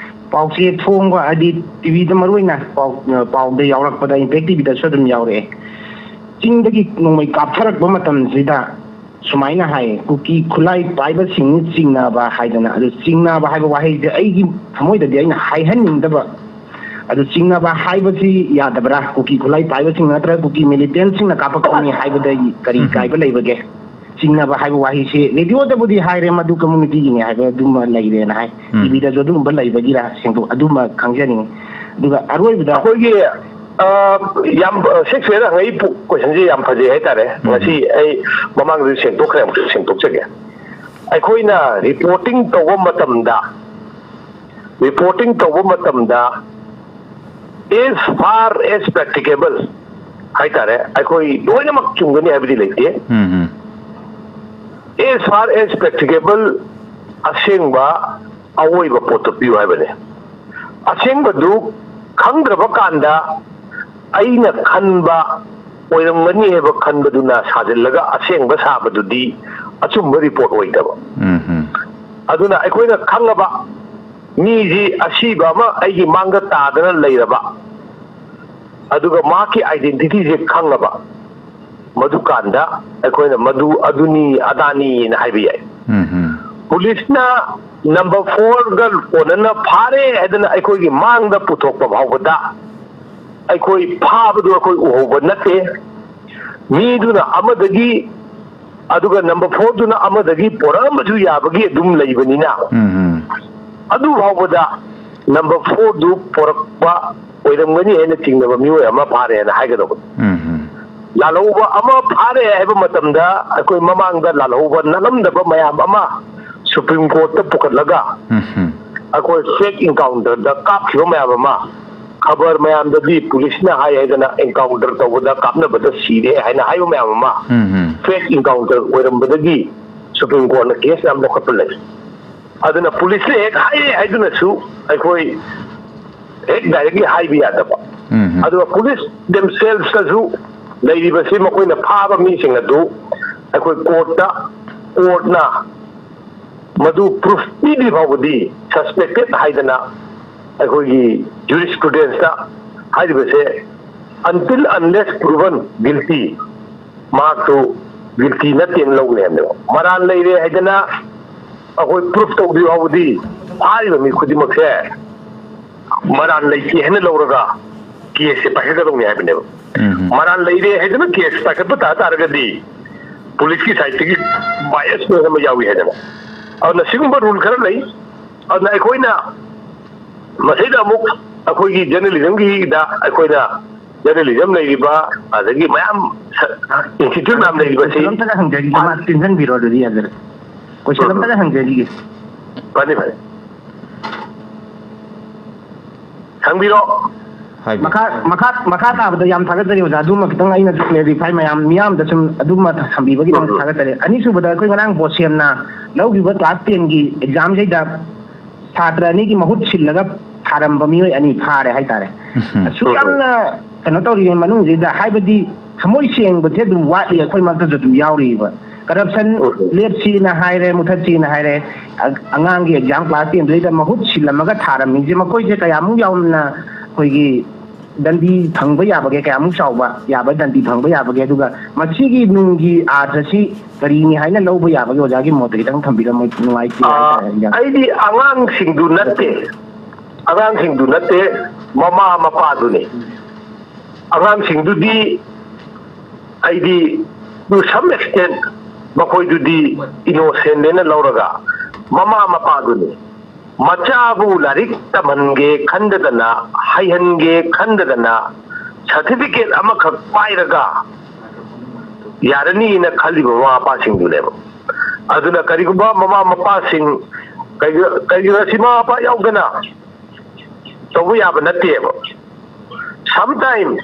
ꯄꯥꯎꯆꯦ ꯐꯣꯡꯕ, ꯍꯥꯏꯗꯤ ꯇꯤꯚꯤꯗ ꯃꯔꯨ ꯑꯣꯏꯅ ꯄꯥꯎ, ꯄꯥꯎꯗ ꯌꯥꯎꯔꯛꯄꯗ ꯏꯝꯄꯦꯛ ꯇꯤꯚꯤꯗꯁꯨ ꯑꯗꯨꯝ ꯌꯥꯎꯔꯛꯑꯦ꯫ ꯆꯤꯡꯗꯒꯤ ꯅꯣꯡꯃꯩ ꯀꯥꯞꯊꯔꯛꯄ ꯃꯇꯝꯁꯤꯗ ꯁꯨꯃꯥꯏꯅ ꯍꯥꯏꯌꯦ, "ꯀꯨꯀꯤ ꯈꯨꯠꯂꯥꯏ ꯄꯥꯏꯕꯁꯤꯡꯅ ꯆꯤꯡꯅꯕ" ꯍꯥꯏꯗꯅ꯫ ꯑꯗꯨ ꯆꯤꯡꯅꯕ ꯍꯥꯏꯕ ꯋꯥꯍꯩꯁꯦ ꯑꯩꯒꯤ ꯊꯃꯣꯏꯗꯗꯤ ꯑꯩꯅ ꯍꯥꯏꯍꯟꯅꯤꯡꯗꯕ꯫ ꯑꯗꯨ ꯆꯤꯡꯅꯕ ꯍꯥꯏꯕꯁꯤ ꯌꯥꯗꯕ꯭ꯔꯥ? ꯀꯨꯀꯤ ꯈꯨꯠꯂꯥꯏ ꯄꯥꯏꯕꯁꯤꯡ ꯅꯠꯇ꯭ꯔꯒ ꯀꯨꯀꯤ ꯃꯤꯂꯤꯇꯦꯟꯁꯤꯡꯅ ꯀꯥꯞꯄꯛꯄꯅꯤ ꯍꯥꯏꯕꯗ ꯀꯔꯤ ꯎꯝ꯫ ꯀꯥꯏꯕ ꯂꯩꯕꯒꯦ? ꯆꯤꯡꯅꯕ ꯍꯥꯏꯕ ꯋꯥꯍꯩꯁꯤ ꯔꯦꯗꯤꯑꯣꯗꯕꯨꯗꯤ ꯍꯥꯏꯔꯦ, ꯃꯗꯨ ꯀꯝꯃꯨꯅꯤꯇꯤꯒꯤꯅꯤ ꯍꯥꯏꯕ ꯑꯗꯨꯃ ꯂꯩꯔꯦꯅ ꯍꯥꯏ꯫ ꯎꯝ꯫ ꯇꯤꯚꯤꯗꯁꯨ ꯑꯗꯨꯒꯨꯝꯕ ꯂꯩꯕꯒꯤꯔ ꯁꯦꯡꯗꯣꯛ-, ꯑꯗꯨꯃ ꯈꯪꯖꯅꯤꯡꯉꯤ꯫ ꯑꯗꯨꯒ ꯑꯔꯣꯏꯕꯗ ꯑꯩꯈꯣꯏꯒꯤ, ꯑ, ꯌꯥꯝ, ꯑ, ꯁꯤꯛꯁ ꯐꯦꯗ ꯍꯪꯉꯛꯏ ꯄꯣ-, ꯀꯣꯏꯁꯟꯁꯦ ꯌꯥꯝ ꯐꯖꯩ ꯍꯥꯏꯇꯥꯔꯦ꯫ ꯎꯝ꯫ ꯉꯁꯤ ꯑꯩ ꯃꯃꯥꯡꯗꯁꯨ ꯁꯦꯡꯗꯣꯛꯈ꯭ꯔꯦ, ꯑꯃꯨꯛꯁꯨ ꯁꯦꯡꯗꯣꯛꯆꯒꯦ꯫ ꯑꯩꯈꯣꯏꯅ ꯔꯤꯄꯣꯔꯇꯤꯡ ꯇꯧꯕ ꯃꯇꯝꯗ, ꯔꯤꯄꯣꯔꯇꯤꯡ ꯇꯧꯕ ꯃꯇꯝꯗ As far as practicable ꯍꯥꯏꯇꯥꯔꯦ, ꯑꯩꯈꯣꯏ ꯂꯣꯏꯅꯃꯛ ꯆꯨꯝꯒꯅꯤ ꯍꯥꯏꯕꯗꯤ ꯂꯩꯇꯦ꯫ ꯎꯝ ꯎꯝ As far as practicable, ꯑꯁꯦꯡꯕ ꯑꯋꯣꯏꯕ ꯄꯣꯠꯇꯨ ꯄꯤꯌꯨ ꯍꯥꯏꯕꯅꯦ꯫ ꯑꯁꯦꯡꯕꯗꯨ ꯈꯪꯗ꯭ꯔꯕ ꯀꯥꯟꯗ ꯑꯩꯅ ꯈꯟꯕ ꯑꯣꯏꯔꯝꯒꯅꯤ ꯍꯥꯏꯕ ꯈꯟꯕꯗꯨꯅ ꯁꯥꯖꯤꯜꯂꯒ ꯑꯁꯦꯡꯕ ꯁꯥꯕꯗꯨꯗꯤ ꯑꯆꯨꯝꯕ ꯔꯤꯄꯣꯔꯠ ꯑꯣꯏꯗꯕ꯫ ꯎꯝ ꯎꯝ ꯑꯗꯨꯅ ꯑꯩꯈꯣꯏꯅ ꯈꯪꯉꯕ ꯃꯤꯁꯤ ꯑꯁꯤꯕ ꯑꯃ ꯑꯩꯒꯤ ꯃꯥꯡꯗ ꯇꯥꯗꯅ ꯂꯩꯔꯕ, ꯑꯗꯨꯒ ꯃꯍꯥꯛꯀꯤ ꯑꯥꯏꯗꯦꯟꯇꯤꯇꯤꯁꯦ ꯈꯪꯉꯕ, ꯃꯗꯨꯀꯥꯟꯗ ꯑꯩꯈꯣꯏꯅ ꯃꯗꯨ ꯑꯗꯨꯅꯤ ꯑꯗꯥꯅꯤꯅ ꯍꯥꯏꯕ ꯌꯥꯏ꯫ ꯎꯝ ꯎꯝ ꯄꯨꯂꯤꯁꯅ ꯅꯝꯕꯔ ꯐꯣꯔꯒ ꯀꯣꯟꯅꯅ ꯐꯥꯔꯦ ꯍꯥꯏꯗꯅ ꯑꯩꯈꯣꯏꯒꯤ ꯃꯥꯡꯗ ꯄꯨꯊꯣꯛꯄ ꯐꯥꯎꯕꯗ ꯑꯩꯈꯣꯏ ꯐꯥꯕꯗꯨ ꯑꯩꯈꯣꯏ ꯎꯍꯧꯕ ꯅꯠꯇꯦ꯫ ꯃꯤꯗꯨꯅ ꯑꯃꯗꯒꯤ, ꯑꯗꯨꯒ ꯅꯝꯕꯔ ꯐꯣꯔꯗꯨꯅ ꯑꯃꯗꯒꯤ ꯄꯣꯔꯛꯑꯝꯕꯁꯨ ꯌꯥꯕꯒꯤ ꯑꯗꯨꯝ ꯂꯩꯕꯅꯤꯅ, ꯎꯝ ꯎꯝ ꯑꯗꯨ ꯐꯥꯎꯕꯗ ꯅꯝꯕꯔ ꯐꯣꯔꯗꯨ ꯄꯣꯔꯛꯄ ꯑꯣꯏꯔꯝꯒꯅꯤ ꯍꯥꯏꯅ ꯆꯤꯡꯅꯕ ꯃꯤꯑꯣꯏ ꯑꯃ ꯐꯥꯔꯦꯅ ꯍꯥꯏꯒꯗꯧꯕꯅꯤ꯫ ꯎꯝ ꯎꯝ ꯂꯥꯜꯍꯧꯕ ꯑꯃ ꯐꯥꯔꯦ ꯍꯥꯏꯕ ꯃꯇꯝꯗ ꯑꯩꯈꯣꯏ ꯃꯃꯥꯡꯗ ꯂꯥꯜꯍꯧꯕ ꯅꯥꯜꯂꯝꯗꯕ ꯃꯌꯥꯝ ꯑꯃ ꯁꯨꯄ꯭ꯔꯤꯝ ꯀꯣꯔꯠꯇ ꯄꯨꯈꯠꯂꯒ ꯎꯝ ꯎꯝ ꯑꯩꯈꯣꯏ ꯐꯦꯛ ꯏꯟꯀꯥꯎꯟꯇꯔꯗ ꯀꯥꯞꯈꯤꯕ ꯃꯌꯥꯝ ꯑꯃ, ꯈꯕꯔ ꯃꯌꯥꯝꯗꯗꯤ ꯄꯨꯂꯤꯁꯅ ꯍꯥꯏ ꯍꯥꯏꯗꯅ ꯏꯟꯀꯥꯎꯟꯇꯔ ꯇꯧꯕꯗ ꯀꯥꯞꯅꯕꯗ ꯁꯤꯔꯦ ꯍꯥꯏꯅ ꯍꯥꯏꯕ ꯃꯌꯥꯝ ꯑꯃ ꯎꯝ ꯎꯝ ꯐꯦꯛ ꯏꯟꯀꯥꯎꯟꯇꯔ ꯑꯣꯏꯔꯝꯕꯗꯒꯤ ꯁꯨꯄ꯭ꯔꯤꯝ ꯀꯣꯔꯠꯅ ꯀꯦꯁ ꯌꯥꯝ ꯂꯧꯈꯠꯄ ꯂꯩ꯫ ꯑꯗꯨꯅ ꯄꯨꯂꯤꯁꯅ ꯍꯦꯛ ꯍꯥꯏꯔꯦ ꯍꯥꯏꯗꯨꯅꯁꯨ ꯑꯩꯈꯣꯏ ꯍꯦꯛ ꯗꯥꯏꯔꯦꯛꯂꯤ ꯍꯥꯏꯕ ꯌꯥꯗꯕ꯫ ꯎꯝ ꯎꯝ ꯑꯗꯨꯒ ꯄꯨꯂꯤꯁ ꯗꯦꯝꯁꯦꯜꯁꯇꯁꯨ ꯂꯩꯔꯤꯕꯁꯤ ꯃꯈꯣꯏꯅ ꯐꯥꯕ ꯃꯤꯁꯤꯡ ꯑꯗꯨ ꯑꯩꯈꯣꯏ ꯀꯣꯔꯠꯇ, ꯀꯣꯔꯠꯅ ꯃꯗꯨ ꯄ꯭ꯔꯨꯐ ꯄꯤꯗ꯭ꯔꯤ ꯐꯥꯎꯕꯗꯤ ꯁꯁꯄꯦꯛꯇꯦꯠ ꯍꯥꯏꯗꯅ ꯑꯩꯈꯣꯏꯒꯤ ꯖꯨꯔꯤꯁꯄ꯭ꯔꯨꯗꯦꯟꯁꯇ ꯍꯥꯏꯔꯤꯕꯁꯦ until unless proven guilty ꯃꯍꯥꯛꯁꯨ ꯒꯤꯜꯇꯤ ꯅꯠꯇꯦꯅ ꯂꯧꯒꯅꯤ ꯍꯥꯏꯕꯅꯦꯕ꯫ ꯃꯔꯥꯜ ꯂꯩꯔꯦ ꯍꯥꯏꯗꯅ ꯑꯩꯈꯣꯏ ꯄ꯭ꯔꯨꯐ ꯇꯧꯗ꯭ꯔꯤ ꯐꯥꯎꯕꯗꯤ ꯐꯥꯔꯤꯕ ꯃꯤ ꯈꯨꯗꯤꯡꯃꯛꯁꯦ ꯃꯔꯥꯜ ꯂꯩꯇꯦ ꯍꯥꯏꯅ ꯂꯧꯔꯒ ꯀꯦꯁꯁꯦ ꯄꯥꯏꯈꯠꯀꯗꯧꯅꯤ ꯍꯥꯏꯕꯅꯦꯕ꯫ ꯎꯝ ꯃꯔꯥꯜ ꯂꯩꯔꯦ ꯍꯥꯏꯗꯅ ꯀꯦꯁ ꯄꯥꯏꯈꯠꯄ ꯇꯥ ꯇꯥꯔꯒꯗꯤ ꯄꯨꯂꯤꯁꯀꯤ ꯁꯥꯏꯠꯇꯒꯤ ꯕꯥꯏꯁ ꯑꯃ ꯌꯥꯎꯏ ꯍꯥꯏꯗꯅ, ꯑꯗꯨꯅ ꯁꯤꯒꯨꯝꯕ ꯔꯨꯜ ꯈꯔ ꯂꯩ꯫ ꯑꯗꯨꯅ ꯑꯩꯈꯣꯏꯅ ꯃꯁꯤꯗ ꯑꯃꯨꯛ ꯑꯩꯈꯣꯏꯒꯤ ꯖꯔꯅꯦꯂꯤꯖꯝꯒꯤꯗ ꯑꯩꯈꯣꯏꯅ ꯖꯔꯅꯦꯂꯤꯖꯝ ꯂꯩꯔꯤꯕ, ꯑꯗꯒꯤ ꯃꯌꯥꯝ ꯏꯟꯁꯇꯤꯇ꯭ꯌꯨꯠ ꯃꯌꯥꯝ ꯂꯩꯔꯤꯕꯁꯤ ꯀꯣꯏꯁꯟ ꯑꯝꯇꯒ ꯍꯪꯖꯒꯦ, ꯃꯥ ꯇꯤꯟꯁꯤꯟꯕꯤꯔꯣ ꯑꯗꯨꯗꯤ ꯌꯥꯖꯔꯦ꯫ ꯀꯣꯏꯁꯟ ꯑꯝꯇꯒ ꯍꯪꯖꯈꯤꯒꯦ꯫ ꯐꯅꯤ ꯐꯅꯤ ꯍꯪꯕꯤꯔꯣ꯫ ꯍꯥꯏꯕꯤꯌꯨ꯫ ꯃꯈꯥ ꯃꯈꯥ ꯃꯈꯥ ꯇꯥꯕꯗ ꯌꯥꯝ ꯊꯥꯒꯠꯆꯔꯤ ꯑꯣꯖꯥ꯫ ꯑꯗꯨꯃ ꯈꯤꯇꯪ ꯑꯩꯅꯁꯨ clarify ꯃꯌꯥꯝ ꯃꯤꯌꯥꯝꯗ ꯁꯨꯝ ꯑꯗꯨꯃ ꯊꯝꯕꯤꯕꯒꯤꯗꯃꯛ ꯊꯥꯒꯠꯆꯔꯤ꯫ ꯑꯅꯤꯁꯨꯕꯗ ꯑꯩꯈꯣꯏ ꯉꯔꯥꯡ ꯕꯣꯁꯦꯝꯅ ꯂꯧꯈꯤꯕ class ten ꯒꯤ exam ꯁꯤꯗ ꯁꯥꯇ꯭ꯔ ꯑꯅꯤꯒꯤ ꯃꯍꯨꯠ ꯁꯤꯜꯂꯒ ꯊꯥꯔꯝꯕ ꯃꯤꯑꯣꯏ ꯑꯅꯤ ꯐꯥꯔꯦ ꯍꯥꯏꯇꯥꯔꯦ꯫ ꯑꯁꯨꯛ ꯌꯥꯝꯅ ꯀꯩꯅꯣ ꯇꯧꯔꯤꯉꯩ ꯃꯅꯨꯡꯁꯤꯗ, ꯍꯥꯏꯕꯗꯤ ꯊꯃꯣꯏ ꯁꯦꯡꯕꯁꯦ ꯑꯗꯨꯝ ꯋꯥꯠꯂꯤ, ꯑꯩꯈꯣꯏ ꯃꯔꯛꯇꯁꯨ ꯑꯗꯨꯝ ꯌꯥꯎꯔꯤꯕ꯫ Corruption ꯂꯦꯞꯁꯤꯅ ꯍꯥꯏꯔꯦ, ꯃꯨꯊꯠꯁꯤꯅ ꯍꯥꯏꯔꯦ, ꯑ-, ꯑꯉꯥꯡꯒꯤ exam class ten ꯗꯨꯗꯩꯗ ꯃꯍꯨꯠ ꯁꯤꯜꯂꯝꯃꯒ ꯊꯥꯔꯝꯃꯤꯁꯦ ꯃꯈꯣꯏꯁꯦ ꯀꯌꯥꯃꯨꯛ ꯌꯥꯝꯅ ꯑꯩꯈꯣꯏꯒꯤ ꯗꯟꯗꯤ ꯐꯪꯕ ꯌꯥꯕꯒꯦ, ꯀꯌꯥꯃꯨꯛ ꯆꯥꯎꯕ ꯌꯥꯕ ꯗꯟꯗꯤ ꯐꯪꯕ ꯌꯥꯕꯒꯦ, ꯑꯗꯨꯒ ꯃꯁꯤꯒꯤ ꯅꯨꯡꯒꯤ ꯑꯥꯔꯊꯁꯤ ꯀꯔꯤꯅꯤ ꯍꯥꯏꯅ ꯂꯧꯕ ꯌꯥꯕꯒꯦ? ꯑꯣꯖꯥꯒꯤ ꯃꯣꯠꯇ ꯈꯤꯇꯪ ꯊꯝꯕꯤꯔꯝꯃꯣ, ꯅꯨꯡꯉꯥꯏꯇꯦ ꯍꯥꯏꯇꯥꯔꯦ, ꯑꯣꯖꯥ꯫ ꯑꯩꯗꯤ ꯑꯉꯥꯡꯁꯤꯡꯗꯨ ꯅꯠꯇꯦ, ꯑꯉꯥꯡꯁꯤꯡꯗꯨ ꯅꯠꯇꯦ, ꯃꯃꯥ ꯃꯄꯥꯗꯨꯅꯤ꯫ ꯑꯉꯥꯡꯁꯤꯡꯗꯨꯗꯤ ꯑꯩꯗꯤ to some extent ꯃꯈꯣꯏꯗꯨꯗꯤ innocent ꯅꯦꯅ ꯂꯧꯔꯒ, ꯃꯃꯥ ꯃꯄꯥꯗꯨꯅꯤ꯫ ꯃꯆꯥꯕꯨ ꯂꯥꯏꯔꯤꯛ ꯇꯝꯍꯟꯒꯦ ꯈꯟꯗꯗꯅ, ꯍꯩꯍꯟꯒꯦ ꯈꯟꯗꯗꯅ, certificate ꯑꯃꯈꯛ ꯄꯥꯏꯔꯒ ꯌꯥꯔꯅꯤꯅ ꯈꯜꯂꯤꯕ ꯃꯃꯥ ꯃꯄꯥꯁꯤꯡꯗꯨꯅꯦꯕ꯫ ꯑꯗꯨꯅ ꯀꯔꯤꯒꯨꯝꯕ ꯃꯃꯥ ꯃꯄꯥꯁꯤꯡ ꯀꯩꯒꯤ-, ꯀꯩꯒꯤꯅꯣ ꯁꯤ ꯃꯃꯥ ꯃꯄꯥ ꯌꯥꯎꯗꯅ ꯇꯧꯕ ꯌꯥꯕ ꯅꯠꯇꯦꯕ꯫ Sometimes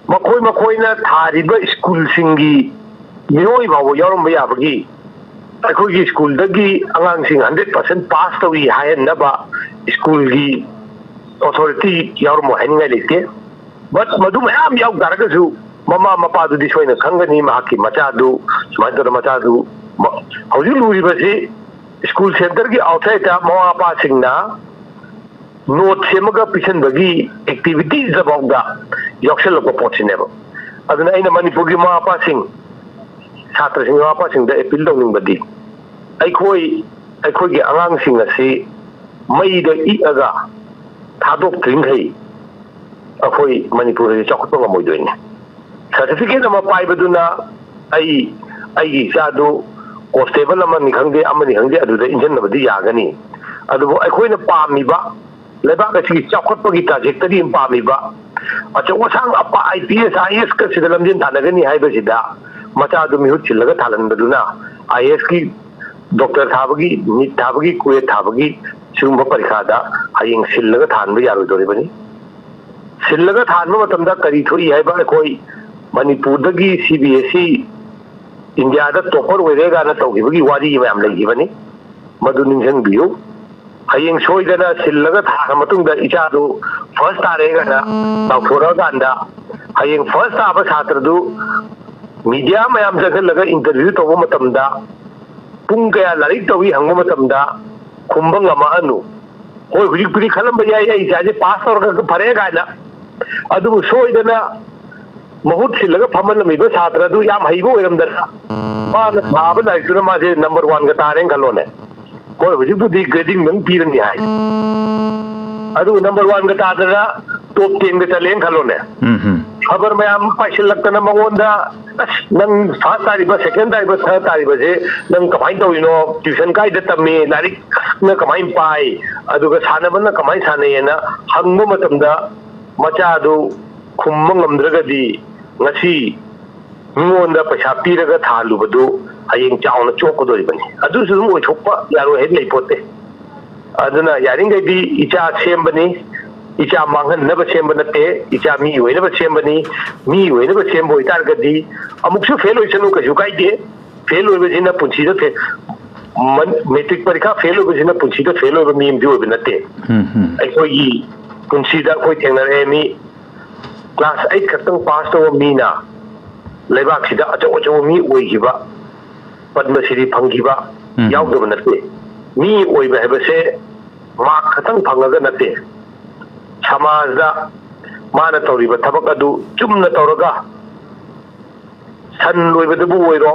ꯃꯈꯣꯏ ꯃꯈꯣꯏꯅ ꯊꯥꯔꯤꯕ ꯁ꯭ꯀꯨꯜꯁꯤꯡꯒꯤ ꯃꯤꯑꯣꯏ ꯐꯥꯎꯕ ꯌꯥꯎꯔꯝꯕ ꯌꯥꯕꯒꯤ, ꯑꯩꯈꯣꯏꯒꯤ ꯁ꯭ꯀꯨꯜꯗꯒꯤ ꯑꯉꯥꯡꯁꯤꯡ hundred percent pass ꯇꯧꯏ ꯍꯥꯏꯍꯟꯅꯕ ꯁ꯭ꯀꯨꯜꯒꯤ authority ꯌꯥꯎꯔꯝꯃꯣꯏ ꯍꯥꯏꯅꯤꯡꯉꯥꯏ ꯂꯩꯇꯦ꯫ But ꯃꯗꯨ ꯃꯌꯥꯝ ꯌꯥꯎ ꯇꯥꯔꯒꯁꯨ ꯃꯃꯥ ꯃꯄꯥꯗꯨꯗꯤ ꯁꯣꯏꯅ ꯈꯪꯒꯅꯤ ꯃꯍꯥꯛꯀꯤ ꯃꯆꯥꯗꯨ ꯁꯨꯃꯥꯏꯅ ꯇꯧꯗꯅ ꯃꯆꯥꯗꯨ ꯃ-, ꯍꯧꯖꯤꯛ ꯂꯨꯔꯤꯕꯁꯤ ꯁ꯭ꯀꯨꯜ ꯁꯦꯟꯇꯔꯒꯤ outside ꯇ ꯃꯃꯥ ꯃꯄꯥꯁꯤꯡꯅ note ꯁꯦꯝꯃꯒ ꯄꯤꯁꯟꯕꯒꯤ activities ꯗ ꯐꯥꯎꯗ ꯌꯥꯎꯁꯜꯂꯛꯄ ꯄꯣꯠꯁꯤꯅꯦꯕ꯫ ꯑꯗꯨꯅ ꯑꯩꯅ ꯃꯅꯤꯄꯨꯔꯒꯤ ꯃꯃꯥ ꯃꯄꯥꯁꯤꯡ, ꯁꯥꯇ꯭ꯔꯁꯤꯡ ꯃꯃꯥ ꯃꯄꯥꯁꯤꯡꯗ appeal ꯇꯧꯅꯤꯡꯕꯗꯤ, ꯑꯩꯈꯣꯏ, ꯑꯩꯈꯣꯏꯒꯤ ꯑꯉꯥꯡꯁꯤꯡ ꯑꯁꯤ ꯃꯩꯗ ꯏꯛꯑꯒ ꯊꯥꯗꯣꯛꯇ꯭ꯔꯤꯡꯈꯩ ꯑꯩꯈꯣꯏ ꯃꯅꯤꯄꯨꯔ ꯑꯁꯤ ꯆꯥꯎꯈꯠꯄ ꯉꯝꯃꯣꯏꯗꯣꯏꯅꯤ꯫ Certificate ꯑꯃ ꯄꯥꯏꯕꯗꯨꯅ ꯑꯩ, ꯑꯩꯒꯤ ꯏꯆꯥꯗꯨ constable ꯑꯃꯅꯤ ꯈꯪꯗꯦ, ꯑꯃꯅꯤ ꯈꯪꯗꯦ, ꯑꯗꯨꯗ ꯏꯟꯁꯤꯟꯅꯕꯗꯤ ꯌꯥꯒꯅꯤ꯫ ꯑꯗꯨꯕꯨ ꯑꯩꯈꯣꯏꯅ ꯄꯥꯝꯃꯤꯕ, ꯂꯩꯕꯥꯛ ꯑꯁꯤꯒꯤ ꯆꯥꯎꯈꯠꯄꯒꯤ trajectory ꯑꯃ ꯄꯥꯝꯃꯤꯕ, ꯑꯆꯧ ꯑꯁꯥꯡ ꯑꯄꯥ-, IPS, IAS ꯀꯁꯤꯗ ꯂꯝꯖꯦꯟ ꯇꯥꯟꯅꯒꯅꯤ ꯍꯥꯏꯕꯁꯤꯗ ꯃꯆꯥꯗꯨ ꯃꯤꯍꯨꯠ ꯁꯤꯜꯂꯒ ꯊꯥꯜꯍꯟꯕꯗꯨꯅ IAS ꯀꯤ, doctor ꯊꯥꯕꯒꯤ, NEET ꯊꯥꯕꯒꯤ, ꯀ꯭ꯋꯦꯠ ꯊꯥꯕꯒꯤ ꯁꯤꯒꯨꯝꯕ ꯄꯔꯤꯈꯥꯗ ꯍꯌꯦꯡ ꯁꯤꯜꯂꯒ ꯊꯥꯍꯟꯕ ꯌꯥꯔꯣꯏꯗꯧꯔꯤꯕꯅꯤ꯫ ꯁꯤꯜꯂꯒ ꯊꯥꯍꯟꯕ ꯃꯇꯝꯗ ꯀꯔꯤ ꯊꯣꯛꯏ ꯍꯥꯏꯕ, ꯑꯩꯈꯣꯏ ꯃꯅꯤꯄꯨꯔꯗꯒꯤ ꯁꯤ ꯕꯤ ꯑꯦꯁ ꯏ ꯏꯟꯗꯤꯌꯥꯗ ꯇꯣꯄꯔ ꯑꯣꯏꯔꯦ ꯀꯥꯏꯅ ꯇꯧꯈꯤꯕꯒꯤ ꯋꯥꯔꯤ ꯃꯌꯥꯝ ꯂꯩꯈꯤꯕꯅꯤ, ꯃꯗꯨ ꯅꯤꯡꯁꯤꯡꯕꯤꯌꯨ꯫ ꯍꯌꯦꯡ ꯁꯣꯏꯗꯅ ꯁꯤꯜꯂꯒ ꯊꯥꯔ ꯃꯇꯨꯡꯗ ꯏꯆꯥꯗꯨ ꯐꯥꯔꯁ ꯇꯥꯔꯦ ꯀꯥꯏꯅ ꯂꯥꯎꯊꯣꯔꯛꯑꯀꯥꯟꯗ, ꯍꯌꯦꯡ ꯐꯥꯔꯁ ꯇꯥꯕ ꯁꯥꯇ꯭ꯔꯗꯨ ꯃꯤꯗꯤꯌꯥ ꯃꯌꯥꯝ ꯆꯪꯁꯤꯜꯂꯒ ꯏꯟꯇꯔꯚ꯭ꯌꯨ ꯇꯧꯕ ꯃꯇꯝꯗ, ꯄꯨꯡ ꯀꯌꯥ ꯂꯥꯏꯔꯤꯛ ꯇꯧꯏ ꯍꯪꯕ ꯃꯇꯝꯗ ꯈꯨꯝꯕ ꯉꯝꯃꯛꯑꯅꯨ꯫ ꯍꯣꯏ, ꯍꯧꯖꯤꯛꯄꯨꯗꯤ ꯈꯜꯂꯝꯕ ꯌꯥꯏ, ꯑꯩ ꯏꯆꯥꯁꯦ ꯄꯥꯁ ꯇꯧꯔꯒ ꯐꯔꯦ ꯀꯥꯏꯅ꯫ ꯑꯗꯨꯕꯨ ꯁꯣꯏꯗꯅ ꯃꯍꯨꯠ ꯁꯤꯜꯂꯒ ꯐꯝꯍꯜꯂꯝꯃꯤꯕ ꯁꯥꯇ꯭ꯔ ꯑꯗꯨ ꯌꯥꯝ ꯍꯩꯕ ꯑꯣꯏꯔꯝꯗꯅ, ꯃꯥꯅ ꯊꯥꯕ ꯂꯥꯏꯔꯤꯛꯇꯨꯅ ꯃꯥꯁꯦ ꯅꯝꯕꯔ ꯋꯥꯟꯒ ꯇꯥꯔꯦꯅ ꯈꯜꯂꯣꯅꯦ꯫ ꯍꯣꯏ, ꯍꯧꯖꯤꯛꯄꯨꯗꯤ ꯒ꯭ꯔꯦꯗꯤꯡ ꯅꯪ ꯄꯤꯔꯅꯤ ꯍꯥꯏ, ꯑꯗꯨꯒ ꯅꯝꯕꯔ ꯋꯥꯟꯒ ꯇꯥꯗꯅ ꯇꯣꯞ ꯇꯦꯟꯒ ꯆꯠꯂꯦꯅ ꯈꯜꯂꯣꯅꯦ꯫ ꯎꯝ ꯍꯝ꯫ ꯈꯕꯔ ꯃꯌꯥꯝ ꯄꯥꯏꯁꯤꯜꯂꯛꯇꯅ ꯃꯉꯣꯟꯗ, "ꯑꯁ, ꯅꯪ ꯐꯥꯔꯁ ꯇꯥꯔꯤꯕ, ꯁꯦꯀꯦꯟ ꯇꯥꯔꯤꯕ, ꯊꯥꯔꯠ ꯇꯥꯔꯤꯕꯁꯦ ꯅꯪ ꯀꯃꯥꯏꯅ ꯇꯧꯔꯤꯅꯣ? ꯇ꯭ꯌꯨꯁꯟ ꯀꯥꯏꯗ ꯇꯝꯃꯤ? ꯂꯥꯏꯔꯤꯛꯅ ꯀꯃꯥꯏꯅ ꯄꯥꯏ? ꯑꯗꯨꯒ ꯁꯥꯟꯅꯕꯅ ꯀꯃꯥꯏꯅ ꯁꯥꯟꯅꯩ?" ꯍꯥꯏꯅ ꯍꯪꯕ ꯃꯇꯝꯗ, ꯃꯆꯥꯗꯨ ꯈꯨꯝꯕ ꯉꯝꯗ꯭ꯔꯒꯗꯤ ꯉꯁꯤ ꯃꯤꯉꯣꯟꯗ ꯄꯩꯁꯥ ꯄꯤꯔꯒ ꯊꯥꯍꯜꯂꯨꯕꯗꯨ ꯍꯌꯦꯡ ꯆꯥꯎꯅ ꯆꯣꯛꯀꯗꯧꯔꯤꯕꯅꯤ꯫ ꯑꯗꯨꯁꯨ ꯑꯗꯨꯝ ꯑꯣꯏꯊꯣꯛꯄ ꯌꯥꯔꯣꯏ ꯍꯥꯏꯕ ꯂꯩꯄꯣꯠꯇꯦ꯫ ꯑꯗꯨꯅ ꯌꯥꯔꯤꯈꯩꯗꯤ ꯏꯆꯥ ꯁꯦꯝꯕꯅꯤ, ꯏꯆꯥ ꯃꯥꯡꯍꯟꯅꯕ ꯁꯦꯝꯕ ꯅꯠꯇꯦ, ꯏꯆꯥ ꯃꯤ ꯑꯣꯏꯅꯕ ꯁꯦꯝꯕꯅꯤ꯫ ꯃꯤ ꯑꯣꯏꯅꯕ ꯁꯦꯝꯕ ꯑꯣꯏꯇꯥꯔꯒꯗꯤ ꯑꯃꯨꯛꯁꯨ ꯐꯦꯜ ꯑꯣꯏꯁꯅꯨ, ꯀꯩꯁꯨ ꯀꯥꯏꯗꯦ꯫ ꯐꯦꯜ ꯑꯣꯏꯕꯁꯤꯅ ꯄꯨꯟꯁꯤꯗ ꯐꯦ-, ꯃꯟ-, ꯃꯦꯇ꯭ꯔꯤꯛ ꯄꯔꯤꯈꯥ ꯐꯦꯜ ꯑꯣꯏꯕꯁꯤꯅ ꯄꯨꯟꯁꯤꯗ ꯐꯦꯜ ꯑꯣꯏꯕ ꯃꯤ ꯑꯃꯗꯤ ꯑꯣꯏꯕ ꯅꯠꯇꯦ꯫ ꯎꯝ ꯍꯝ꯫ ꯑꯩꯈꯣꯏꯒꯤ ꯄꯨꯟꯁꯤꯗ ꯑꯩꯈꯣꯏ ꯊꯦꯡꯅꯔꯛꯑꯦ, ꯃꯤ ꯀ꯭ꯂꯥꯁ ꯑꯩꯠ ꯈꯛꯇꯪ ꯄꯥꯁ ꯇꯧꯕ ꯃꯤꯅ ꯂꯩꯕꯥꯛꯁꯤꯗ ꯑꯆꯧ ꯑꯆꯧꯕ ꯃꯤ ꯑꯣꯏꯈꯤꯕ, ꯄꯗꯃꯁꯤꯔꯤ ꯐꯪꯈꯤꯕ ꯎꯝ꯫ ꯌꯥꯎꯗꯕ ꯅꯠꯇꯦ꯫ ꯃꯤ ꯑꯣꯏꯕ ꯍꯥꯏꯕꯁꯦ ꯃꯥꯔꯛ ꯈꯛꯇꯪ ꯐꯪꯉꯒ ꯅꯠꯇꯦ꯫ ꯁꯃꯥꯖꯗ ꯃꯥꯅ ꯇꯧꯔꯤꯕ ꯊꯕꯛ ꯑꯗꯨ ꯆꯨꯝꯅ ꯇꯧꯔꯒ, ꯁꯟ ꯂꯣꯏꯕꯗꯕꯨ ꯑꯣꯏꯔꯣ,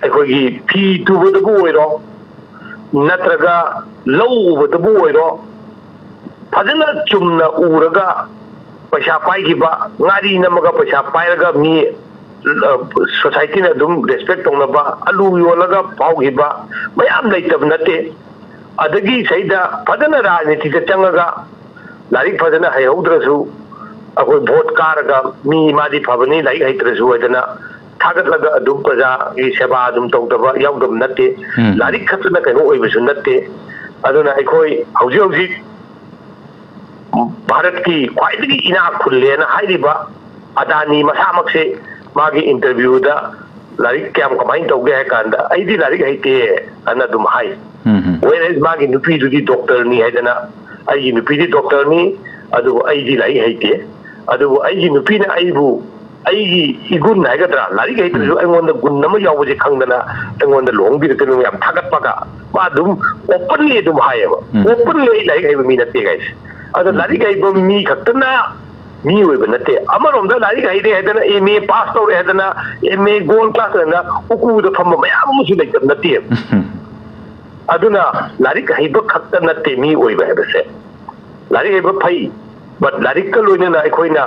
ꯑꯩꯈꯣꯏꯒꯤ ꯐꯤ ꯇꯨꯕꯗꯕꯨ ꯑꯣꯏꯔꯣ, ꯅꯠꯇ꯭ꯔꯒ ꯂꯧ ꯎꯕꯗꯕꯨ ꯑꯣꯏꯔꯣ, ꯐꯖꯅ ꯆꯨꯝꯅ ꯎꯔꯒ ꯄꯩꯁꯥ ꯄꯥꯏꯈꯤꯕ, ꯉꯥꯔꯤ ꯅꯝꯃꯒ ꯄꯩꯁꯥ ꯄꯥꯏꯔꯒ ꯃꯤ, ꯑ, ꯁꯣꯁꯥꯏꯇꯤꯅ ꯑꯗꯨꯝ ꯔꯦꯁꯄꯦꯛ ꯇꯧꯅꯕ, ꯑꯂꯨ ꯌꯣꯜꯂꯒ ꯐꯥꯎꯈꯤꯕ ꯃꯌꯥꯝ ꯂꯩꯇꯕ ꯅꯠꯇꯦ꯫ ꯑꯗꯒꯤ ꯁꯤꯗ ꯐꯖꯅ ꯔꯥꯖꯅꯤꯇꯤꯗ ꯆꯪꯉꯒ ꯂꯥꯏꯔꯤꯛ ꯐꯖꯅ ꯍꯩꯍꯧꯗ꯭ꯔꯁꯨ, ꯑꯩꯈꯣꯏ ꯚꯣꯠ ꯀꯥꯔꯒ ꯃꯤ ꯃꯥꯗꯤ ꯐꯕꯅꯤ, ꯂꯥꯏꯔꯤꯛ ꯍꯩꯇ꯭ꯔꯁꯨ ꯍꯥꯏꯗꯅ ꯊꯥꯒꯠꯂꯒ ꯑꯗꯨꯝ ꯄ꯭ꯔꯖꯥꯒꯤ ꯁꯦꯕꯥ ꯑꯗꯨꯝ ꯇꯧꯗꯕ ꯌꯥꯎꯗꯕ ꯅꯠꯇꯦ꯫ ꯎꯝ꯫ ꯂꯥꯏꯔꯤꯛ ꯈꯛꯇꯅ ꯀꯩꯅꯣ ꯑꯣꯏꯕꯁꯨ ꯅꯠꯇꯦ꯫ ꯑꯗꯨꯅ ꯑꯩꯈꯣꯏ ꯍꯧꯖꯤꯛ ꯍꯧꯖꯤꯛ ꯚꯥꯔꯠꯀꯤ ꯈ꯭ꯋꯥꯏꯗꯒꯤ ꯏꯅꯥꯛ ꯈꯨꯜꯂꯦꯅ ꯍꯥꯏꯔꯤꯕ ꯑꯗꯥꯅꯤ ꯃꯁꯥꯃꯛꯁꯦ ꯃꯥꯒꯤ ꯏꯟꯇꯔꯚ꯭ꯌꯨꯗ ꯂꯥꯏꯔꯤꯛ ꯀꯌꯥꯝ ꯀꯃꯥꯏꯅ ꯇꯧꯒꯦ ꯍꯥꯏ ꯀꯥꯟꯗ, "ꯑꯩꯗꯤ ꯂꯥꯏꯔꯤꯛ ꯍꯩꯇꯦ" ꯑꯅ ꯑꯗꯨꯝ ꯍꯥꯏ꯫ ꯎꯝ ꯎꯝ꯫ Whereas ꯃꯥꯒꯤ ꯅꯨꯄꯤꯗꯨꯗꯤ ꯗꯣꯛꯇꯔꯅꯤ ꯍꯥꯏꯗꯅ, "ꯑꯩꯒꯤ ꯅꯨꯄꯤꯗꯤ ꯗꯣꯛꯇꯔꯅꯤ, ꯑꯗꯨꯕꯨ ꯑꯩꯗꯤ ꯂꯥꯏꯔꯤꯛ ꯍꯩꯇꯦ, ꯑꯗꯨꯕꯨ ꯑꯩꯒꯤ ꯅꯨꯄꯤꯅ ꯑꯩꯕꯨ ꯑꯩꯒꯤ ꯏꯒꯨꯟ ꯍꯥꯏꯒꯗ꯭ꯔꯥ, ꯂꯥꯏꯔꯤꯛ ꯍꯩꯇ꯭ꯔꯁꯨ ꯑꯩꯉꯣꯟꯗ ꯒꯨꯟ ꯑꯃ ꯌꯥꯎꯕꯁꯦ ꯈꯪꯗꯅ ꯑꯩꯉꯣꯟꯗ ꯂꯨꯍꯣꯡꯕꯤꯔꯛꯀꯅꯨ" ꯌꯥꯝ ꯊꯥꯒꯠꯄꯒ, ꯃꯥ ꯑꯗꯨꯝ openly ꯑꯗꯨꯝ ꯍꯥꯏꯌꯦꯕ꯫ ꯎꯝ꯫ Openly "ꯑꯩ ꯂꯥꯏꯔꯤꯛ ꯍꯩꯕ ꯃꯤ ꯅꯠꯇꯦ" ꯀꯥꯏꯁꯦ꯫ ꯑꯗ ꯎꯝ꯫ ꯂꯥꯏꯔꯤꯛ ꯍꯩꯕ ꯃꯤ ꯈꯛꯇꯅ ꯃꯤ ꯑꯣꯏꯕ ꯅꯠꯇꯦ꯫ ꯑꯃꯔꯣꯝꯗ ꯂꯥꯏꯔꯤꯛ ꯍꯩꯔꯦ ꯍꯥꯏꯗꯅ, M A pass ꯇꯧꯔꯦ ꯍꯥꯏꯗꯅ, M A gold class ꯍꯥꯏꯗꯅ ꯎꯀꯨꯗ ꯐꯝꯕ ꯃꯌꯥꯝ ꯑꯃꯁꯨ ꯂꯩꯇꯕ ꯅꯠꯇꯦꯕ꯫ ꯑꯗꯨꯅ ꯂꯥꯏꯔꯤꯛ ꯍꯩꯕ ꯈꯛꯇ ꯅꯠꯇꯦ ꯃꯤ ꯑꯣꯏꯕ ꯍꯥꯏꯕꯁꯦ꯫ ꯂꯥꯏꯔꯤꯛ ꯍꯩꯕ ꯐꯩ, but ꯂꯥꯏꯔꯤꯛꯀ ꯂꯣꯏꯅꯅ ꯑꯩꯈꯣꯏꯅ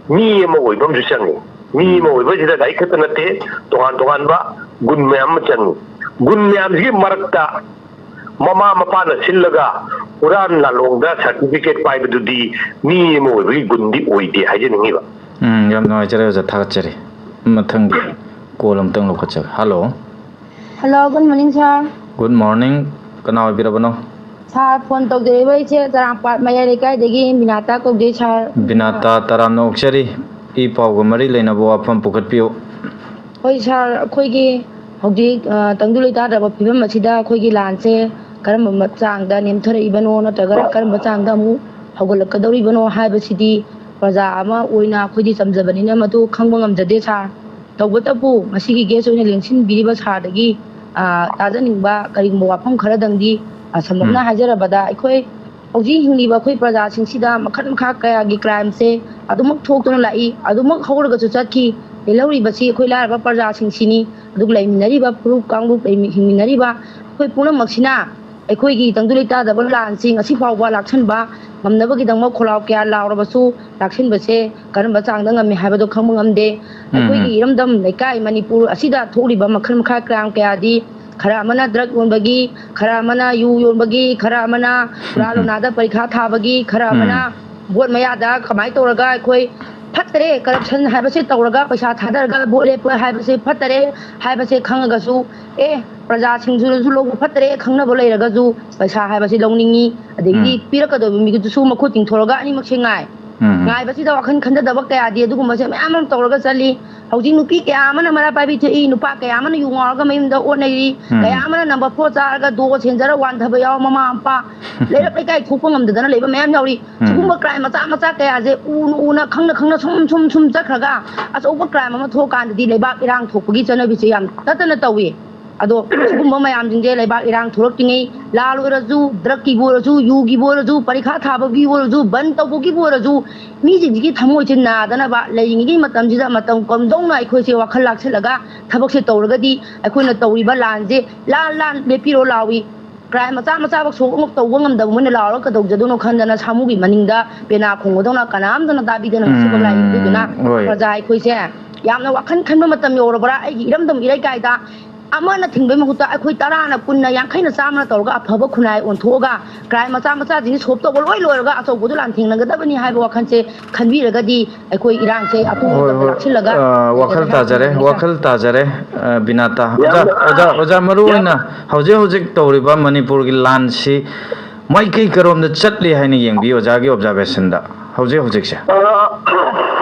ꯃꯤ ꯑꯃ ꯑꯣꯏꯕ ꯑꯃꯁꯨ ꯆꯪꯉꯤ꯫ ꯃꯤ ꯑꯃ ꯑꯣꯏꯕꯁꯤꯗ ꯂꯥꯏꯔꯤꯛ ꯈꯛꯇ ꯅꯠꯇꯦ, ꯇꯣꯉꯥꯟ ꯇꯣꯉꯥꯟꯕ ꯒꯨꯟ ꯃꯌꯥꯝ ꯑꯃ ꯆꯪꯉꯤ꯫ ꯒꯨꯟ ꯃꯌꯥꯝꯁꯤꯒꯤ ꯃꯔꯛꯇ ꯃꯃꯥ ꯃꯄꯥꯅ ꯁꯤꯜꯂꯒ ꯍꯨꯔꯥꯟ ꯂꯥꯂꯣꯡꯗ certificate ꯄꯥꯏꯕꯗꯨꯗꯤ ꯃꯤ ꯑꯃ ꯑꯣꯏꯕꯒꯤ ꯒꯨꯟꯗꯤ ꯑꯣꯏꯗꯦ ꯍꯥꯏꯖꯅꯤꯡꯉꯤꯕ꯫ ꯎꯝ, ꯌꯥꯝ ꯅꯨꯡꯉꯥꯏꯖꯔꯦ ꯑꯣꯖꯥ, ꯊꯥꯒꯠꯆꯔꯤ꯫ ꯃꯊꯪꯒꯤ call ꯑꯃꯇꯪ ꯂꯧꯈꯠꯆꯒꯦ꯫ Hello꯫ Hello, good morning, sir. Good morning꯫ ꯀꯅꯥ ꯑꯣꯏꯕꯤꯔꯕꯅꯣ? Sir, phone ꯇꯧꯖꯔꯛꯏꯕ ꯑꯩꯁꯦ ꯆꯔꯥꯡꯄꯥꯠ ꯃꯌꯥꯏ ꯂꯩꯀꯥꯏꯗꯒꯤ ꯕꯤꯅꯥꯇꯥ ꯀꯧꯖꯩ, sir꯫ ꯕꯤꯅꯥꯇꯥ, ꯇꯔꯥꯝꯅ ꯑꯣꯛꯆꯔꯤ꯫ ꯏ ꯄꯥꯎꯒ ꯃꯔꯤ ꯂꯩꯅꯕ ꯋꯥꯐꯝ ꯄꯨꯈꯠꯄꯤꯌꯨ꯫ ꯍꯣꯏ, sir, ꯑꯩꯈꯣꯏꯒꯤ ꯍꯧꯖꯤꯛ, ꯑ, ꯇꯪꯗꯨ ꯂꯩꯇꯥꯗꯕ ꯐꯤꯕꯝ ꯑꯁꯤꯗ ꯑꯩꯈꯣꯏꯒꯤ ꯂꯥꯟꯁꯦ ꯀꯔꯝꯕ ꯆꯥꯡꯗ ꯅꯦꯝꯊꯔꯛꯏꯕꯅꯣ ꯅꯠꯇ꯭ꯔꯒ ꯀꯔꯝꯕ ꯆꯥꯡꯗ ꯑꯃꯨꯛ ꯍꯧꯒꯠꯂꯛꯀꯗꯧꯔꯤꯕꯅꯣ ꯍꯥꯏꯕꯁꯤꯗꯤ ꯄ꯭ꯔꯖꯥ ꯑꯃ ꯑꯣꯏꯅ ꯑꯩꯈꯣꯏꯗꯤ ꯆꯝꯖꯕꯅꯤꯅ ꯃꯗꯨ ꯈꯪꯕ ꯉꯝꯖꯗꯦ, sir꯫ ꯇꯧꯕꯇꯕꯨ ꯃꯁꯤꯒꯤ guest ꯑꯣꯏꯅ ꯂꯦꯡꯁꯤꯟꯕꯤꯔꯤꯕ sir ꯗꯒꯤ, ꯑ, ꯇꯥꯖꯅꯤꯡꯕ ꯀꯔꯤꯒꯨꯝꯕ ꯋꯥꯐꯝ ꯈꯔꯗꯪꯗꯤ, ꯑ, ꯁꯝꯂꯞꯅ ꯎꯝ꯫ ꯍꯥꯏꯖꯔꯕꯗ, ꯑꯩꯈꯣꯏ ꯍꯧꯖꯤꯛ ꯍꯤꯡꯂꯤꯕ ꯑꯩꯈꯣꯏ ꯄ꯭ꯔꯖꯥꯁꯤꯡꯁꯤꯗ ꯃꯈꯜ ꯃꯈꯥ ꯀꯌꯥꯒꯤ crime ꯁꯦ ꯑꯗꯨꯃꯛ ꯊꯣꯛꯇꯨꯅ ꯂꯥꯛꯏ, ꯑꯗꯨꯃꯛ ꯍꯧꯔꯒꯁꯨ ꯆꯠꯈꯤ꯫ ꯂꯦꯜꯍꯧꯔꯤꯕꯁꯤ ꯑꯩꯈꯣꯏ ꯂꯥꯏꯔꯕ ꯄ꯭ꯔꯖꯥꯁꯤꯡꯁꯤꯅꯤ꯫ ꯑꯗꯨꯒ ꯂꯩꯃꯤꯟꯅꯔꯤꯕ ꯐꯨꯔꯨꯞ ꯀꯥꯡꯂꯨꯞ, ꯂꯩꯃꯤ-, ꯍꯤꯡꯃꯤꯟꯅꯔꯤꯕ ꯑꯩꯈꯣꯏ ꯄꯨꯝꯅꯃꯛꯁꯤꯅ ꯑꯩꯈꯣꯏꯒꯤ ꯇꯪꯗꯨ ꯂꯩꯇꯥꯗꯕ ꯂꯥꯟꯁꯤ ꯉꯁꯤ ꯐꯥꯎꯕ ꯂꯥꯛꯁꯟꯕ ꯉꯝꯅꯕꯒꯤꯗꯃꯛ ꯈꯣꯜꯂꯥꯎ ꯀꯌꯥ ꯂꯥꯎꯔꯕꯁꯨ ꯂꯥꯛꯁꯤꯟꯕꯁꯦ ꯀꯔꯝꯕ ꯆꯥꯡꯗ ꯉꯝꯃꯤ ꯍꯥꯏꯕꯗꯣ ꯈꯪꯕ ꯉꯝꯗꯦ꯫ ꯎꯝ꯫ ꯑꯩꯈꯣꯏꯒꯤ ꯏꯔꯝꯗꯝ ꯂꯩꯀꯥꯏ ꯃꯅꯤꯄꯨꯔ ꯑꯁꯤꯗ ꯊꯣꯛꯂꯤꯕ ꯃꯈꯜ ꯃꯈꯥ ꯀꯌꯥꯝ ꯀꯌꯥꯗꯤ ꯈꯔ ꯑꯃꯅ drug ꯌꯣꯟꯕꯒꯤ, ꯈꯔ ꯑꯃꯅ ꯌꯨ ꯌꯣꯟꯕꯒꯤ, ꯈꯔ ꯑꯃꯅ ꯍꯨꯔꯥ ꯎꯝ꯫ ꯂꯣꯅꯥꯗ ꯄꯔꯤꯈꯥ ꯊꯥꯕꯒꯤ, ꯈꯔ ꯑꯃꯅ ꯎꯝ꯫ vote ꯃꯌꯥꯗ ꯀꯃꯥꯏꯅ ꯇꯧꯔꯒ ꯑꯩꯈꯣꯏ ꯐꯠꯇꯔꯦ, ꯀꯔꯞꯁꯟ ꯍꯥꯏꯕꯁꯦ ꯇꯧꯔꯒ ꯄꯩꯁꯥ ꯊꯥꯗꯔꯒ ꯚꯣꯠ ꯂꯦꯞꯄ ꯍꯥꯏꯕꯁꯦ ꯐꯠꯇꯔꯦ ꯍꯥꯏꯕꯁꯦ ꯈꯪꯉꯒꯁꯨ, ꯑꯦ, ꯄ꯭ꯔꯖꯥꯁꯤꯡꯁꯨꯅꯁꯨ ꯂꯧꯕ ꯐꯠꯇꯔꯦ ꯈꯪꯅꯕ ꯂꯩꯔꯒꯁꯨ ꯄꯩꯁꯥ ꯍꯥꯏꯕꯁꯤ ꯂꯧꯅꯤꯡꯉꯤ, ꯑꯗꯒꯤꯗꯤ ꯎꯝ꯫ ꯄꯤꯔꯛꯀꯗꯧꯕ ꯃꯤꯗꯨꯁꯨ ꯃꯈꯨꯠ ꯇꯤꯡꯊꯣꯔꯒ ꯑꯅꯤꯃꯛꯁꯦ ꯉꯥꯏ꯫ ꯎꯝ꯫ ꯉꯥꯏꯕꯁꯤꯗ ꯋꯥꯈꯜ ꯈꯟꯊꯗꯕ ꯀꯌꯥꯗꯤ ꯑꯗꯨꯒꯨꯝꯕꯁꯦ ꯃꯌꯥꯝ ꯑꯃ ꯇꯧꯔꯒ ꯆꯠꯂꯤ꯫ ꯍꯧꯖꯤꯛ ꯅꯨꯄꯤ ꯀꯌꯥ ꯑꯃꯅ ꯃꯔꯥ ꯄꯥꯏꯕꯤ ꯊꯣꯛꯏ, ꯅꯨꯄꯥ ꯀꯌꯥ ꯑꯃꯅ ꯌꯨ ꯉꯥꯎꯔꯒ ꯃꯌꯨꯝꯗ ꯑꯣꯠꯅꯔꯤ, ꯎꯝ꯫ ꯀꯌꯥ ꯑꯃꯅ ꯅꯝꯕꯔ ꯐꯣꯔ ꯆꯥꯔꯒ ꯗꯣ ꯁꯦꯟꯖꯔ ꯋꯥꯟꯊꯕ ꯌꯥꯎ, ꯃꯃꯥ ꯃꯄꯥ ꯂꯩꯔꯛ ꯂꯩꯀꯥꯏ ꯊꯣꯛꯄ ꯉꯝꯗꯗꯅ ꯂꯩꯕ ꯃꯌꯥꯝ ꯌꯥꯎꯔꯤ꯫ ꯎꯝ꯫ ꯁꯤꯒꯨꯝꯕ ꯀ꯭ꯔꯥꯏꯝ ꯃꯆꯥ ꯃꯆꯥ ꯀꯌꯥꯁꯦ ꯎꯅ ꯎꯅ, ꯈꯪꯅ ꯈꯪꯅ ꯁꯨꯝ ꯁꯨꯝ ꯁꯨꯝ ꯆꯠꯈ꯭ꯔꯒ ꯑꯆꯧꯕ ꯀ꯭ꯔꯥꯏꯝ ꯑꯃ ꯊꯣꯛꯑꯀꯥꯟꯗꯗꯤ ꯂꯩꯕꯥꯛ ꯏꯔꯥꯡ ꯊꯣꯛꯄꯒꯤ ꯆꯠꯅꯕꯤꯁꯦ ꯌꯥꯝ ꯇꯠꯇꯅ ꯇꯧꯏ꯫ ꯑꯗꯣ ꯁꯤꯒꯨꯝꯕ ꯃꯌꯥꯝꯁꯤꯡꯁꯦ ꯂꯩꯕꯥꯛ ꯏꯔꯥꯡ ꯊꯣꯛꯂꯛꯇ꯭ꯔꯤꯉꯩ, ꯂꯥꯜ ꯑꯣꯏꯔꯁꯨ, ꯗ꯭ꯔꯛꯀꯤꯕꯨ ꯑꯣꯏꯔꯁꯨ, ꯌꯨꯒꯤꯕꯨ ꯑꯣꯏꯔꯁꯨ, ꯄꯔꯤꯈꯥ ꯊꯥꯕꯒꯤꯕꯨ ꯑꯣꯏꯔꯁꯨ, ꯕꯟ ꯇꯧꯕꯒꯤꯕꯨ ꯑꯣꯏꯔꯁꯨ, ꯃꯤꯁꯤꯡꯁꯤꯒꯤ ꯊꯃꯣꯏꯁꯦ ꯅꯥꯗꯅꯕ ꯂꯩꯔꯤꯉꯩꯒꯤ ꯃꯇꯝꯁꯤꯗ ꯃꯇꯝ ꯀꯝꯗꯧꯅ ꯑꯩꯈꯣꯏꯁꯦ ꯋꯥꯈꯜ ꯂꯥꯛꯁꯤꯜꯂꯒ ꯊꯕꯛꯁꯦ ꯇꯧꯔꯒꯗꯤ ꯑꯩꯈꯣꯏꯅ ꯇꯧꯔꯤꯕ ꯂꯥꯟꯁꯦ ꯂꯥꯟ ꯂꯥꯟ ꯂꯦꯞꯄꯤꯔꯣ ꯂꯥꯎꯏ꯫ ꯀ꯭ꯔꯥꯏꯝ ꯃꯆꯥ ꯃꯆꯥꯐꯥꯎ ꯁꯣꯛ ꯇꯧꯕ ꯉꯝꯗꯕ ꯃꯣꯏꯅ ꯂꯥꯎꯔꯒ ꯀꯩꯗꯧꯖꯗꯣꯏꯅꯣ ꯈꯟꯗꯅ ꯁꯥꯃꯨꯒꯤ ꯃꯅꯤꯡꯗ ꯄꯦꯅꯥ ꯈꯣꯡꯕꯗꯧꯅ ꯀꯅꯥꯝꯇꯅ ꯇꯥꯕꯤꯗꯅ ꯁꯤꯕ ꯂꯥꯛꯏ꯫ ꯑꯗꯨꯗꯨꯅ ꯎꯝ, ꯍꯣꯏ꯫ ꯄ꯭ꯔꯖꯥ ꯑꯩꯈꯣꯏꯁꯦ ꯌꯥꯝꯅ ꯋꯥꯈꯜ ꯈꯟꯕ ꯃꯇꯝ ꯌꯧꯔꯕ꯭ꯔꯥ? ꯑꯩꯒꯤ ꯏꯔꯝꯗꯝ ꯏꯔꯩꯀꯥꯏꯗ ꯑꯃꯅ ꯊꯤꯡꯕꯩ ꯃꯍꯨꯠꯇ ꯑꯩꯈꯣꯏ ꯇꯔꯥꯅ, ꯀꯨꯟꯅ, ꯌꯥꯡꯈꯩꯅ, ꯆꯥꯝꯃꯅ ꯇꯧꯔꯒ ꯑꯐꯕ ꯈꯨꯟꯅꯥꯏ ꯑꯣꯟꯊꯣꯛꯑꯒ ꯀ꯭ꯔꯥꯏꯝ ꯃꯆꯥ ꯃꯆꯥꯁꯤꯡꯁꯤ ꯁꯣꯞ ꯇꯧꯕ ꯂꯣꯏ ꯂꯣꯏꯔꯒ ꯑꯆꯧꯕꯗꯨ ꯂꯥꯟꯊꯦꯡꯅꯒꯗꯕꯅꯤ ꯍꯥꯏꯕ ꯋꯥꯈꯜꯁꯦ ꯈꯟꯕꯤꯔꯒꯗꯤ ꯑꯩꯈꯣꯏ ꯏꯔꯥꯡꯁꯦ ꯑꯄꯨꯝꯕ ꯍꯣꯏ, ꯃꯇꯝꯗ ꯍꯣꯏ꯫ ꯂꯥꯛꯁꯤꯜꯂꯒ ꯑ, ꯋꯥꯈꯜ ꯂꯩꯒꯗ꯭ꯔꯥ ꯇꯥꯖꯔꯦ, ꯍꯥꯏꯕꯗꯨꯅꯤꯗ꯫ ꯋꯥꯈꯜ ꯇꯥꯖꯔꯦ, ꯑ, ꯕꯤꯅꯥꯇꯥ꯫ ꯑꯣꯖꯥ, ꯌꯥꯝꯅ, ꯑꯣꯖꯥ, ꯑꯣꯖꯥ, ꯃꯔꯨ ꯌꯥꯝ ꯑꯣꯏꯅ ꯍꯧꯖꯤꯛ ꯍꯧꯖꯤꯛ ꯇꯧꯔꯤꯕ ꯃꯅꯤꯄꯨꯔꯒꯤ ꯂꯥꯟꯁꯤ ꯃꯥꯏꯀꯩ ꯀꯔꯣꯝꯗ ꯆꯠꯂꯤ ꯍꯥꯏꯅ ꯌꯦꯡꯕꯤ, ꯑꯣꯖꯥꯒꯤ ꯑꯣꯕꯖꯥꯔꯕꯦꯁꯟꯗ ꯍꯧꯖꯤꯛ ꯍꯧꯖꯤꯛꯁꯦ? ꯑ,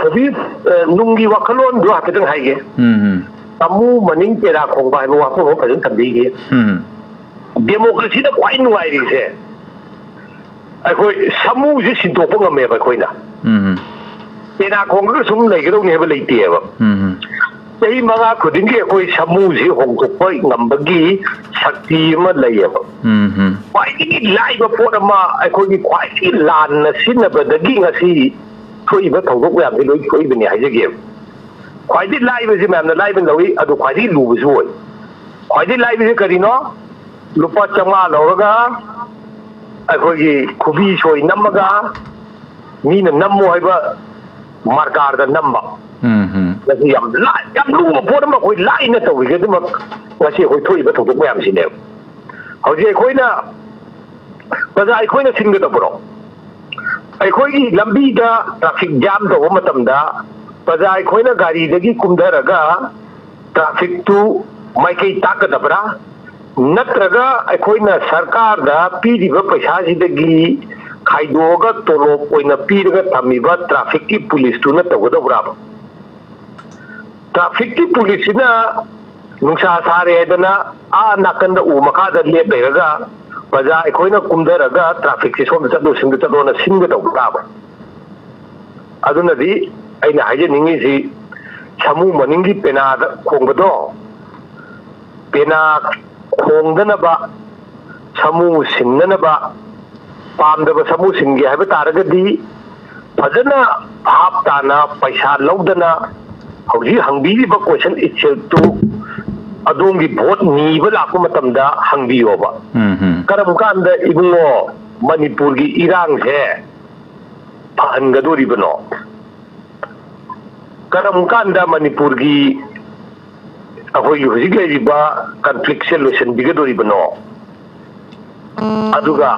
ꯍꯧꯖꯤꯛ, ꯑ, ꯅꯨꯡꯒꯤ ꯋꯥꯈꯜꯂꯣꯟꯗꯣ ꯍꯥꯏꯐꯦꯠꯇꯪ ꯍꯥꯏꯒꯦ꯫ ꯎꯝ, ꯎꯝ꯫ ꯁꯥꯃꯨ ꯃꯅꯤꯡ ꯄꯦꯔꯥ ꯈꯣꯡꯕ ꯍꯥꯏꯕ ꯋꯥꯐꯝ ꯑꯃ ꯐꯖꯅ ꯊꯝꯕꯤꯒꯦ꯫ ꯎꯝ꯫ ꯗꯦꯃꯣꯀ꯭ꯔꯦꯁꯤꯗ ꯈ꯭ꯋꯥꯏ ꯅꯨꯡꯉꯥꯏꯔꯤꯁꯦ ꯑꯩꯈꯣꯏ ꯁꯥꯃꯨꯁꯤ ꯁꯤꯟꯗꯣꯛꯄ ꯉꯝꯃꯦꯕ ꯑꯩꯈꯣꯏꯅ꯫ ꯎꯝ꯫ ꯄꯦꯅꯥ ꯈꯣꯡꯉꯒ ꯁꯨꯝ ꯂꯩꯒꯗꯧꯅꯤ ꯍꯥꯏꯕ ꯂꯩꯇꯦꯕ꯫ ꯎꯝ꯫ ꯆꯍꯤ ꯃꯉꯥ ꯈꯨꯗꯤꯡꯒꯤ ꯑꯩꯈꯣꯏ ꯁꯥꯃꯨꯁꯤ ꯍꯣꯡꯗꯣꯛꯄ ꯉꯝꯕꯒꯤ ꯁꯛꯇꯤ ꯑꯃ ꯂꯩꯌꯦꯕ꯫ ꯎꯝ꯫ ꯈ꯭ꯋꯥꯏꯗꯒꯤ ꯂꯥꯏꯕ ꯄꯣꯠ ꯑꯃ, ꯑꯩꯈꯣꯏꯒꯤ ꯈ꯭ꯋꯥꯏꯗꯒꯤ ꯂꯥꯟꯅ ꯁꯤꯖꯤꯟꯅꯕꯗꯒꯤ ꯉꯁꯤ ꯊꯣꯛꯏꯕ ꯊꯧꯗꯣꯛ ꯃꯌꯥꯝꯁꯤ ꯂꯣꯏ ꯊꯣꯛꯏꯕꯅꯤ ꯍꯥꯏꯖꯒꯦꯕ꯫ ꯈ꯭ꯋꯥꯏꯗꯒꯤ ꯂꯥꯏꯕꯁꯤ ꯃꯌꯥꯝꯅ ꯂꯥꯏꯕ ꯂꯧꯏ, ꯑꯗꯨ ꯈ꯭ꯋꯥꯏꯗꯒꯤ ꯂꯨꯕꯁꯨ ꯑꯣꯏ꯫ ꯈ꯭ꯋꯥꯏꯗꯒꯤ ꯂꯥꯏꯕꯁꯤ ꯀꯔꯤꯅꯣ? ꯂꯨꯄꯥ ꯆꯥꯝꯃꯉꯥ ꯂꯧꯔꯒ ꯑꯩꯈꯣꯏꯒꯤ ꯈꯨꯕꯤ ꯁꯣꯏ ꯅꯝꯃꯒ ꯃꯤꯅ ꯅꯝꯃꯣ ꯍꯥꯏꯕ ꯃꯔꯀꯥꯔꯗ ꯅꯝꯕ꯫ ꯎꯝ, ꯎꯝ꯫ ꯃꯁꯤ ꯌꯥꯝ ꯂꯥꯏ-, ꯌꯥꯝ ꯂꯨꯕ ꯄꯣꯠ ꯑꯃ ꯑꯩꯈꯣꯏ ꯂꯥꯏꯅ ꯇꯧꯔꯤꯒꯗꯃꯛ ꯉꯁꯤ ꯑꯩꯈꯣꯏ ꯊꯣꯛꯏꯕ ꯊꯧꯗꯣꯛ ꯃꯌꯥꯝꯁꯤꯅꯦꯕ꯫ ꯍꯧꯖꯤꯛ ꯑꯩꯈꯣꯏꯅ, ꯄ꯭ꯔꯖꯥ ꯑꯩꯈꯣꯏꯅ ꯁꯤꯟꯒꯗꯕ꯭ꯔꯣ? ꯑꯩꯈꯣꯏꯒꯤ ꯂꯝꯕꯤꯗ ꯇ꯭ꯔꯥꯐꯤꯛ ꯖꯥꯝ ꯇꯧꯕ ꯃꯇꯝꯗ ꯄ꯭ꯔꯖꯥ ꯑꯩꯈꯣꯏꯅ ꯒꯥꯔꯤꯗꯒꯤ ꯀꯨꯝꯊꯔꯒ ꯇ꯭ꯔꯥꯐꯤꯛꯇꯨ ꯃꯥꯏꯀꯩ ꯇꯥꯛꯀꯗꯕ꯭ꯔꯥ, ꯅꯠꯇ꯭ꯔꯒ ꯑꯩꯈꯣꯏꯅ ꯁꯔꯀꯥꯔꯗ ꯄꯤꯔꯤꯕ ꯄꯩꯁꯥꯁꯤꯗꯒꯤ ꯈꯥꯏꯗꯣꯛꯑꯒ ꯇꯣꯂꯣꯞ ꯑꯣꯏꯅ ꯄꯤꯔꯒ ꯊꯝꯃꯤꯕ ꯇ꯭ꯔꯥꯐꯤꯛꯀꯤ ꯄꯨꯂꯤꯁꯇꯨꯅ ꯇꯧꯒꯗꯧꯕ꯭ꯔꯥꯕ? ꯇ꯭ꯔꯥꯐꯤꯛꯀꯤ ꯄꯨꯂꯤꯁꯁꯤꯅ ꯅꯨꯡꯁꯥ ꯁꯥꯔꯦ ꯍꯥꯏꯗꯅ ꯑꯥ ꯅꯥꯀꯟꯗ ꯎ ꯃꯈꯥꯗ ꯂꯦꯞ ꯂꯩꯔꯒ ꯄ꯭ꯔꯖꯥ ꯑꯩꯈꯣꯏꯅ ꯀꯨꯝꯊꯔꯒ ꯇ꯭ꯔꯥꯐꯤꯛꯁꯦ ꯁꯣꯝꯗ ꯆꯠꯂꯣ, ꯁꯤꯝꯗ ꯆꯠꯂꯣꯅ ꯁꯤꯟꯒꯗꯧꯕ꯭ꯔꯥꯕ? ꯑꯗꯨꯅꯗꯤ ꯑꯩꯅ ꯍꯥꯏꯖꯅꯤꯡꯉꯤꯁꯤ, ꯁꯥꯃꯨ ꯃꯅꯤꯡꯒꯤ ꯄꯦꯅꯥꯗ ꯈꯣꯡꯕꯗꯣ, ꯄꯦꯅꯥ ꯈꯣꯡꯗꯅꯕ, ꯁꯥꯃꯨ ꯁꯤꯟꯅꯅꯕ, ꯄꯥꯝꯗꯕ ꯁꯥꯃꯨ ꯁꯤꯟꯒꯦ ꯍꯥꯏꯕ ꯇꯥꯔꯒꯗꯤ, ꯐꯖꯅ ꯍꯥꯞ ꯇꯥꯅ ꯄꯩꯁꯥ ꯂꯧꯗꯅ ꯍꯧꯖꯤꯛ ꯍꯪꯕꯤꯔꯤꯕ question itself ꯇꯨ ꯑꯗꯣꯝꯒꯤ ꯚꯣꯠ ꯅꯤꯕ ꯂꯥꯛꯄ ꯃꯇꯝꯗ ꯍꯪꯕꯤꯌꯣꯕ꯫ ꯎꯝ, ꯎꯝ꯫ ꯀꯔꯝ ꯀꯥꯟꯗ ꯏꯕꯨꯡꯉꯣ ꯃꯅꯤꯄꯨꯔꯒꯤ ꯏꯔꯥꯡꯁꯦ ꯐꯍꯟꯒꯗꯣꯔꯤꯕꯅꯣ? ꯀꯔꯝ ꯀꯥꯟꯗ ꯃꯅꯤꯄꯨꯔꯒꯤ, ꯑꯩꯈꯣꯏꯒꯤ ꯍꯧꯖꯤꯛ ꯂꯩꯔꯤꯕ conflict ꯁꯦ ꯂꯣꯏꯁꯤꯟꯕꯤꯒꯗꯣꯔꯤꯕꯅꯣ? ꯑꯗꯨꯒ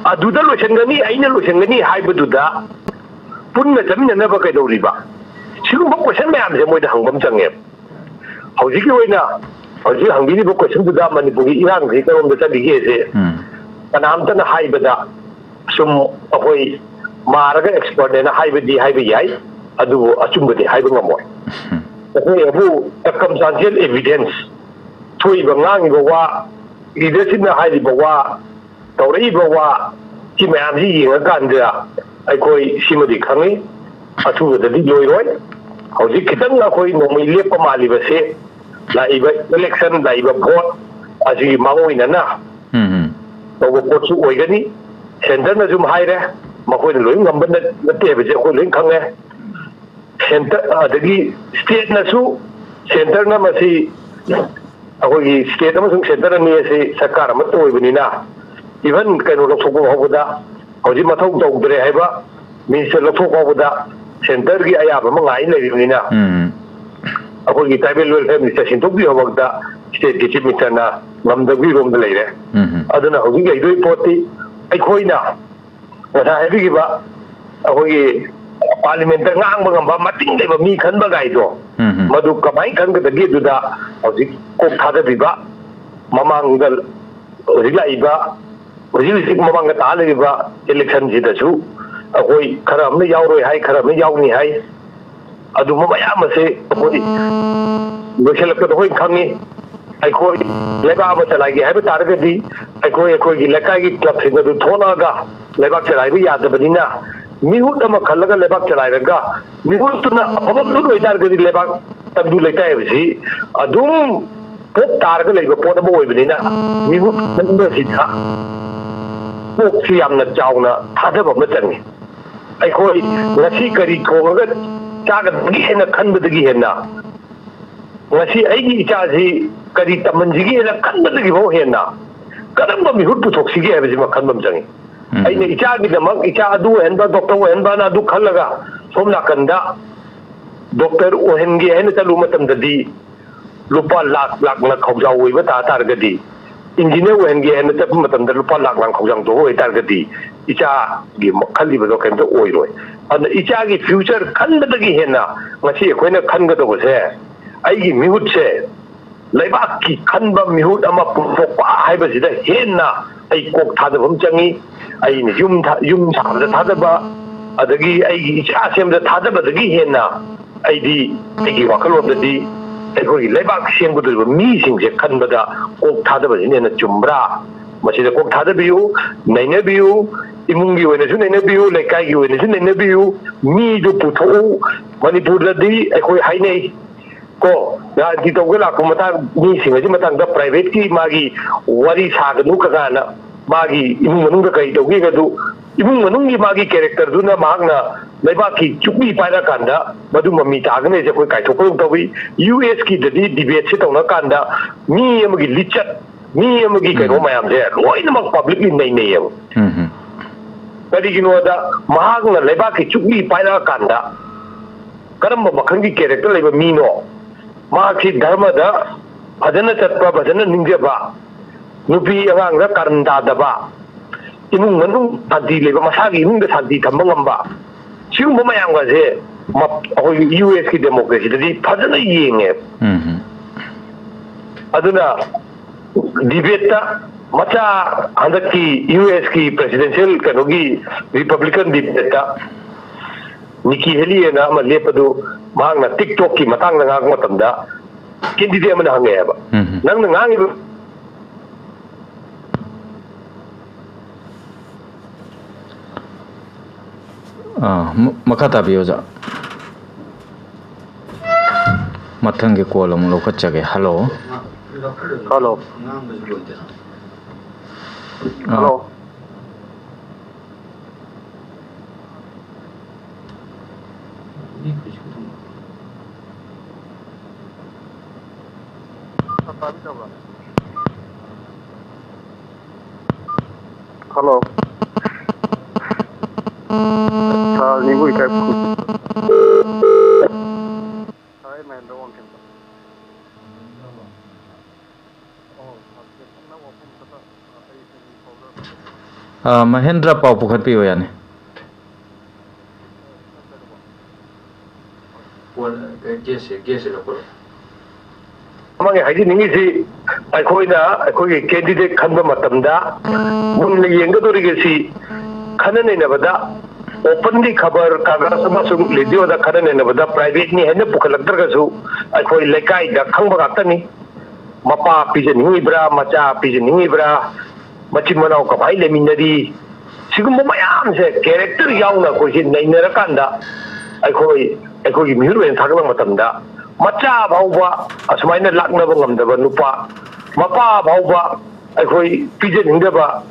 ꯑꯗꯨꯗ ꯂꯣꯏꯁꯤꯟꯒꯅꯤ, ꯑꯩꯅ ꯂꯣꯏꯁꯤꯟꯒꯅꯤ ꯍꯥꯏꯕꯗꯨꯗ ꯄꯨꯟꯅ ꯆꯠꯃꯤꯟꯅꯅꯕ ꯀꯩꯗꯧꯔꯤꯕ? ꯁꯤꯒꯨꯝꯕ question ꯃꯌꯥꯝꯁꯦ ꯃꯣꯏꯗ ꯍꯪꯕ ꯑꯃ ꯆꯪꯉꯦꯕ꯫ ꯍꯧꯖꯤꯛꯀꯤ ꯑꯣꯏꯅ ꯍꯧꯖꯤꯛ ꯍꯪꯕꯤꯔꯤꯕ question ꯗꯨꯗ ꯃꯅꯤꯄꯨꯔꯒꯤ ꯏꯔꯥꯡꯁꯤ ꯀꯔꯣꯝꯗ ꯆꯠꯂꯤꯒꯦꯁꯦ ꯎꯝ꯫ ꯀꯅꯥꯝꯇꯅ ꯍꯥꯏꯕꯗ ꯁꯨꯝ ꯑꯩꯈꯣꯏ ꯃꯥꯔꯒ expert ꯅꯦꯅ ꯍꯥꯏꯕꯗꯤ ꯍꯥꯏꯕ ꯌꯥꯏ, ꯑꯗꯨꯕꯨ ꯑꯆꯨꯝꯕꯗꯤ ꯍꯥꯏꯕ ꯉꯝꯃꯣꯏ꯫ ꯎꯝ꯫ ꯑꯩꯈꯣꯏ ꯑꯕꯨ circumstantial evidence, ꯊꯣꯛꯏꯕ ꯉꯥꯡꯉꯤꯕ ꯋꯥ, leadership ꯅ ꯍꯥꯏꯔꯤꯕ ꯋꯥ, ꯇꯧꯔꯛꯏꯕ ꯋꯥ, ꯁꯤ ꯃꯌꯥꯝꯁꯤ ꯌꯦꯡꯉꯀꯥꯟꯗ ꯑꯩꯈꯣꯏ ꯁꯤꯃꯗꯤ ꯈꯪꯉꯤ, ꯑꯊꯨꯕꯗꯗꯤ ꯂꯣꯏꯔꯣꯏ꯫ ꯍꯧꯖꯤꯛ ꯈꯤꯇꯪ ꯑꯩꯈꯣꯏ ꯅꯣꯡꯃꯩ ꯂꯦꯞꯄ ꯃꯥꯜꯂꯤꯕꯁꯦ ꯂꯥꯛꯏꯕ election, ꯂꯥꯛꯏꯕ vote ꯑꯁꯤꯒꯤ ꯃꯥꯡꯑꯣꯏꯅꯅ ꯎꯝ, ꯎꯝ꯫ ꯇꯧꯕ ꯄꯣꯠꯁꯨ ꯑꯣꯏꯒꯅꯤ꯫ Centre ꯅꯁꯨ ꯍꯥꯏꯔꯦ, ꯃꯈꯣꯏꯅ ꯂꯣꯏ ꯉꯝꯕ ꯅꯠ-, ꯅꯠꯇꯦ ꯍꯥꯏꯕꯁꯦ ꯑꯩꯈꯣꯏ ꯂꯣꯏ ꯈꯪꯉꯦ꯫ Centre, ꯑꯗꯒꯤ state ꯅꯁꯨ, centre ꯅ ꯃꯁꯤ ꯑꯩꯈꯣꯏꯒꯤ state ꯑꯃꯁꯨꯡ centre ꯑꯅꯤ ꯑꯁꯤ ꯁꯔꯀꯥꯔ ꯑꯃꯠꯇ ꯑꯣꯏꯕꯅꯤꯅ, even ꯀꯩꯅꯣ ꯂꯧꯊꯣꯛꯄ ꯐꯥꯎꯕꯗ ꯍꯧꯖꯤꯛ ꯃꯊꯧ ꯇꯧꯗ꯭ꯔꯦ ꯍꯥꯏꯕ minister ꯂꯧꯊꯣꯛ ꯐꯥꯎꯕꯗ centre ꯒꯤ ꯑꯌꯥꯕ ꯑꯃ ꯉꯥꯏ ꯂꯩꯔꯤꯕꯅꯤꯅ, ꯎꯝ꯫ ꯑꯩꯈꯣꯏꯒꯤ tribal welfare minister ꯁꯤꯟꯗꯣꯛꯄꯤꯕ ꯐꯥꯎꯕꯗ state ꯀꯤ chief minister ꯅ ꯉꯝꯗꯕꯒꯤ ꯔꯣꯝꯗ ꯂꯩꯔꯦ꯫ ꯎꯝ꯫ ꯑꯗꯨꯅ ꯍꯧꯖꯤꯛ ꯂꯩꯗꯣꯏ ꯄꯣꯠꯇꯤ ꯑꯩꯈꯣꯏꯅ ꯉꯁꯥꯏ ꯍꯥꯏꯕꯤꯈꯤꯕ ꯑꯩꯈꯣꯏꯒꯤ ꯄꯥꯔꯂꯤꯌꯥꯃꯦꯟꯠꯇ ꯉꯥꯡꯕ ꯉꯝꯕ ꯃꯇꯤꯡ ꯂꯩꯕ ꯃꯤ ꯈꯟꯕ ꯀꯥꯏꯗꯣ, ꯎꯝ, ꯎꯝ꯫ ꯃꯗꯨ ꯀꯃꯥꯏꯅ ꯈꯟꯒꯗꯒꯦ? ꯑꯗꯨꯗ ꯍꯧꯖꯤꯛ ꯀꯣꯛ ꯊꯥꯗꯕꯤꯕ, ꯃꯃꯥꯡꯗ ꯍꯧꯖꯤꯛ ꯂꯥꯛꯏꯕ, ꯍꯧꯖꯤꯛ ꯍꯧꯖꯤꯛ ꯃꯃꯥꯡꯗ ꯇꯥ ꯂꯩꯔꯤꯕ ꯏꯂꯦꯛꯁꯟꯁꯤꯗꯁꯨ ꯑꯩꯈꯣꯏ ꯈꯔ ꯑꯃꯅ ꯌꯥꯎꯔꯣꯏ ꯍꯥꯏ, ꯈꯔ ꯑꯃꯅ ꯌꯥꯎꯅꯤ ꯍꯥꯏ꯫ ꯑꯗꯨꯝꯕ ꯃꯌꯥꯝ ꯑꯁꯦ ꯑꯩꯈꯣꯏ ꯂꯣꯏꯁꯤꯜꯂꯛꯄꯗ ꯑꯩꯈꯣꯏ ꯈꯪꯉꯤ꯫ ꯑꯩꯈꯣꯏ ꯂꯩꯕꯥꯛ ꯑꯃ ꯆꯂꯥꯏꯒꯦ ꯍꯥꯏꯕ ꯇꯥꯔꯒꯗꯤ, ꯑꯩꯈꯣꯏ ꯑꯩꯈꯣꯏꯒꯤ ꯂꯩꯀꯥꯏꯒꯤ ꯀ꯭ꯂꯕꯁꯤꯡ ꯑꯗꯨ ꯊꯣꯛꯂꯛꯑꯒ ꯂꯩꯕꯥꯛ ꯆꯂꯥꯏꯕ ꯌꯥꯗꯕꯅꯤꯅ, ꯃꯤꯍꯨꯠ ꯑꯃ ꯈꯜꯂꯒ ꯂꯩꯕꯥꯛ ꯆꯂꯥꯏꯔꯒ, ꯃꯤꯍꯨꯠꯇꯨꯅ ꯑꯐꯕ ꯃꯤꯍꯨꯠ ꯑꯣꯏꯇꯥꯔꯒꯗꯤ ꯂꯩꯕꯥꯛ ꯇꯪꯗꯨ ꯂꯩꯇꯥꯏ ꯍꯥꯏꯕꯁꯤ ꯑꯗꯨꯝ ꯄꯣꯞ ꯇꯥꯔꯒ ꯂꯩꯕ ꯄꯣꯠ ꯑꯃ ꯑꯣꯏꯕꯅꯤꯅ, ꯃꯤꯍꯨꯠ ꯈꯟꯕꯁꯤꯗ ꯀꯣꯛꯁꯤ ꯌꯥꯝꯅ ꯆꯥꯎꯅ ꯊꯥꯗꯕ ꯑꯃ ꯆꯪꯉꯤ꯫ ꯑꯩꯈꯣꯏ ꯉꯁꯤ ꯀꯔꯤ ꯊꯣꯡꯉꯒ ꯆꯥꯒꯗꯒꯦ ꯍꯦꯟꯅ ꯈꯟꯕꯗꯒꯤ ꯍꯦꯟꯅ, ꯉꯁꯤ ꯑꯩꯒꯤ ꯏꯆꯥꯁꯤ ꯀꯔꯤ ꯇꯝꯍꯟꯁꯤꯒꯦꯅ ꯈꯟꯕꯗꯒꯤꯐꯥꯎ ꯍꯦꯟꯅ ꯀꯔꯝꯕ ꯃꯤꯍꯨꯠ ꯄꯨꯊꯣꯛꯁꯤꯒꯦ ꯍꯥꯏꯕꯁꯤꯃ ꯈꯟꯕ ꯑꯃ ꯆꯪꯉꯤ꯫ ꯎꯝ꯫ ꯑꯩꯅ ꯏꯆꯥꯒꯤꯗꯃꯛ ꯏꯆꯥ ꯑꯗꯨ ꯑꯣꯏꯍꯟꯕ, ꯗꯣꯛꯇꯔ ꯑꯣꯏꯍꯟꯕꯅ ꯑꯗꯨ ꯈꯜꯂꯒ ꯁꯣꯝ ꯅꯥꯀꯟꯗ ꯗꯣꯛꯇꯔ ꯑꯣꯏꯍꯟꯒꯦ ꯍꯥꯏꯅ ꯆꯠꯂꯨꯕ ꯃꯇꯝꯗꯗꯤ ꯂꯨꯄꯥ ꯂꯥꯛ ꯂꯥꯛꯅ ꯈꯧꯖꯥꯎ ꯑꯣꯏꯕ ꯇꯥ ꯇꯥꯔꯒꯗꯤ, ꯏꯟꯖꯤꯅꯤꯌꯥꯔ ꯑꯣꯏꯍꯟꯒꯦ ꯍꯥꯏꯅ ꯆꯠꯄ ꯃꯇꯝꯗ ꯂꯨꯄꯥ ꯂꯥꯛ ꯂꯥꯛ ꯈꯧꯖꯥꯎ ꯇꯧꯕ ꯑꯣꯏꯇꯥꯔꯒꯗꯤ ꯏꯆꯥꯒꯤ ꯈꯜꯂꯤꯕꯗꯣ ꯀꯩꯝꯇ ꯑꯣꯏꯔꯣꯏ꯫ ꯑꯗꯨꯅ ꯏꯆꯥꯒꯤ ꯐ꯭ꯌꯨꯆꯔ ꯈꯟꯕꯗꯒꯤ ꯍꯦꯟꯅ ꯉꯁꯤ ꯑꯩꯈꯣꯏꯅ ꯈꯟꯒꯗꯧꯕꯁꯦ, ꯑꯩꯒꯤ ꯃꯤꯍꯨꯠꯁꯦ ꯂꯩꯕꯥꯛꯀꯤ ꯈꯟꯕ ꯃꯤꯍꯨꯠ ꯑꯃ ꯄꯨꯊꯣꯛꯄ ꯍꯥꯏꯕꯁꯤꯗ ꯍꯦꯟꯅ ꯑꯩ ꯀꯣꯛ ꯊꯥꯗꯕ ꯑꯃ ꯆꯪꯉꯤ꯫ ꯑꯩꯅ ꯌꯨꯝ ꯊꯥ-, ꯌꯨꯝ ꯁꯥꯕꯗ ꯊꯥꯗꯕ, ꯑꯗꯒꯤ ꯑꯩꯒꯤ ꯏꯆꯥ ꯁꯦꯝꯕꯗ ꯊꯥꯗꯕꯗꯒꯤ ꯍꯦꯟꯅ ꯑꯩꯗꯤ, ꯑꯩꯒꯤ ꯋꯥꯈꯜꯂꯣꯟꯗꯗꯤ, ꯑꯩꯈꯣꯏꯒꯤ ꯂꯩꯕꯥꯛ ꯁꯦꯝꯒꯗꯧꯔꯤꯕ ꯃꯤꯁꯤꯡꯁꯦ ꯈꯟꯕꯗ ꯀꯣꯛ ꯊꯥꯗꯕꯁꯤꯅ ꯍꯦꯟꯅ ꯆꯨꯝꯕ꯭ꯔꯥ? ꯃꯁꯤꯗ ꯀꯣꯛ ꯊꯥꯗꯕꯤꯌꯨ, ꯅꯩꯅꯕꯤꯌꯨ, ꯏꯃꯨꯡꯒꯤ ꯑꯣꯏꯅꯁꯨ ꯅꯩꯅꯕꯤꯌꯨ, ꯂꯩꯀꯥꯏꯒꯤ ꯑꯣꯏꯅꯁꯨ ꯅꯩꯅꯕꯤꯌꯨ, ꯃꯤꯗꯨ ꯄꯨꯊꯣꯛꯎ꯫ ꯃꯅꯤꯄꯨꯔꯗꯗꯤ ꯑꯩꯈꯣꯏ ꯍꯥꯏꯅꯩ ꯀꯣ, ꯔꯥꯖꯅꯤꯇꯤ ꯇꯧꯕ ꯂꯥꯛꯄ ꯃꯇꯥꯡ, ꯃꯤꯁꯤꯡ ꯑꯁꯤ ꯃꯇꯥꯡꯗ ꯄ꯭ꯔꯥꯏꯚꯦꯠꯀꯤ ꯃꯥꯒꯤ ꯋꯥꯔꯤ ꯁꯥꯒꯅꯨ ꯀꯀꯥꯅ, ꯃꯥꯒꯤ ꯏꯃꯨꯡ ꯃꯅꯨꯡꯗ ꯀꯔꯤ ꯇꯧꯒꯦꯒꯗꯨ, ꯏꯃꯨꯡ ꯃꯅꯨꯡꯒꯤ ꯃꯥꯒꯤ ꯀꯦꯔꯦꯛꯇꯔꯗꯨꯅ ꯃꯍꯥꯛꯅ ꯂꯩꯕꯥꯛꯀꯤ ꯆꯨꯞꯂꯤ ꯄꯥꯏꯔꯀꯥꯟꯗ ꯃꯗꯨ ꯃꯃꯤ ꯇꯥꯒꯅꯤ ꯍꯥꯏꯁꯦ ꯑꯩꯈꯣꯏ ꯀꯥꯏꯊꯣꯛꯄꯗꯧ ꯇꯧꯏ꯫ ꯌꯨ ꯑꯦꯁꯀꯤꯗꯗꯤ ꯗꯤꯕꯦꯠꯁꯦ ꯇꯧꯅ ꯀꯥꯟꯗ ꯃꯤ ꯑꯃꯒꯤ ꯂꯤꯆꯠ, ꯃꯤ ꯑꯃꯒꯤ ꯀꯩꯅꯣ ꯎꯝ꯫ ꯃꯌꯥꯝꯁꯦ ꯂꯣꯏꯅꯃꯛ ꯄꯕ꯭ꯂꯤꯛꯂꯤ ꯅꯩꯅꯩꯌꯦꯕ꯫ ꯎꯝ, ꯎꯝ꯫ ꯀꯔꯤꯒꯤꯅꯣꯗ ꯃꯍꯥꯛꯅ ꯂꯩꯕꯥꯛꯀꯤ ꯆꯨꯞꯂꯤ ꯄꯥꯏꯔꯛꯑꯀꯥꯟꯗ ꯀꯔꯝꯕ ꯃꯈꯜꯒꯤ ꯀꯦꯔꯦꯛꯇꯔ ꯂꯩꯕ ꯃꯤꯅꯣ? ꯃꯍꯥꯛꯁꯤ ꯙꯔꯃꯗ ꯐꯖꯅ ꯆꯠꯄ, ꯐꯖꯅ ꯅꯤꯡꯖꯕ, ꯅꯨꯄꯤ ꯑꯉꯥꯡꯗ ꯀꯥꯔꯟ ꯇꯥꯗꯕ, ꯏꯃꯨꯡ ꯃꯅꯨꯡ ꯁꯥꯟꯇꯤ ꯂꯩꯕ, ꯃꯁꯥꯒꯤ ꯏꯃꯨꯡꯗ ꯁꯥꯟꯇꯤ ꯊꯝꯕ ꯉꯝꯕ, ꯁꯤꯒꯨꯝꯕ ꯃꯌꯥꯝꯒꯁꯦ ꯃ-, ꯑꯩꯈꯣꯏꯒꯤ ꯌꯨ ꯑꯦꯁꯀꯤ ꯗꯦꯃꯣꯀ꯭ꯔꯦꯁꯤꯗꯗꯤ ꯐꯖꯅ ꯌꯦꯡꯉꯦꯕ꯫ ꯎꯝ ꯍꯝ꯫ ꯑꯗꯨꯅ ꯗꯤꯕꯦꯠꯇ ꯃꯆꯥ, ꯍꯟꯗꯛꯀꯤ ꯌꯨ ꯑꯦꯁꯀꯤ ꯄ꯭ꯔꯦꯁꯤꯗꯦꯟꯁꯤꯌꯦꯜ ꯀꯩꯅꯣꯒꯤ ꯔꯤꯄꯕ꯭ꯂꯤꯀꯟ ꯗꯤꯕꯦꯠꯇ ꯅꯤꯀꯤ ꯍꯦꯂꯤꯑꯅ ꯑꯃ ꯂꯦꯞꯄꯗꯨ, ꯃꯍꯥꯛꯅ ꯇꯤꯛꯇꯣꯛꯀꯤ ꯃꯇꯥꯡꯗ ꯉꯥꯡꯕ ꯃꯇꯝꯗ ꯀꯦꯟꯗꯤꯗꯦꯠ ꯑꯃꯅ ꯍꯪꯉꯛꯑꯦꯕ, ꯎꯝ ꯍꯝ꯫ "ꯅꯪꯅ ꯉꯥꯡꯉꯤꯕ" ꯑꯥ, ꯃ-, ꯃꯈꯥ ꯇꯥꯕꯤꯌꯨ, ꯑꯣꯖꯥ꯫ ꯃꯊꯪꯒꯤ ꯀꯣꯜ ꯑꯃꯨꯛ ꯂꯧꯈꯠꯆꯒꯦ꯫ ꯍꯜꯂꯣ꯫ ꯍꯜꯂꯣ꯫ ꯑꯥ꯫ ꯍꯜꯂꯣ꯫ ꯍꯜꯂꯣ꯫ ꯁꯥꯔ ꯅꯤꯡꯒꯨ ꯏꯀꯥꯏ ꯈꯨ-, ꯁꯥꯔ ꯑꯩ ꯃꯍꯦꯟꯗ꯭ꯔ ꯋꯥꯡꯈꯦꯝ꯫ ꯑ, ꯃꯍꯦꯟꯗ꯭ꯔ, ꯄꯥꯎ ꯄꯨꯈꯠꯄꯤꯌꯨ, ꯌꯥꯅꯤ꯫ ꯃꯥꯒꯤ ꯍꯥꯏꯖꯅꯤꯡꯉꯤꯁꯤ, ꯑꯩꯈꯣꯏꯅ ꯑꯩꯈꯣꯏꯒꯤ ꯀꯦꯟꯗꯤꯗꯦꯠ ꯈꯟꯕ ꯃꯇꯝꯗ ꯃꯨꯟꯅ ꯌꯦꯡꯒꯗꯧꯔꯤꯕꯁꯤ, ꯈꯟꯅ ꯅꯩꯅꯕꯗ ꯑꯣꯄꯟꯂꯤ ꯈꯕꯔ ꯀꯥꯒꯖ ꯑꯃꯁꯨꯡ ꯔꯦꯗꯤꯑꯣꯗ ꯈꯟꯅ ꯅꯩꯅꯕꯗ ꯄ꯭ꯔꯥꯏꯚꯦꯠꯅꯤ ꯍꯥꯏꯅ ꯄꯨꯈꯠꯂꯛꯇ꯭ꯔꯒꯁꯨ, ꯑꯩꯈꯣꯏ ꯂꯩꯀꯥꯏꯗ ꯈꯪꯕ ꯉꯥꯛꯇꯅꯤ꯫ ꯃꯄꯥ ꯄꯤꯖꯅꯤꯡꯉꯤꯕ꯭ꯔꯥ, ꯃꯆꯥ ꯄꯤꯖꯅꯤꯡꯉꯤꯕ꯭ꯔꯥ, ꯃꯆꯤꯟ ꯃꯅꯥꯎ ꯀꯃꯥꯏꯅ ꯂꯩꯃꯤꯟꯅꯔꯤ, ꯁꯤꯒꯨꯝꯕ ꯃꯌꯥꯝꯁꯦ ꯀꯦꯔꯦꯛꯇꯔ ꯌꯥꯎꯅ ꯑꯩꯈꯣꯏꯁꯦ ꯅꯩꯅꯔꯀꯥꯟꯗ, ꯑꯩꯈꯣꯏ, ꯑꯩꯈꯣꯏꯒꯤ ꯃꯤꯍꯨꯠ ꯑꯣꯏꯅ ꯊꯥꯒꯠꯂꯛꯄ ꯃꯇꯝꯗ, ꯃꯆꯥ ꯐꯥꯎꯕ ꯑꯁꯨꯃꯥꯏꯅ ꯂꯥꯛꯅꯕ ꯉꯝꯗꯕ ꯅꯨꯄꯥ, ꯃꯄꯥ ꯐꯥꯎꯕ ꯑꯩꯈꯣꯏ ꯄꯤꯖꯅꯤꯡꯗꯕ,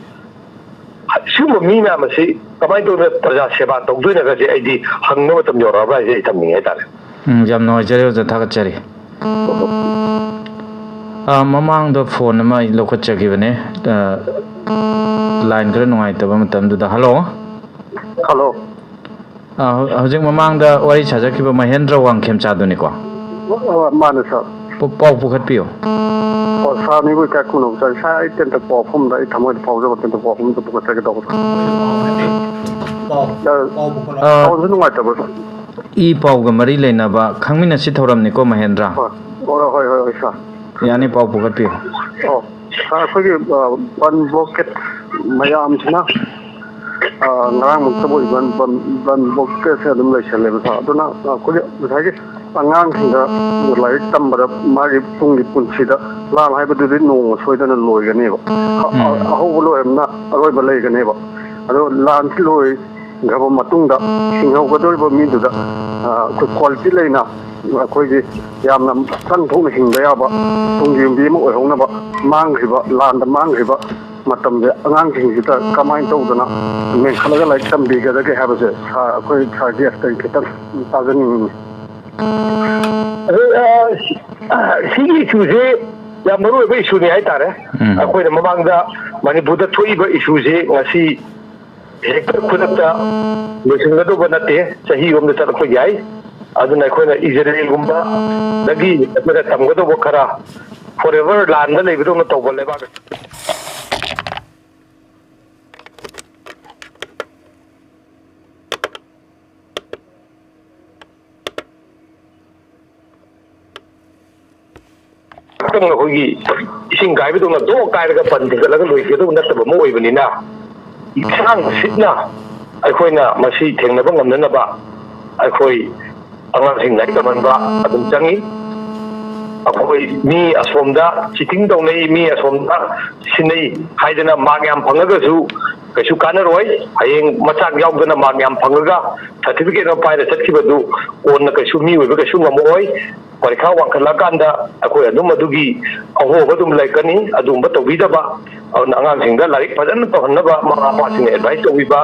ꯁꯤꯒꯨꯝꯕ ꯃꯤ ꯃꯌꯥꯝ ꯑꯁꯤ ꯀꯃꯥꯏꯅ ꯇꯧꯗꯅ ꯄ꯭ꯔꯖꯥ ꯁꯦꯕꯥ ꯇꯧꯗꯣꯏꯅꯣꯒꯁꯦ ꯑꯩꯗꯤ ꯍꯪꯕ ꯃꯇꯝ ꯌꯧꯔꯛꯑꯕ꯭ꯔꯥ ꯍꯥꯏꯁꯦ ꯑꯩ ꯊꯝꯅꯤꯡꯉꯦ ꯍꯥꯏꯇꯥꯔꯦ꯫ ꯎꯝ, ꯌꯥꯝ ꯅꯨꯡꯉꯥꯏꯖꯔꯦ ꯑꯣꯖꯥ, ꯊꯥꯒꯠꯆꯔꯤ꯫ ꯑ, ꯃꯃꯥꯡꯗ ꯐꯣꯟ ꯑꯃ ꯑꯩ ꯂꯧꯈꯠꯆꯈꯤꯕꯅꯦ, ꯑ, ꯂꯥꯏꯟ ꯈꯔ ꯅꯨꯡꯉꯥꯏꯇꯕ ꯃꯇꯝꯗꯨꯗ꯫ ꯍꯜꯂꯣ꯫ ꯍꯜꯂꯣ꯫ ꯑ, ꯍꯧ-, ꯍꯧꯖꯤꯛ ꯃꯃꯥꯡꯗ ꯋꯥꯔꯤ ꯁꯥꯖꯈꯤꯕ ꯃꯍꯦꯟꯗ꯭ꯔ ꯋꯥꯡꯈꯦꯝꯆꯥꯗꯨꯅꯤꯀꯣ? ꯑ, ꯃꯥꯅꯦ ꯁꯥꯔ꯫ ꯄ-, ꯄꯥꯎ ꯄꯨꯈꯠꯄꯤꯌꯨ꯫ ꯑꯣ, ꯁꯥꯔ, ꯅꯣꯏꯕꯨ ꯏꯀꯥꯏ ꯈꯨꯝꯅꯕ ꯆꯪꯉꯤ꯫ ꯁꯥꯔ, ꯑꯩ ꯇꯦꯟꯇꯛꯄ ꯋꯥꯐꯝꯗ ꯑꯩ ꯊꯃꯣꯏꯗ ꯐꯥꯎꯖꯕ ꯇꯦꯟꯇꯛꯄ ꯋꯥꯐꯝꯗ ꯄꯨꯈꯠꯆꯒꯦ ꯇꯧꯕ꯫ ꯄꯥꯎ, ꯑ, ꯄꯥꯎ ꯄꯨꯈꯠꯂꯣ꯫ ꯑ, ꯁꯥꯎꯟꯁꯦ ꯅꯨꯡꯉꯥꯏꯇꯕ꯭ꯔꯣ, ꯁꯥꯔ? ꯏ ꯄꯥꯎꯒ ꯃꯔꯤ ꯂꯩꯅꯕ ꯈꯪꯃꯤꯟꯅꯁꯤ ꯊꯧꯔꯝꯅꯤꯀꯣ, ꯃꯍꯦꯟꯗ꯭ꯔꯥ꯫ ꯍꯣꯏ, ꯍꯣꯏ, ꯍꯣꯏ, ꯍꯣꯏ, ꯍꯣꯏ, ꯁꯥꯔ꯫ ꯌꯥꯅꯤ, ꯄꯥꯎ ꯄꯨꯈꯠꯄꯤꯌꯨ꯫ ꯑꯣ, ꯁꯥꯔ, ꯑꯩꯈꯣꯏꯒꯤ, ꯑ, ꯕꯟ ꯕ꯭ꯂꯣꯀꯦꯠ ꯃꯌꯥꯝꯁꯤꯅ, ꯑ, ꯉꯔꯥꯡꯃꯛꯇꯕꯨ ꯕꯟ, ꯕꯟ, ꯕꯟ ꯕ꯭ꯂꯣꯀꯦꯠꯁꯦ ꯑꯗꯨꯝ ꯂꯩꯁꯜꯂꯦꯕ, ꯁꯥꯔ꯫ ꯑꯗꯨꯅ, ꯑ, ꯑꯩꯈꯣꯏꯒꯤ ꯉꯁꯥꯏꯒꯤ ꯑꯉꯥꯡꯁꯤꯡꯗ ꯂꯥꯏꯔꯤꯛ ꯇꯝꯕꯗ ꯃꯥꯒꯤ ꯇꯨꯡꯒꯤ ꯄꯨꯟꯁꯤꯗ ꯂꯥꯟ ꯍꯥꯏꯕꯗꯨꯗꯤ ꯅꯣꯡꯃ ꯁꯣꯏꯗꯅ ꯂꯣꯏꯒꯅꯦꯕ꯫ ꯑ-, ꯑ-, ꯎꯝ꯫ ꯑꯍꯧꯕ ꯂꯣꯏꯔꯕꯅ ꯑꯔꯣꯏꯕ ꯂꯩꯒꯅꯦꯕ꯫ ꯑꯗꯣ ꯂꯥꯟꯁꯤ ꯂꯣꯏꯈ꯭ꯔꯕ ꯃꯇꯨꯡꯗ ꯍꯤꯡꯍꯧꯒꯗꯧꯔꯤꯕ ꯃꯤꯗꯨꯗ, ꯑ, ꯑꯩꯈꯣꯏ ꯀ꯭ꯋꯥꯂꯤꯇꯤ ꯂꯩꯅ ꯑꯩꯈꯣꯏꯒꯤ ꯌꯥꯝꯅ ꯆꯪ ꯊꯣꯛꯅ ꯍꯤꯡꯕ ꯌꯥꯕ ꯇꯨꯡꯒꯤ ꯌꯨꯝꯕꯤ ꯑꯃ ꯑꯣꯏꯍꯧꯅꯕ, ꯃꯥꯡꯈ꯭ꯔꯤꯕ, ꯂꯥꯟꯗ ꯃꯥꯡꯈ꯭ꯔꯤꯕ ꯃꯇꯝꯁꯦ ꯑꯉꯥꯡꯁꯤꯡꯁꯤꯗ ꯀꯃꯥꯏꯅ ꯇꯧꯗꯅ ꯃꯦꯟꯈꯠꯂꯒ ꯂꯥꯏꯔꯤꯛ ꯇꯝꯕꯤꯒꯗꯒꯦ ꯍꯥꯏꯕꯁꯦ ꯁꯥꯔ, ꯑꯩꯈꯣꯏ ꯁꯥꯔꯒꯤ ꯑꯦꯛꯁꯇꯒꯤ ꯈꯤꯇꯪ ꯇꯥꯖꯅꯤꯡꯉꯤ꯫ ꯑꯗꯨ, ꯑ, ꯁꯤꯒꯤ ꯏꯁꯨꯁꯦ ꯌꯥꯝ ꯃꯔꯨ ꯑꯣꯏꯕ ꯏꯁꯨꯅꯤ ꯍꯥꯏꯇꯥꯔꯦ꯫ ꯎꯝ꯫ ꯑꯩꯈꯣꯏꯅ ꯃꯃꯥꯡꯗ ꯃꯅꯤꯄꯨꯔꯗ ꯊꯣꯛꯏꯕ ꯏꯁꯨꯁꯦ ꯉꯁꯤ ꯍꯦꯛꯇ ꯈꯨꯗꯛꯇ ꯂꯣꯏꯁꯤꯟꯒꯗꯧꯕ ꯅꯠꯇꯦ, ꯆꯍꯤ ꯑꯃꯗ ꯆꯠꯂꯛꯄ ꯌꯥꯏ꯫ ꯑꯗꯨꯅ ꯑꯩꯈꯣꯏꯅ ꯏꯖꯔꯦꯜꯒꯨꯝꯕꯗꯒꯤ ꯑꯩꯈꯣꯏꯅ ꯇꯝꯒꯗꯧꯕ ꯈꯔ, ꯐꯣꯔ ꯑꯦꯚꯔ ꯂꯥꯟꯗ ꯂꯩꯕꯗꯧꯅ ꯇꯧꯕ ꯂꯩꯕꯥꯛ ꯉꯥꯏꯍꯥꯛꯇꯪ ꯑꯩꯈꯣꯏꯒꯤ ꯏꯁꯤꯡ ꯀꯥꯏꯕꯗꯧꯅ ꯗꯣꯛ ꯀꯥꯏꯔꯒ ꯄꯟ ꯊꯤꯡꯒꯠꯂꯒ ꯂꯣꯏꯒꯗꯧꯕ ꯅꯠꯇꯕ ꯑꯃ ꯑꯣꯏꯕꯅꯤꯅ, ꯏꯁꯥꯡ ꯁꯤꯠꯅ ꯑꯩꯈꯣꯏꯅ ꯃꯁꯤ ꯊꯦꯡꯅꯕ ꯉꯝꯅꯅꯕ ꯑꯩꯈꯣꯏ ꯑꯉꯥꯡꯁꯤꯡ ꯂꯥꯏꯔꯤꯛ ꯇꯝꯍꯟꯕ ꯑꯗꯨꯝ ꯆꯪꯉꯤ꯫ ꯑꯩꯈꯣꯏ ꯃꯤ ꯑꯁꯣꯝꯗ ꯆꯤꯇꯤꯡ ꯇꯧꯅꯩ, ꯃꯤ ꯑꯁꯣꯝꯗ ꯁꯤꯟꯅꯩ ꯍꯥꯏꯗꯅ ꯃꯥꯔꯛ ꯌꯥꯝ ꯐꯪꯉꯒꯁꯨ ꯀꯩꯁꯨ ꯀꯥꯟꯅꯔꯣꯏ꯫ ꯍꯌꯦꯡ ꯃꯆꯥꯛ ꯌꯥꯎꯗꯅ ꯃꯥꯔꯛ ꯌꯥꯝ ꯐꯪꯉꯒ ꯁꯥꯔꯇꯤꯐꯤꯀꯦꯠ ꯑꯃ ꯄꯥꯏꯔ ꯆꯠꯈꯤꯕꯗꯨ ꯀꯣꯟꯅ ꯀꯩꯁꯨ ꯃꯤ ꯑꯣꯏꯕ ꯀꯩꯁꯨ ꯉꯝꯃꯛꯑꯣꯏ꯫ ꯄꯔꯤꯈꯥ ꯋꯥꯡꯈꯠꯂꯛꯑꯀꯥꯟꯗ ꯑꯩꯈꯣꯏ ꯑꯗꯨꯝ ꯑꯗꯨꯒꯤ ꯑꯍꯣꯕ ꯑꯗꯨꯝ ꯂꯩꯔꯛꯀꯅꯤ꯫ ꯑꯗꯨꯒꯨꯝꯕ ꯇꯧꯕꯤꯗꯕ, ꯑꯗꯨꯅ ꯑꯉꯥꯡꯁꯤꯡꯗ ꯂꯥꯏꯔꯤꯛ ꯐꯖꯅ ꯇꯧꯍꯟꯅꯕ ꯃꯃꯥ ꯃꯄꯥꯁꯤꯡꯅ ꯑꯦꯗꯚꯥꯏꯁ ꯇꯧꯕꯤꯕ,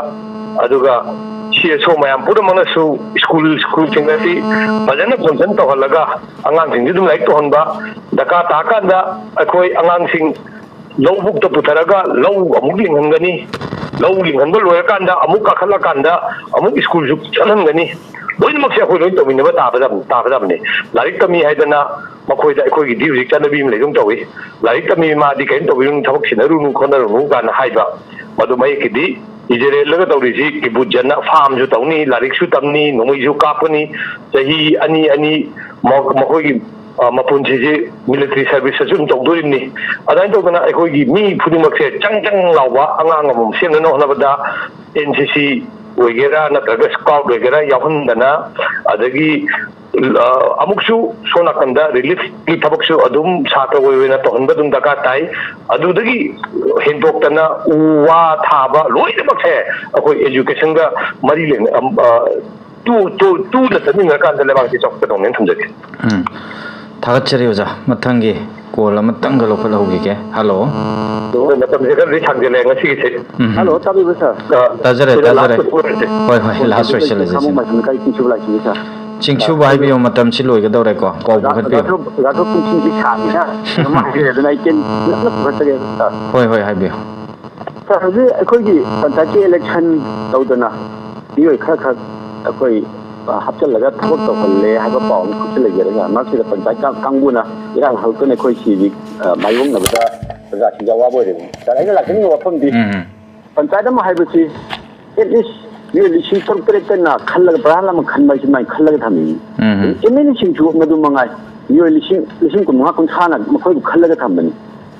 ꯑꯗꯨꯒ ꯁꯤ ꯑꯦꯁ ꯑꯣ ꯃꯌꯥꯝ ꯄꯨꯝꯅꯃꯛꯅꯁꯨ ꯁ꯭ꯀꯨꯜ, ꯁ꯭ꯀꯨꯜꯁꯤꯡ ꯑꯁꯤ ꯐꯖꯅ ꯐꯪꯁꯟ ꯇꯧꯍꯜꯂꯒ ꯑꯉꯥꯡꯁꯤꯡꯁꯤ ꯑꯗꯨꯝ ꯂꯥꯏꯔꯤꯛ ꯇꯧꯍꯟꯕ ꯗꯔꯀꯥꯔ ꯇꯥꯀꯥꯟꯗ ꯑꯩꯈꯣꯏ ꯑꯉꯥꯡꯁꯤꯡ ꯂꯧꯕꯨꯛꯇ ꯄꯨꯊꯔꯒ ꯂꯧ ꯑꯃꯨꯛ ꯂꯤꯡꯍꯟꯒꯅꯤ꯫ ꯂꯧ ꯂꯤꯡꯍꯟꯕ ꯂꯣꯏꯔꯀꯥꯟꯗ ꯑꯃꯨꯛ ꯀꯥꯈꯠꯂꯀꯥꯟꯗ ꯑꯃꯨꯛ ꯁ꯭ꯀꯨꯜꯁꯨ ꯆꯠꯍꯟꯒꯅꯤ꯫ ꯂꯣꯏꯅꯃꯛꯁꯦ ꯑꯩꯈꯣꯏ ꯂꯣꯏ ꯇꯧꯃꯤꯟꯅꯕ ꯇꯥꯕꯗ-, ꯇꯥꯒꯗꯕꯅꯤ꯫ ꯂꯥꯏꯔꯤꯛ ꯇꯝꯃꯤ ꯍꯥꯏꯗꯅ ꯃꯈꯣꯏꯗ ꯑꯩꯈꯣꯏꯒꯤꯗꯤ ꯍꯧꯖꯤꯛ ꯆꯠꯅꯕꯤ ꯑꯃ ꯂꯩꯗꯧ ꯇꯧꯏ, "ꯂꯥꯏꯔꯤꯛ ꯇꯝꯃꯤ ꯃꯥꯗꯤ ꯀꯔꯤꯝ ꯇꯧꯕꯤꯔꯨꯅꯨ, ꯊꯕꯛ ꯁꯤꯟꯅꯔꯨꯅꯨ ꯈꯣꯠꯅꯔꯨꯅꯨ" ꯀꯥꯏꯅ ꯍꯥꯏꯕ꯫ ꯃꯗꯨ ꯃꯌꯦꯛꯀꯤꯗꯤ ꯏꯖꯔꯦꯜꯗꯒ ꯇꯧꯔꯤꯁꯤ ꯀꯤꯕꯨꯠ ꯖꯟꯅ, ꯐꯥꯝꯁꯨ ꯇꯧꯅꯤ, ꯂꯥꯏꯔꯤꯛꯁꯨ ꯇꯝꯅꯤ, ꯅꯣꯡꯃꯩꯁꯨ ꯀꯥꯞꯀꯅꯤ, ꯆꯍꯤ ꯑꯅꯤ ꯑꯅꯤ ꯃ-, ꯃꯈꯣꯏꯒꯤ, ꯑ, ꯃꯄꯨꯟꯁꯤꯁꯤ ꯃꯤꯂꯤꯇꯔꯤ ꯁꯔꯚꯤꯁꯇꯁꯨ ꯑꯗꯨꯝ ꯇꯧꯗꯣꯔꯤꯕꯅꯤ꯫ ꯑꯗꯨꯃꯥꯏꯅ ꯇꯧꯗꯅ ꯑꯩꯈꯣꯏꯒꯤ ꯃꯤ ꯈꯨꯗꯤꯡꯃꯛꯁꯦ ꯆꯪ ꯆꯪ ꯂꯥꯎꯕ ꯑꯉꯥꯡ ꯑꯃꯃꯝ ꯁꯦꯝꯅꯅꯕ ꯍꯣꯠꯅꯕꯗ ꯑꯦꯟ ꯁꯤ ꯁꯤ ꯑꯣꯏꯒꯦꯔꯥ ꯅꯠꯇ꯭ꯔꯒ ꯁ꯭ꯀꯥꯎꯠ ꯑꯣꯏꯒꯦꯔꯥ ꯌꯥꯎꯍꯟꯗꯅ, ꯑꯗꯒꯤ, ꯑ, ꯑꯃꯨꯛꯁꯨ ꯁꯣꯝ ꯅꯥꯀꯟꯗ ꯔꯤꯂꯤꯐꯀꯤ ꯊꯕꯛꯁꯨ ꯑꯗꯨꯝ ꯁꯥꯇ꯭ꯔ ꯑꯣꯏꯅ ꯇꯧꯍꯟꯕ ꯑꯗꯨꯝ ꯗꯔꯀꯥꯔ ꯇꯥꯏ꯫ ꯑꯗꯨꯗꯒꯤ ꯍꯦꯟꯗꯣꯛꯇꯅ ꯎ ꯋꯥ ꯊꯥꯕ ꯂꯣꯏꯅꯃꯛꯁꯦ ꯑꯩꯈꯣꯏ ꯑꯦꯖꯨꯀꯦꯁꯟꯒ ꯃꯔꯤ ꯂꯩꯅ-, ꯑꯝ, ꯑ, ꯇꯨ-, ꯇꯨ-, ꯇꯨꯅ ꯆꯠꯃꯤꯟꯅꯔꯀꯥꯟꯗ ꯂꯩꯕꯥꯛꯁꯤ ꯆꯥꯎꯈꯠꯀꯗꯧꯅꯦꯅ ꯊꯝꯖꯒꯦ꯫ ꯎꯝ꯫ ꯊꯥꯒꯠꯆꯔꯤ ꯑꯣꯖꯥ꯫ ꯃꯊꯪꯒꯤ ꯀꯣꯜ ꯑꯃꯇꯪꯒ ꯂꯧꯈꯠꯍꯧꯈꯤꯒꯦ꯫ ꯍꯜꯂꯣ꯫ ꯑꯗꯣ ꯃꯇꯝꯁꯦ ꯈꯔꯗꯤ ꯁꯥꯡꯖꯜꯂꯛꯑꯦ ꯉꯁꯤꯒꯤꯁꯦ꯫ ꯎꯝ꯫ ꯍꯜꯂꯣ, ꯇꯥꯕꯤꯕ꯭ꯔꯣ, ꯁꯥꯔ? ꯑ, ꯇꯥꯖꯔꯦ, ꯁꯤꯗ ꯇꯥꯖꯔꯦ꯫ ꯂꯥꯁ ꯑꯣꯏꯔꯁꯦ꯫ ꯍꯣꯏ, ꯍꯣꯏ, ꯑꯩꯈꯣꯏ ꯂꯥꯁ ꯁꯤꯗ ꯑꯣꯏꯁꯤꯜꯂꯁꯤ ꯈꯥꯃꯣ ꯁꯤꯅ꯫ ꯃꯥꯏꯁꯤꯅ ꯀꯔꯤ ꯆꯤꯡꯁꯨꯕ ꯂꯥꯛꯁꯤꯒꯦ, ꯁꯥꯔ? ꯆꯤꯡꯁꯨꯕ ꯑ, ꯍꯥꯏꯕꯤꯌꯨ, ꯃꯇꯝꯁꯤ ꯂꯣꯏꯒꯗꯧꯔꯦꯀꯣ, ꯄꯥꯎ ꯑꯣꯖꯥ, ꯄꯨꯈꯠꯄꯤꯌꯨ꯫ ꯑꯣꯖꯥ ꯊꯣꯛ-, ꯑꯣꯖꯥ ꯊꯣꯛ ꯄꯨꯟꯁꯤꯁꯤ ꯁꯥꯡꯉꯤꯅ ꯑꯗꯨꯝ ꯍꯥꯏꯖꯔꯦ, ꯑꯗꯨꯅ ꯑꯩ ꯇꯦꯟ ꯅꯛꯅ ꯄꯨꯈꯠꯆꯒꯦ, ꯁꯥꯔ꯫ ꯍꯣꯏ, ꯍꯣꯏ, ꯍꯥꯏꯕꯤꯌꯨ꯫ ꯁꯥꯔ, ꯍꯧꯖꯤꯛ ꯑꯩꯈꯣꯏꯒꯤ ꯄꯟꯆꯥꯌꯠꯀꯤ ꯏꯂꯦꯛꯁꯟ ꯇꯧꯗꯅ ꯃꯤꯑꯣꯏ ꯈꯔ ꯈꯛ ꯑꯩꯈꯣꯏ, ꯑ, ꯍꯥꯞꯆꯤꯜꯂꯒ ꯊꯕꯛ ꯇꯧꯍꯜꯂꯦ ꯍꯥꯏꯕ ꯄꯥꯎ ꯑꯃꯈꯛꯁꯨ ꯂꯩꯖꯔꯒ, ꯃꯔꯛꯁꯤꯗ ꯄꯟꯆꯥꯌꯠ ꯀꯥꯡ-, ꯀꯥꯡꯕꯨꯅ ꯏꯔꯥꯡ ꯍꯧꯔꯛꯇꯅ ꯑꯩꯈꯣꯏ ꯁꯤꯗꯤ, ꯑ, ꯃꯥꯌꯣꯛꯅꯕꯗ ꯄ꯭ꯔꯖꯥꯁꯤꯡꯁꯦ ꯑꯋꯥꯕ ꯑꯣꯏꯔꯦ꯫ ꯁꯥꯔ, ꯑꯩꯅ ꯂꯥꯛꯆꯅꯤꯡꯕ ꯋꯥꯐꯝꯗꯤ, ꯎꯝ꯫ ꯄꯟꯆꯥꯌꯠ ꯑꯃ ꯍꯥꯏꯕꯁꯤ at least ꯃꯤꯑꯣꯏ ꯂꯤꯁꯤꯡ ꯇꯔꯨꯛ ꯇꯔꯦꯠꯇꯅ ꯈꯜꯂꯒ ꯄ꯭ꯔꯙꯥꯟ ꯑꯃ ꯈꯟꯕ ꯍꯥꯏꯁꯤ ꯑꯗꯨꯃꯥꯏꯅ ꯈꯜꯂꯒ ꯊꯝꯃꯤ꯫ ꯎꯝ꯫ ꯑꯦꯝ ꯑꯦꯜ ꯑꯦꯁꯤꯡꯁꯨ ꯃꯗꯨ ꯃꯉꯥꯏ, ꯃꯤꯑꯣꯏ ꯂꯤꯁꯤꯡ, ꯂꯤꯁꯤꯡ ꯀꯨꯟꯃꯉꯥ ꯀꯨꯟꯊ꯭ꯔꯥꯅ ꯃꯈꯣꯏꯕꯨ ꯈꯜꯂꯒ ꯊꯝꯕꯅꯤ꯫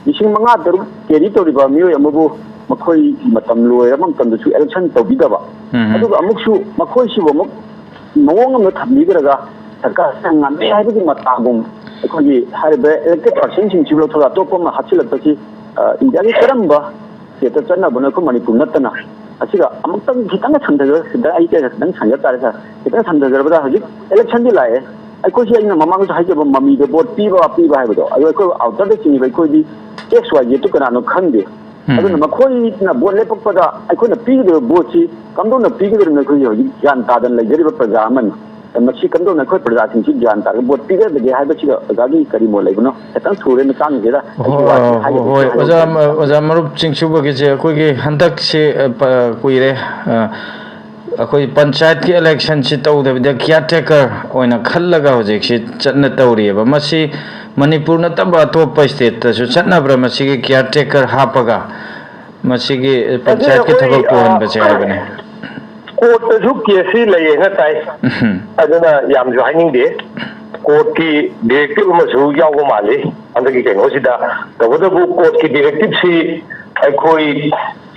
ꯂꯤꯁꯤꯡ ꯃꯉꯥ ꯇꯔꯨꯛ ꯀꯦꯔꯤ ꯇꯧꯔꯤꯕ ꯃꯤꯑꯣꯏ ꯑꯃꯕꯨ ꯃꯈꯣꯏ ꯃꯇꯝ ꯂꯣꯏꯔꯕ ꯃꯇꯝꯗꯁꯨ election ꯇꯧꯕꯤꯗꯕ, ꯎꯝ꯫ ꯑꯗꯨꯒ ꯑꯃꯨꯛꯁꯨ ꯃꯈꯣꯏꯁꯤꯕꯨ ꯑꯃꯨꯛ ꯃꯑꯣꯡ ꯑꯃꯗ ꯊꯝꯕꯤꯈ꯭ꯔꯒ ꯁꯔꯀꯥꯔꯁꯤꯅ ꯉꯝꯃꯦ ꯍꯥꯏꯕꯒꯤ ꯃꯇꯥꯒꯨꯝ ꯑꯩꯈꯣꯏꯒꯤ ꯍꯥꯏꯔꯤꯕ elected personꯁꯤꯡꯁꯤꯕꯨ ꯂꯧꯊꯣꯛꯑꯒ ꯑꯇꯣꯞꯄ ꯑꯃ ꯍꯥꯞꯆꯤꯜꯂꯛꯄꯁꯤ, ꯑ, ꯏꯟꯗꯤꯌꯥꯒꯤ ꯀꯔꯝꯕ state ꯆꯠꯅꯕꯅꯣ ꯑꯩꯈꯣꯏ ꯃꯅꯤꯄꯨꯔ ꯅꯠꯇꯅ? ꯑꯁꯤꯒ ꯑꯃꯨꯛꯇꯪ ꯈꯤꯇꯪ ꯁꯝꯊꯖꯔ-, ꯁꯤꯗ ꯑꯩ ꯈꯤꯇꯪ ꯁꯝꯖꯕ ꯇꯥꯔꯦ, ꯁꯥꯔ꯫ ꯈꯤꯇꯪ ꯁꯝꯊꯖꯔꯕꯗ ꯍꯧꯖꯤꯛ electionꯗꯤ ꯂꯥꯛꯑꯦ꯫ ꯑꯩꯈꯣꯏꯁꯤ ꯑꯩꯅ ꯃꯃꯥꯡꯗꯁꯨ ꯍꯥꯏꯖꯕ ꯃꯃꯤꯗ vote ꯄꯤꯕ ꯄꯤꯕ ꯍꯥꯏꯕꯗꯣ, ꯑꯗꯣ ꯑꯩꯈꯣꯏ outerꯗ ꯆꯤꯡꯉꯤꯕ ꯑꯩꯈꯣꯏꯗꯤ X Y Zꯗꯨ ꯀꯅꯥꯅꯣ ꯈꯪꯗꯦ꯫ ꯎꯝ꯫ ꯑꯗꯨꯅ ꯃꯈꯣꯏꯅ vote ꯂꯦꯞꯄꯛꯄꯗ ꯑꯩꯈꯣꯏꯅ ꯄꯤꯒꯗꯧꯔꯤꯕ voteꯁꯤ ꯀꯝꯗꯧꯅ ꯄꯤꯒꯗꯧꯔꯤꯕꯅꯣ ꯑꯩꯈꯣꯏ ꯍꯧꯖꯤꯛ ꯒ꯭ꯌꯥꯟ ꯇꯥꯗꯅ ꯂꯩꯖꯔꯤꯕ ꯄ꯭ꯔꯖꯥ ꯑꯃꯅꯤ꯫ ꯃꯁꯤ ꯀꯝꯗꯧꯅ ꯑꯩꯈꯣꯏ ꯄ꯭ꯔꯖꯥꯁꯤꯡꯁꯤ ꯒ꯭ꯌꯥꯟ ꯇꯥꯔꯒ vote ꯄꯤꯒꯗꯒꯦ ꯍꯥꯏꯕꯁꯤꯗ ꯑꯣꯖꯥꯒꯤ ꯀꯔꯤ ꯃꯣꯠ ꯂꯩꯕꯅꯣ? ꯈꯤꯇꯪ ꯊꯨꯔꯦ ꯃꯇꯥꯡꯁꯤꯗ ꯑꯩꯁꯨ ꯍꯣꯏ, ꯋꯥꯁꯤ ꯍꯣꯏ, ꯍꯥꯏꯒꯗꯕꯁꯨ ꯍꯣꯏ꯫ ꯍꯥꯏꯍꯧꯗ꯭ꯔꯦ꯫ ꯑꯣꯖꯥ, ꯑꯣꯖꯥ ꯃꯔꯨꯞ ꯆꯤꯡꯁꯨꯕꯒꯤꯁꯦ ꯑꯩꯈꯣꯏꯒꯤ ꯍꯟꯗꯛꯁꯦ, ꯑ, ꯄ-, ꯀꯨꯏꯔꯦ, ꯑ, ꯑꯩꯈꯣꯏ ꯄꯟꯆꯥꯌꯠꯀꯤ ꯏꯂꯦꯛꯁꯟꯁꯤ ꯇꯧꯗꯕꯤꯗ ꯀꯤꯌꯥꯔ ꯇꯦꯀꯔ ꯑꯣꯏꯅ ꯈꯜꯂꯒ ꯍꯧꯖꯤꯛꯁꯤ ꯆꯠꯅ ꯇꯧꯔꯤꯑꯕ꯫ ꯃꯁꯤ ꯃꯅꯤꯄꯨꯔ ꯅꯠꯇꯕ ꯑꯇꯣꯞꯄ ꯁ꯭ꯇꯦꯠꯇꯁꯨ ꯆꯠꯅꯕ꯭ꯔꯥ, ꯃꯁꯤꯒꯤ ꯀꯤꯌꯥꯔ ꯇꯦꯀꯔ ꯍꯥꯞꯄꯒ ꯃꯁꯤꯒꯤ ꯄꯟꯆꯥꯌꯠꯀꯤ ꯑꯩꯈꯣꯏ, ꯊꯕꯛ ꯑ, ꯄꯨꯍꯟꯕꯁꯦ ꯍꯥꯏꯕꯅꯦ? ꯀꯣꯔꯠꯇꯁꯨ ꯀꯦꯁꯁꯤ ꯂꯩꯌꯦꯅ ꯇꯥꯏ꯫ ꯎꯝ꯫ ꯑꯗꯨꯅ ꯌꯥꯝꯁꯨ ꯍꯥꯏꯅꯤꯡꯗꯦ꯫ ꯀꯣꯔꯠꯀꯤ ꯗꯤꯔꯦꯛꯇꯤꯞ ꯑꯃꯁꯨ ꯌꯥꯎꯕ ꯃꯥꯜꯂꯤ ꯍꯟꯗꯛꯀꯤ ꯀꯩꯅꯣꯁꯤꯗ꯫ ꯇꯧꯕꯇꯕꯨ ꯀꯣꯔꯠꯀꯤ ꯗꯤꯔꯦꯛꯇꯤꯞꯁꯤ ꯑꯩꯈꯣꯏ,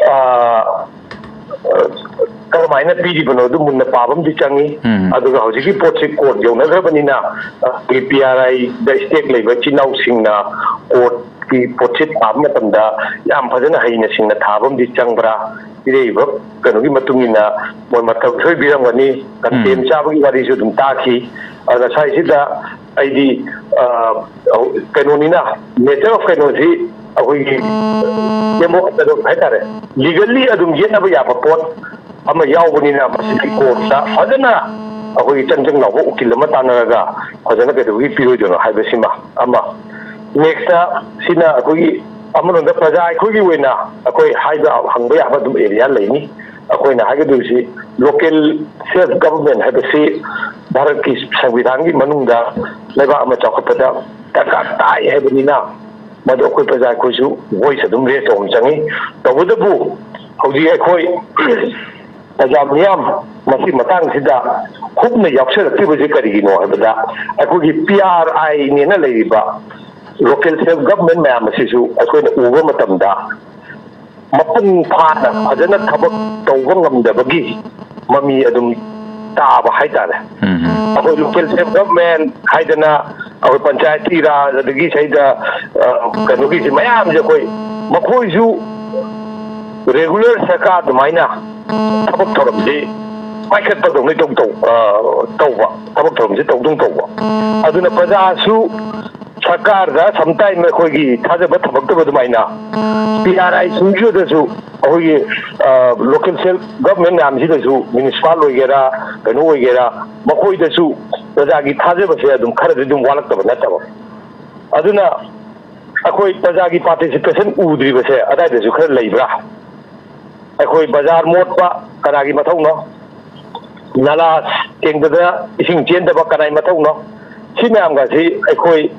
ꯑ, ꯑ, ꯀꯔꯝꯍꯥꯏꯅ ꯄꯤꯔꯤꯕꯅꯣ ꯑꯗꯨ ꯃꯨꯟꯅ ꯄꯥꯕ ꯑꯃꯗꯤ ꯆꯪꯉꯤ꯫ ꯎꯝ꯫ ꯑꯗꯨꯒ ꯍꯧꯖꯤꯛꯀꯤ ꯄꯣꯠꯁꯤ ꯀꯣꯔꯠ ꯌꯧꯅꯈ꯭ꯔꯕꯅꯤꯅ, ꯑ, ꯑꯩꯈꯣꯏꯒꯤ ꯄꯤ ꯑꯥꯔ ꯑꯥꯏꯗ ꯁ꯭ꯇꯦꯛ ꯂꯩꯕ ꯏꯆꯤꯜ ꯏꯅꯥꯎꯁꯤꯡꯅ ꯀꯣꯔꯠꯀꯤ ꯄꯣꯠꯁꯤ ꯄꯥꯕ ꯃꯇꯝꯗ ꯌꯥꯝ ꯐꯖꯅ ꯍꯩꯅ ꯁꯤꯡꯅ ꯊꯥꯕ ꯑꯃꯗꯤ ꯆꯪꯕ꯭ꯔꯥ? ꯄꯤꯔꯛꯏꯕ ꯀꯩꯅꯣꯒꯤ ꯃꯇꯨꯡ ꯏꯟꯅ ꯃꯣꯏ ꯃꯇꯝ ꯁꯣꯏ ꯄꯤꯔꯝꯒꯅꯤ꯫ ꯀꯟꯇꯦꯝ ꯎꯝ꯫ ꯆꯥꯕꯒꯤ ꯋꯥꯔꯤꯁꯨ ꯑꯗꯨꯝ ꯇꯥꯈꯤ꯫ ꯑꯗ ꯉꯁꯥꯏꯁꯤꯗ ꯑꯩꯗꯤ, ꯑ, ꯀꯩꯅꯣꯅꯤꯅ, ꯃꯦꯇꯔ ꯑꯣꯐ ꯀꯩꯅꯣꯁꯤ ꯑꯩꯈꯣꯏꯒꯤ ꯗꯦꯃꯣ-, ꯀꯩꯅꯣ ꯍꯥꯏꯇꯥꯔꯦ, ꯂꯤꯒꯜꯂꯤ ꯑꯗꯨꯝ ꯌꯦꯠꯅꯕ ꯌꯥꯕ ꯄꯣꯠ ꯑꯃ ꯌꯥꯎꯕꯅꯤꯅ ꯃꯁꯤꯒꯤ ꯀꯣꯔꯠꯇ ꯐꯖꯅ ꯑꯩꯈꯣꯏꯒꯤ ꯆꯪ ꯆꯪ ꯂꯥꯎꯕ ꯎꯀꯤꯜ ꯑꯃ ꯇꯥꯟꯅꯔꯒ ꯐꯖꯅ ꯀꯩꯗꯧꯕꯒꯤ ꯄꯤꯔꯣꯏꯗꯣꯏꯅꯣ ꯍꯥꯏꯕꯁꯤꯃ ꯑꯃ꯫ ꯅꯦꯛꯁꯇ ꯁꯤꯅ ꯑꯩꯈꯣꯏꯒꯤ ꯑꯃꯔꯣꯝꯗ ꯄ꯭ꯔꯖꯥ ꯑꯩꯈꯣꯏꯒꯤ ꯑꯣꯏꯅ ꯑꯩꯈꯣꯏ ꯍꯥꯏꯕ ꯍꯪꯕ ꯌꯥꯕ ꯑꯗꯨꯝ ꯑꯦꯔꯤꯌꯥ ꯂꯩꯅꯤ꯫ ꯑꯩꯈꯣꯏꯅ ꯍꯥꯏꯒꯗꯣꯏꯁꯤ ꯂꯣꯀꯦꯜ ꯁꯦꯜꯐ ꯒꯚꯔꯟꯃꯦꯟ ꯍꯥꯏꯕꯁꯤ ꯚꯥꯔꯠꯀꯤ ꯁꯪꯕꯤꯙꯥꯟꯒꯤ ꯃꯅꯨꯡꯗ ꯂꯩꯕꯥꯛ ꯑꯃ ꯆꯥꯎꯈꯠꯄꯗ ꯗꯔꯀꯥꯔ ꯇꯥꯏ ꯍꯥꯏꯕꯅꯤꯅ ꯃꯗꯨ ꯑꯩꯈꯣꯏ ꯄ꯭ꯔꯖꯥ ꯑꯩꯈꯣꯏꯁꯨ ꯚꯣꯏꯁ ꯑꯗꯨꯝ ꯔꯦꯁ ꯇꯧꯕ ꯆꯪꯉꯤ꯫ ꯇꯧꯕꯇꯕꯨ ꯍꯧꯖꯤꯛ ꯑꯩꯈꯣꯏ ꯄ꯭ꯔꯖꯥ ꯃꯤꯌꯥꯝ ꯃꯁꯤ ꯃꯇꯥꯡꯁꯤꯗ ꯀꯨꯞꯅ ꯌꯥꯎꯁꯜꯂꯛꯇ꯭ꯔꯤꯕꯁꯤ ꯀꯔꯤꯒꯤꯅꯣ ꯍꯥꯏꯕꯗ ꯑꯩꯈꯣꯏꯒꯤ ꯄꯤ ꯑꯥꯔ ꯑꯥꯏꯅꯦꯅ ꯂꯩꯔꯤꯕ ꯂꯣꯀꯦꯜ ꯁꯦꯜꯐ ꯒꯚꯔꯟꯃꯦꯟ ꯃꯌꯥꯝ ꯑꯁꯤꯁꯨ ꯑꯩꯈꯣꯏꯅ ꯎꯕ ꯃꯇꯝꯗ ꯃꯄꯨꯡ ꯐꯥꯅ ꯐꯖꯅ ꯊꯕꯛ ꯇꯧꯕ ꯉꯝꯗꯕꯒꯤ ꯃꯃꯤ ꯑꯗꯨꯝ ꯇꯥꯕ ꯍꯥꯏꯇꯥꯔꯦ꯫ ꯎꯝ꯫ ꯑꯩꯈꯣꯏ ꯂꯣꯀꯦꯜ ꯁꯦꯜꯐ ꯒꯚꯔꯟꯃꯦꯟ ꯍꯥꯏꯗꯅ ꯑꯩꯈꯣꯏ ꯄꯟꯆꯥꯌꯇꯤ ꯔꯥꯖ ꯑꯗꯒꯤ ꯁꯩꯗ, ꯑ, ꯀꯩꯅꯣꯒꯤꯁꯤ ꯃꯌꯥꯝꯁꯦ ꯑꯩꯈꯣꯏ ꯃꯈꯣꯏꯁꯨ ꯔꯦꯒꯨꯂꯔ ꯁꯔꯀꯥꯔ ꯑꯗꯨꯃꯥꯏꯅ ꯊꯕꯛ ꯊꯧꯔꯝꯁꯤ ꯄꯥꯏꯈꯠꯄꯗꯧꯅ ꯇꯧ-, ꯇꯧ-, ꯑ, ꯇꯧꯕ, ꯊꯕꯛ ꯊꯧꯔꯝꯁꯤ ꯇꯧꯗꯧ ꯇꯧꯕ꯫ ꯑꯗꯨꯅ ꯄ꯭ꯔꯖꯥꯁꯨ ꯁꯔꯀꯥꯔꯗ ꯁꯝꯇꯥꯏꯝ ꯑꯩꯈꯣꯏꯒꯤ ꯊꯥꯖꯕ ꯊꯝꯃꯛꯇꯕ ꯑꯗꯨꯃꯥꯏꯅ ꯄꯤ ꯑꯥꯔ ꯑꯥꯏꯁꯤꯡꯁꯤꯗꯁꯨ ꯑꯩꯈꯣꯏꯒꯤ, ꯑ, ꯂꯣꯀꯦꯜ ꯁꯦꯜꯐ ꯒꯚꯔꯟꯃꯦꯟ ꯃꯌꯥꯝꯁꯤꯗꯁꯨ ꯃ꯭ꯌꯨꯅꯤꯁꯤꯄꯥꯜ ꯑꯣꯏꯒꯦꯔꯥ ꯀꯩꯅꯣ ꯑꯣꯏꯒꯦꯔꯥ ꯃꯈꯣꯏꯗꯁꯨ ꯄ꯭ꯔꯖꯥꯒꯤ ꯊꯥꯖꯕꯁꯦ ꯑꯗꯨꯝ ꯈꯔꯗꯤ ꯑꯗꯨꯝ ꯋꯥꯠꯂꯛꯇꯕ ꯅꯠꯇꯕ꯫ ꯑꯗꯨꯅ ꯑꯩꯈꯣꯏ ꯄ꯭ꯔꯖꯥꯒꯤ ꯄꯥꯔꯇꯤꯁꯤꯄꯦꯁꯟ ꯎꯗ꯭ꯔꯤꯕꯁꯦ ꯑꯗꯥꯏꯗꯁꯨ ꯈꯔ ꯂꯩꯕ꯭ꯔꯥ? ꯑꯩꯈꯣꯏ ꯕꯖꯥꯔ ꯃꯣꯠꯄ ꯀꯅꯥꯒꯤ ꯃꯊꯧꯅꯣ? ꯅꯥꯂꯥ ꯇꯦꯡꯗꯗꯅ ꯏꯁꯤꯡ ꯆꯦꯟꯗꯕ ꯀꯅꯥꯏ ꯃꯊꯧꯅꯣ? ꯁꯤ ꯃꯌꯥꯝꯒꯁꯤ ꯑꯩꯈꯣꯏ,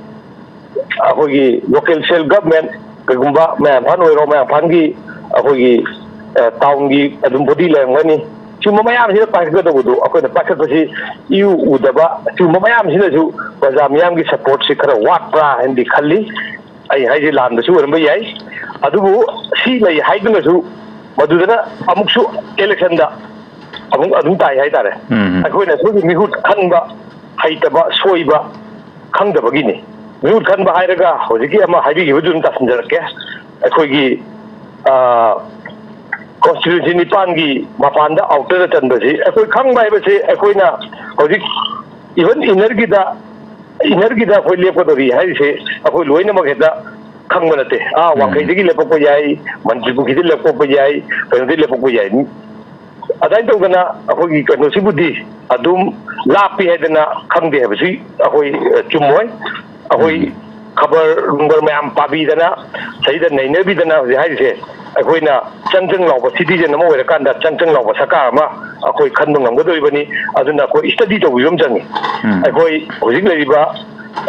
ꯑꯩꯈꯣꯏꯒꯤ local self government, ꯀꯩꯒꯨꯝꯕ ꯃꯌꯥꯡ ꯏꯝꯐꯥꯜ ꯑꯣꯏꯔꯣ, ꯃꯌꯥꯡ ꯏꯝꯐꯥꯜꯒꯤ ꯑꯩꯈꯣꯏꯒꯤ, ꯑ, townꯒꯤ ꯑꯗꯨꯝ body ꯂꯩꯔꯝꯒꯅꯤ꯫ ꯁꯤꯒꯨꯝꯕ ꯃꯌꯥꯝꯁꯤꯅ ꯄꯥꯏꯈꯠꯀꯗꯧꯕꯗꯨ ꯑꯩꯈꯣꯏꯅ ꯄꯥꯏꯈꯠꯄꯁꯤ ꯏꯎ ꯎꯗꯕ, ꯁꯤꯒꯨꯝꯕ ꯃꯌꯥꯝꯁꯤꯅꯁꯨ ꯄ꯭ꯔꯖꯥ ꯃꯤꯌꯥꯝꯒꯤ supportꯁꯤ ꯈꯔ ꯋꯥꯠꯄ꯭ꯔꯥ ꯍꯥꯏꯅꯗꯤ ꯈꯜꯂꯤ꯫ ꯑꯩ ꯍꯥꯏꯁꯦ ꯂꯥꯟꯕꯁꯨ ꯑꯣꯏꯔꯝꯕ ꯌꯥꯏ꯫ ꯑꯗꯨꯕꯨ ꯁꯤ ꯂꯩ ꯍꯥꯏꯗꯨꯅꯁꯨ ꯃꯗꯨꯗꯅ ꯑꯃꯨꯛꯁꯨ electionꯗ ꯑꯃꯨꯛ ꯑꯗꯨꯝ ꯇꯥꯏ ꯍꯥꯏꯇꯥꯔꯦ꯫ ꯎꯝ꯫ ꯑꯩꯈꯣꯏꯅ ꯑꯩꯈꯣꯏꯒꯤ ꯃꯤꯍꯨꯠ ꯈꯟꯕ ꯍꯩꯇꯕ, ꯁꯣꯏꯕ, ꯈꯪꯗꯕꯒꯤꯅꯤ꯫ ꯃꯤꯍꯨꯠ ꯈꯟꯕ ꯍꯥꯏꯔꯒ ꯍꯧꯖꯤꯛꯀꯤ ꯑꯃ ꯍꯥꯏꯕꯤꯈꯤꯕꯗꯨ ꯑꯗꯨꯝ ꯇꯥꯁꯤꯟꯖꯔꯛꯀꯦ꯫ ꯑꯩꯈꯣꯏꯒꯤ, ꯑ, constituency ꯅꯤꯄꯥꯟꯒꯤ ꯃꯄꯥꯟꯗ outerꯗ ꯆꯟꯕꯁꯤ ꯑꯩꯈꯣꯏ ꯈꯪꯕ ꯍꯥꯏꯕꯁꯤ ꯑꯩꯈꯣꯏꯅ ꯍꯧꯖꯤꯛ even innerꯒꯤꯗ, innerꯒꯤꯗ ꯑꯩꯈꯣꯏ ꯂꯦꯞꯀꯗꯧꯔꯤ ꯍꯥꯏꯔꯤꯁꯦ ꯑꯩꯈꯣꯏ ꯂꯣꯏꯅꯃꯛ ꯍꯦꯛꯇ ꯈꯪꯕ ꯅꯠꯇꯦ꯫ ꯑꯥ, ꯎꯝ꯫ ꯋꯥꯡꯈꯩꯗꯒꯤ ꯂꯦꯞꯄꯛꯄ ꯌꯥꯏ, ꯃꯟꯇ꯭ꯔꯤꯄꯨꯈ꯭ꯔꯤꯗꯒꯤ ꯂꯦꯞꯄꯛꯄ ꯌꯥꯏ, ꯀꯩꯅꯣꯗꯒꯤ ꯂꯦꯞꯄꯛꯄ ꯌꯥꯏ꯫ ꯑꯗꯨꯃꯥꯏꯅ ꯇꯧꯗꯅ ꯑꯩꯈꯣꯏꯒꯤ ꯀꯩꯅꯣꯁꯤꯕꯨꯗꯤ ꯑꯗꯨꯝ ꯂꯥꯞꯄꯤ ꯍꯥꯏꯗꯅ ꯈꯪꯗꯦ ꯍꯥꯏꯕꯁꯤ ꯑꯩꯈꯣꯏ, ꯑ, ꯆꯨꯝꯃꯣꯏ꯫ ꯑꯩꯈꯣꯏ ꯎꯝ꯫ ꯈꯕꯔ ꯅꯨꯡꯕꯔ ꯃꯌꯥꯝ ꯄꯥꯕꯤꯗꯅ, ꯁꯤꯗ ꯅꯩꯅꯕꯤꯗꯅ ꯍꯧꯖꯤꯛ ꯍꯥꯏꯔꯤꯁꯦ, ꯑꯩꯈꯣꯏꯅ ꯆꯪ ꯆꯪ ꯂꯥꯎꯕ citizen ꯑꯃ ꯑꯣꯏꯔꯀꯥꯟꯗ ꯆꯪ ꯆꯪ ꯂꯥꯎꯕ ꯁꯔꯀꯥꯔ ꯑꯃ ꯑꯩꯈꯣꯏ ꯈꯟꯕ ꯉꯝꯒꯗꯧꯔꯤꯕꯅꯤ꯫ ꯑꯗꯨꯅ ꯑꯩꯈꯣꯏ study ꯇꯧꯕꯤꯕ ꯑꯃ ꯆꯪꯉꯤ꯫ ꯎꯝ꯫ ꯑꯩꯈꯣꯏ ꯍꯧꯖꯤꯛ ꯂꯩꯔꯤꯕ,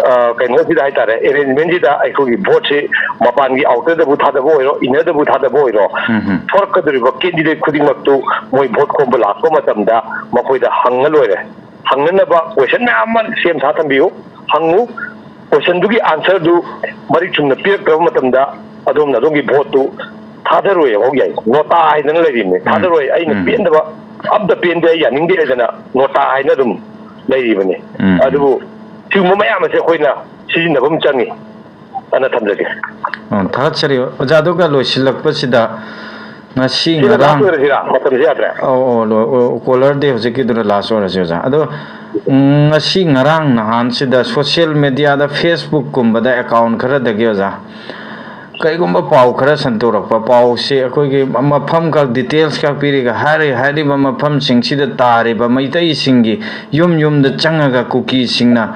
ꯑ, ꯀꯩꯅꯣꯁꯤꯗ ꯍꯥꯏꯇꯥꯔꯦ, arrangementꯁꯤꯗ ꯑꯩꯈꯣꯏꯒꯤ voteꯁꯤ ꯃꯄꯥꯟꯒꯤ outerꯗꯕꯨ ꯊꯥꯗꯕ ꯑꯣꯏꯔꯣ, innerꯗꯕꯨ ꯊꯥꯗꯕ ꯑꯣꯏꯔꯣ, ꯎꯝ ꯍꯝ꯫ ꯊꯣꯔꯛꯀꯗꯧꯔꯤꯕ candidate ꯈꯨꯗꯤꯡꯃꯛꯇꯨ ꯃꯣꯏ vote ꯈꯣꯝꯕ ꯂꯥꯛꯄ ꯃꯇꯝꯗ ꯃꯈꯣꯏꯗ ꯍꯪꯉ ꯂꯣꯏꯔꯦ꯫ ꯍꯪꯅꯅꯕ question ꯃꯌꯥꯝ ꯑꯃ ꯁꯦꯝ ꯁꯥ ꯊꯝꯕꯤꯌꯨ, ꯍꯪꯉꯨ꯫ Questionꯗꯨꯒꯤ answerꯗꯨ ꯃꯔꯤꯛ ꯆꯨꯝꯅ ꯄꯤꯔꯛꯇ꯭ꯔꯕ ꯃꯇꯝꯗ ꯑꯗꯣꯝꯅ ꯑꯗꯣꯝꯒꯤ voteꯇꯨ ꯊꯥꯗꯔꯣꯏ ꯍꯥꯏꯐꯥꯎ ꯌꯥꯏ, ꯅꯣꯇꯥ ꯍꯥꯏꯗꯅ ꯂꯩꯔꯤꯕꯅꯤ꯫ ꯎꯝ꯫ ꯊꯥꯗꯔꯣꯏ, ꯑꯩꯅ ꯎꯝ꯫ ꯄꯦꯟꯗꯕ, ꯑꯝꯇ ꯄꯦꯟꯗꯦ, ꯑꯩ ꯌꯥꯅꯤꯡꯗꯦ ꯍꯥꯏꯗꯅ ꯅꯣꯇꯥ ꯍꯥꯏꯅ ꯑꯗꯨꯝ ꯂꯩꯔꯤꯕꯅꯤ꯫ ꯎꯝ꯫ ꯑꯗꯨꯕꯨ ꯁꯤꯒꯨꯝꯕ ꯃꯌꯥꯝ ꯑꯁꯦ ꯑꯩꯈꯣꯏꯅ ꯁꯤꯖꯤꯟꯅꯕ ꯑꯃ ꯆꯪꯉꯤ ꯑꯅ ꯊꯝꯖꯒꯦ꯫ ꯑꯣ, ꯊꯥꯒꯠꯆꯔꯤ ꯑꯣꯖꯥ꯫ ꯑꯗꯨꯒ ꯂꯣꯏꯁꯤꯜꯂꯛꯄꯁꯤꯗ ꯉꯁꯤ ꯁꯤꯅ ꯉꯔꯥꯡ last ꯑꯣꯏꯔꯁꯤꯔꯥ? ꯃꯇꯝꯁꯤ ꯌꯥꯗ꯭ꯔꯦ꯫ ꯑꯧ, ꯑꯧ, ꯂꯣ-, ꯑꯣ, caller ꯗꯤ ꯍꯧꯖꯤꯛꯀꯤꯗꯨꯅ last ꯑꯣꯏꯔꯁꯤ ꯑꯣꯖꯥ꯫ ꯑꯗꯣ, ꯎꯝ, ꯉꯁꯤ ꯉꯔꯥꯡ ꯅꯍꯥꯟꯁꯤꯗ social mediaꯗ, Facebookꯀꯨꯝꯕꯗ account ꯈꯔꯗꯒꯤ ꯑꯣꯖꯥ, ꯀꯔꯤꯒꯨꯝꯕ ꯄꯥꯎ ꯈꯔ ꯁꯟꯗꯣꯔꯛꯄ, ꯄꯥꯎꯁꯦ ꯑꯩꯈꯣꯏꯒꯤ ꯃꯐꯝ ꯈꯛ, details ꯈꯛ ꯄꯤꯔꯒ ꯍꯥꯏꯔꯤ-, ꯍꯥꯏꯔꯤꯕ ꯃꯐꯝꯁꯤꯡꯁꯤꯗ ꯇꯥꯔꯤꯕ ꯃꯩꯇꯩꯁꯤꯡꯒꯤ ꯌꯨꯝ ꯌꯨꯝꯗ ꯆꯪꯉꯒ ꯀꯨꯀꯤꯁꯤꯡꯅ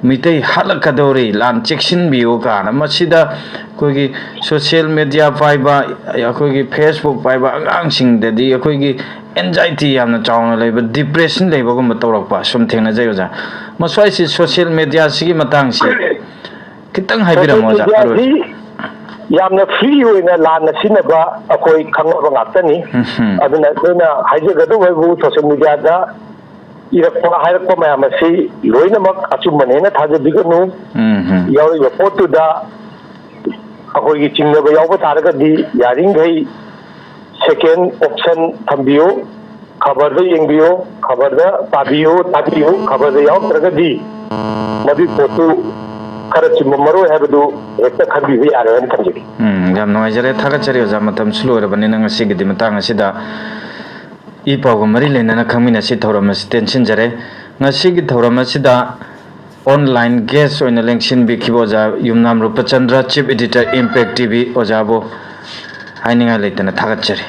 ꯃꯤꯇꯩ ꯍꯥꯠꯂꯛꯀꯗꯧꯔꯤ, ꯂꯥꯟ ꯆꯦꯛꯁꯤꯟꯕꯤꯌꯨ ꯀꯥꯏꯅ꯫ ꯃꯁꯤꯗ ꯑꯩꯈꯣꯏꯒꯤ social media ꯄꯥꯏꯕ, ꯑꯩꯈꯣꯏꯒꯤ Facebook ꯄꯥꯏꯕ ꯑꯉꯥꯡꯁꯤꯡꯗꯗꯤ ꯑꯩꯈꯣꯏꯒꯤ ꯑꯦꯟꯖꯥꯏꯇꯤ ꯌꯥꯝꯅ ꯆꯥꯎꯅ ꯂꯩꯕ, ꯗꯤꯄ꯭ꯔꯦꯁꯟ ꯂꯩꯕꯒꯨꯝꯕ ꯇꯧꯔꯛꯄ ꯁꯨꯝ ꯊꯦꯡꯅꯖꯩ ꯑꯣꯖꯥ꯫ ꯃꯁ꯭ꯋꯥꯏꯁꯤ ꯁꯣꯁꯤꯌꯦꯜ ꯃꯦꯗꯤꯌꯥꯁꯤꯒꯤ ꯃꯇꯥꯡꯁꯤ ꯈꯤꯇꯪ ꯍꯥꯏꯕꯤꯔꯝꯃꯣ ꯑꯣꯖꯥ, ꯑꯔꯣꯏꯕ꯫ ꯌꯥꯝꯅ ꯐ꯭ꯔꯤ ꯑꯣꯏꯅ ꯂꯥꯟꯅ ꯁꯤꯖꯤꯟꯅꯕ ꯑꯩꯈꯣꯏ ꯈꯪꯅꯕ ꯉꯥꯛꯇꯅꯤ꯫ ꯎꯝꯍꯨꯝ꯫ ꯑꯗꯨꯅ ꯑꯩꯈꯣꯏꯅ ꯍꯥꯏꯖꯒꯗꯧꯕ ꯍꯥꯏꯕꯨ ꯁꯣꯁꯤꯌꯦꯜ ꯃꯦꯗꯤꯌꯥꯗ ꯏꯔꯛꯄ ꯍꯥꯏꯔꯛꯄ ꯃꯌꯥꯝ ꯑꯁꯤ ꯂꯣꯏꯅꯃꯛ ꯑꯆꯨꯝꯕꯅꯦꯅ ꯊꯥꯖꯕꯤꯒꯅꯨ꯫ ꯎꯝꯍꯨꯝ꯫ ꯌꯥꯎꯔꯤꯕ ꯄꯣꯠꯇꯨꯗ ꯑꯩꯈꯣꯏꯒꯤ ꯆꯤꯡꯅꯕ ꯌꯥꯎꯕ ꯇꯥꯔꯒꯗꯤ ꯌꯥꯔꯤꯈꯩ ꯁꯦꯀꯦꯟ ꯑꯣꯞꯁꯟ ꯊꯝꯕꯤꯌꯨ, ꯈꯕꯔꯗ ꯌꯦꯡꯕꯤꯌꯨ, ꯈꯕꯔꯗ ꯇꯥꯕꯤꯌꯨ, ꯇꯥꯕꯤꯌꯨ, ꯈꯕꯔꯗ ꯌꯥꯎꯔꯛꯇ꯭ꯔꯒꯗꯤ ꯃꯗꯨꯒꯤ ꯄꯣꯠꯇꯨ ꯈꯔ ꯆꯨꯝꯃꯝꯃꯔꯣꯏ ꯍꯥꯏꯕꯗꯨ ꯍꯦꯛꯇ ꯈꯟꯕꯤꯕ ꯌꯥꯔꯦ ꯍꯥꯏꯅ ꯊꯝꯖꯒꯦ꯫ ꯎꯝ, ꯌꯥꯝ ꯅꯨꯡꯉꯥꯏꯖꯔꯦ, ꯊꯥꯒꯠꯆꯔꯤ ꯑꯣꯖꯥ꯫ ꯃꯇꯝꯁꯨ ꯂꯣꯏꯔꯕꯅꯤꯅ ꯉꯁꯤꯒꯤꯗꯤ ꯃꯇꯥꯡ ꯑꯁꯤꯗ ꯏ ꯄꯥꯎꯒ ꯃꯔꯤ ꯂꯩꯅꯅ ꯈꯪꯃꯤꯟꯅꯁꯤ ꯊꯧꯔꯝ ꯑꯁꯤ ꯇꯦꯟꯁꯤꯟꯖꯔꯦ꯫ ꯉꯁꯤꯒꯤ ꯊꯧꯔꯝ ꯑꯁꯤꯗ ꯑꯣꯟꯂꯥꯏꯟ ꯒꯦꯁ ꯑꯣꯏꯅ ꯂꯦꯡꯁꯤꯟꯕꯤꯈꯤꯕ ꯑꯣꯖꯥ Yumnam Rupchandra, chief editor, impact T V, ꯑꯣꯖꯥꯕꯨ ꯍꯥꯏꯅꯤꯡꯉꯥꯏ ꯂꯩꯇꯅ ꯊꯥꯒꯠꯆꯔꯤ꯫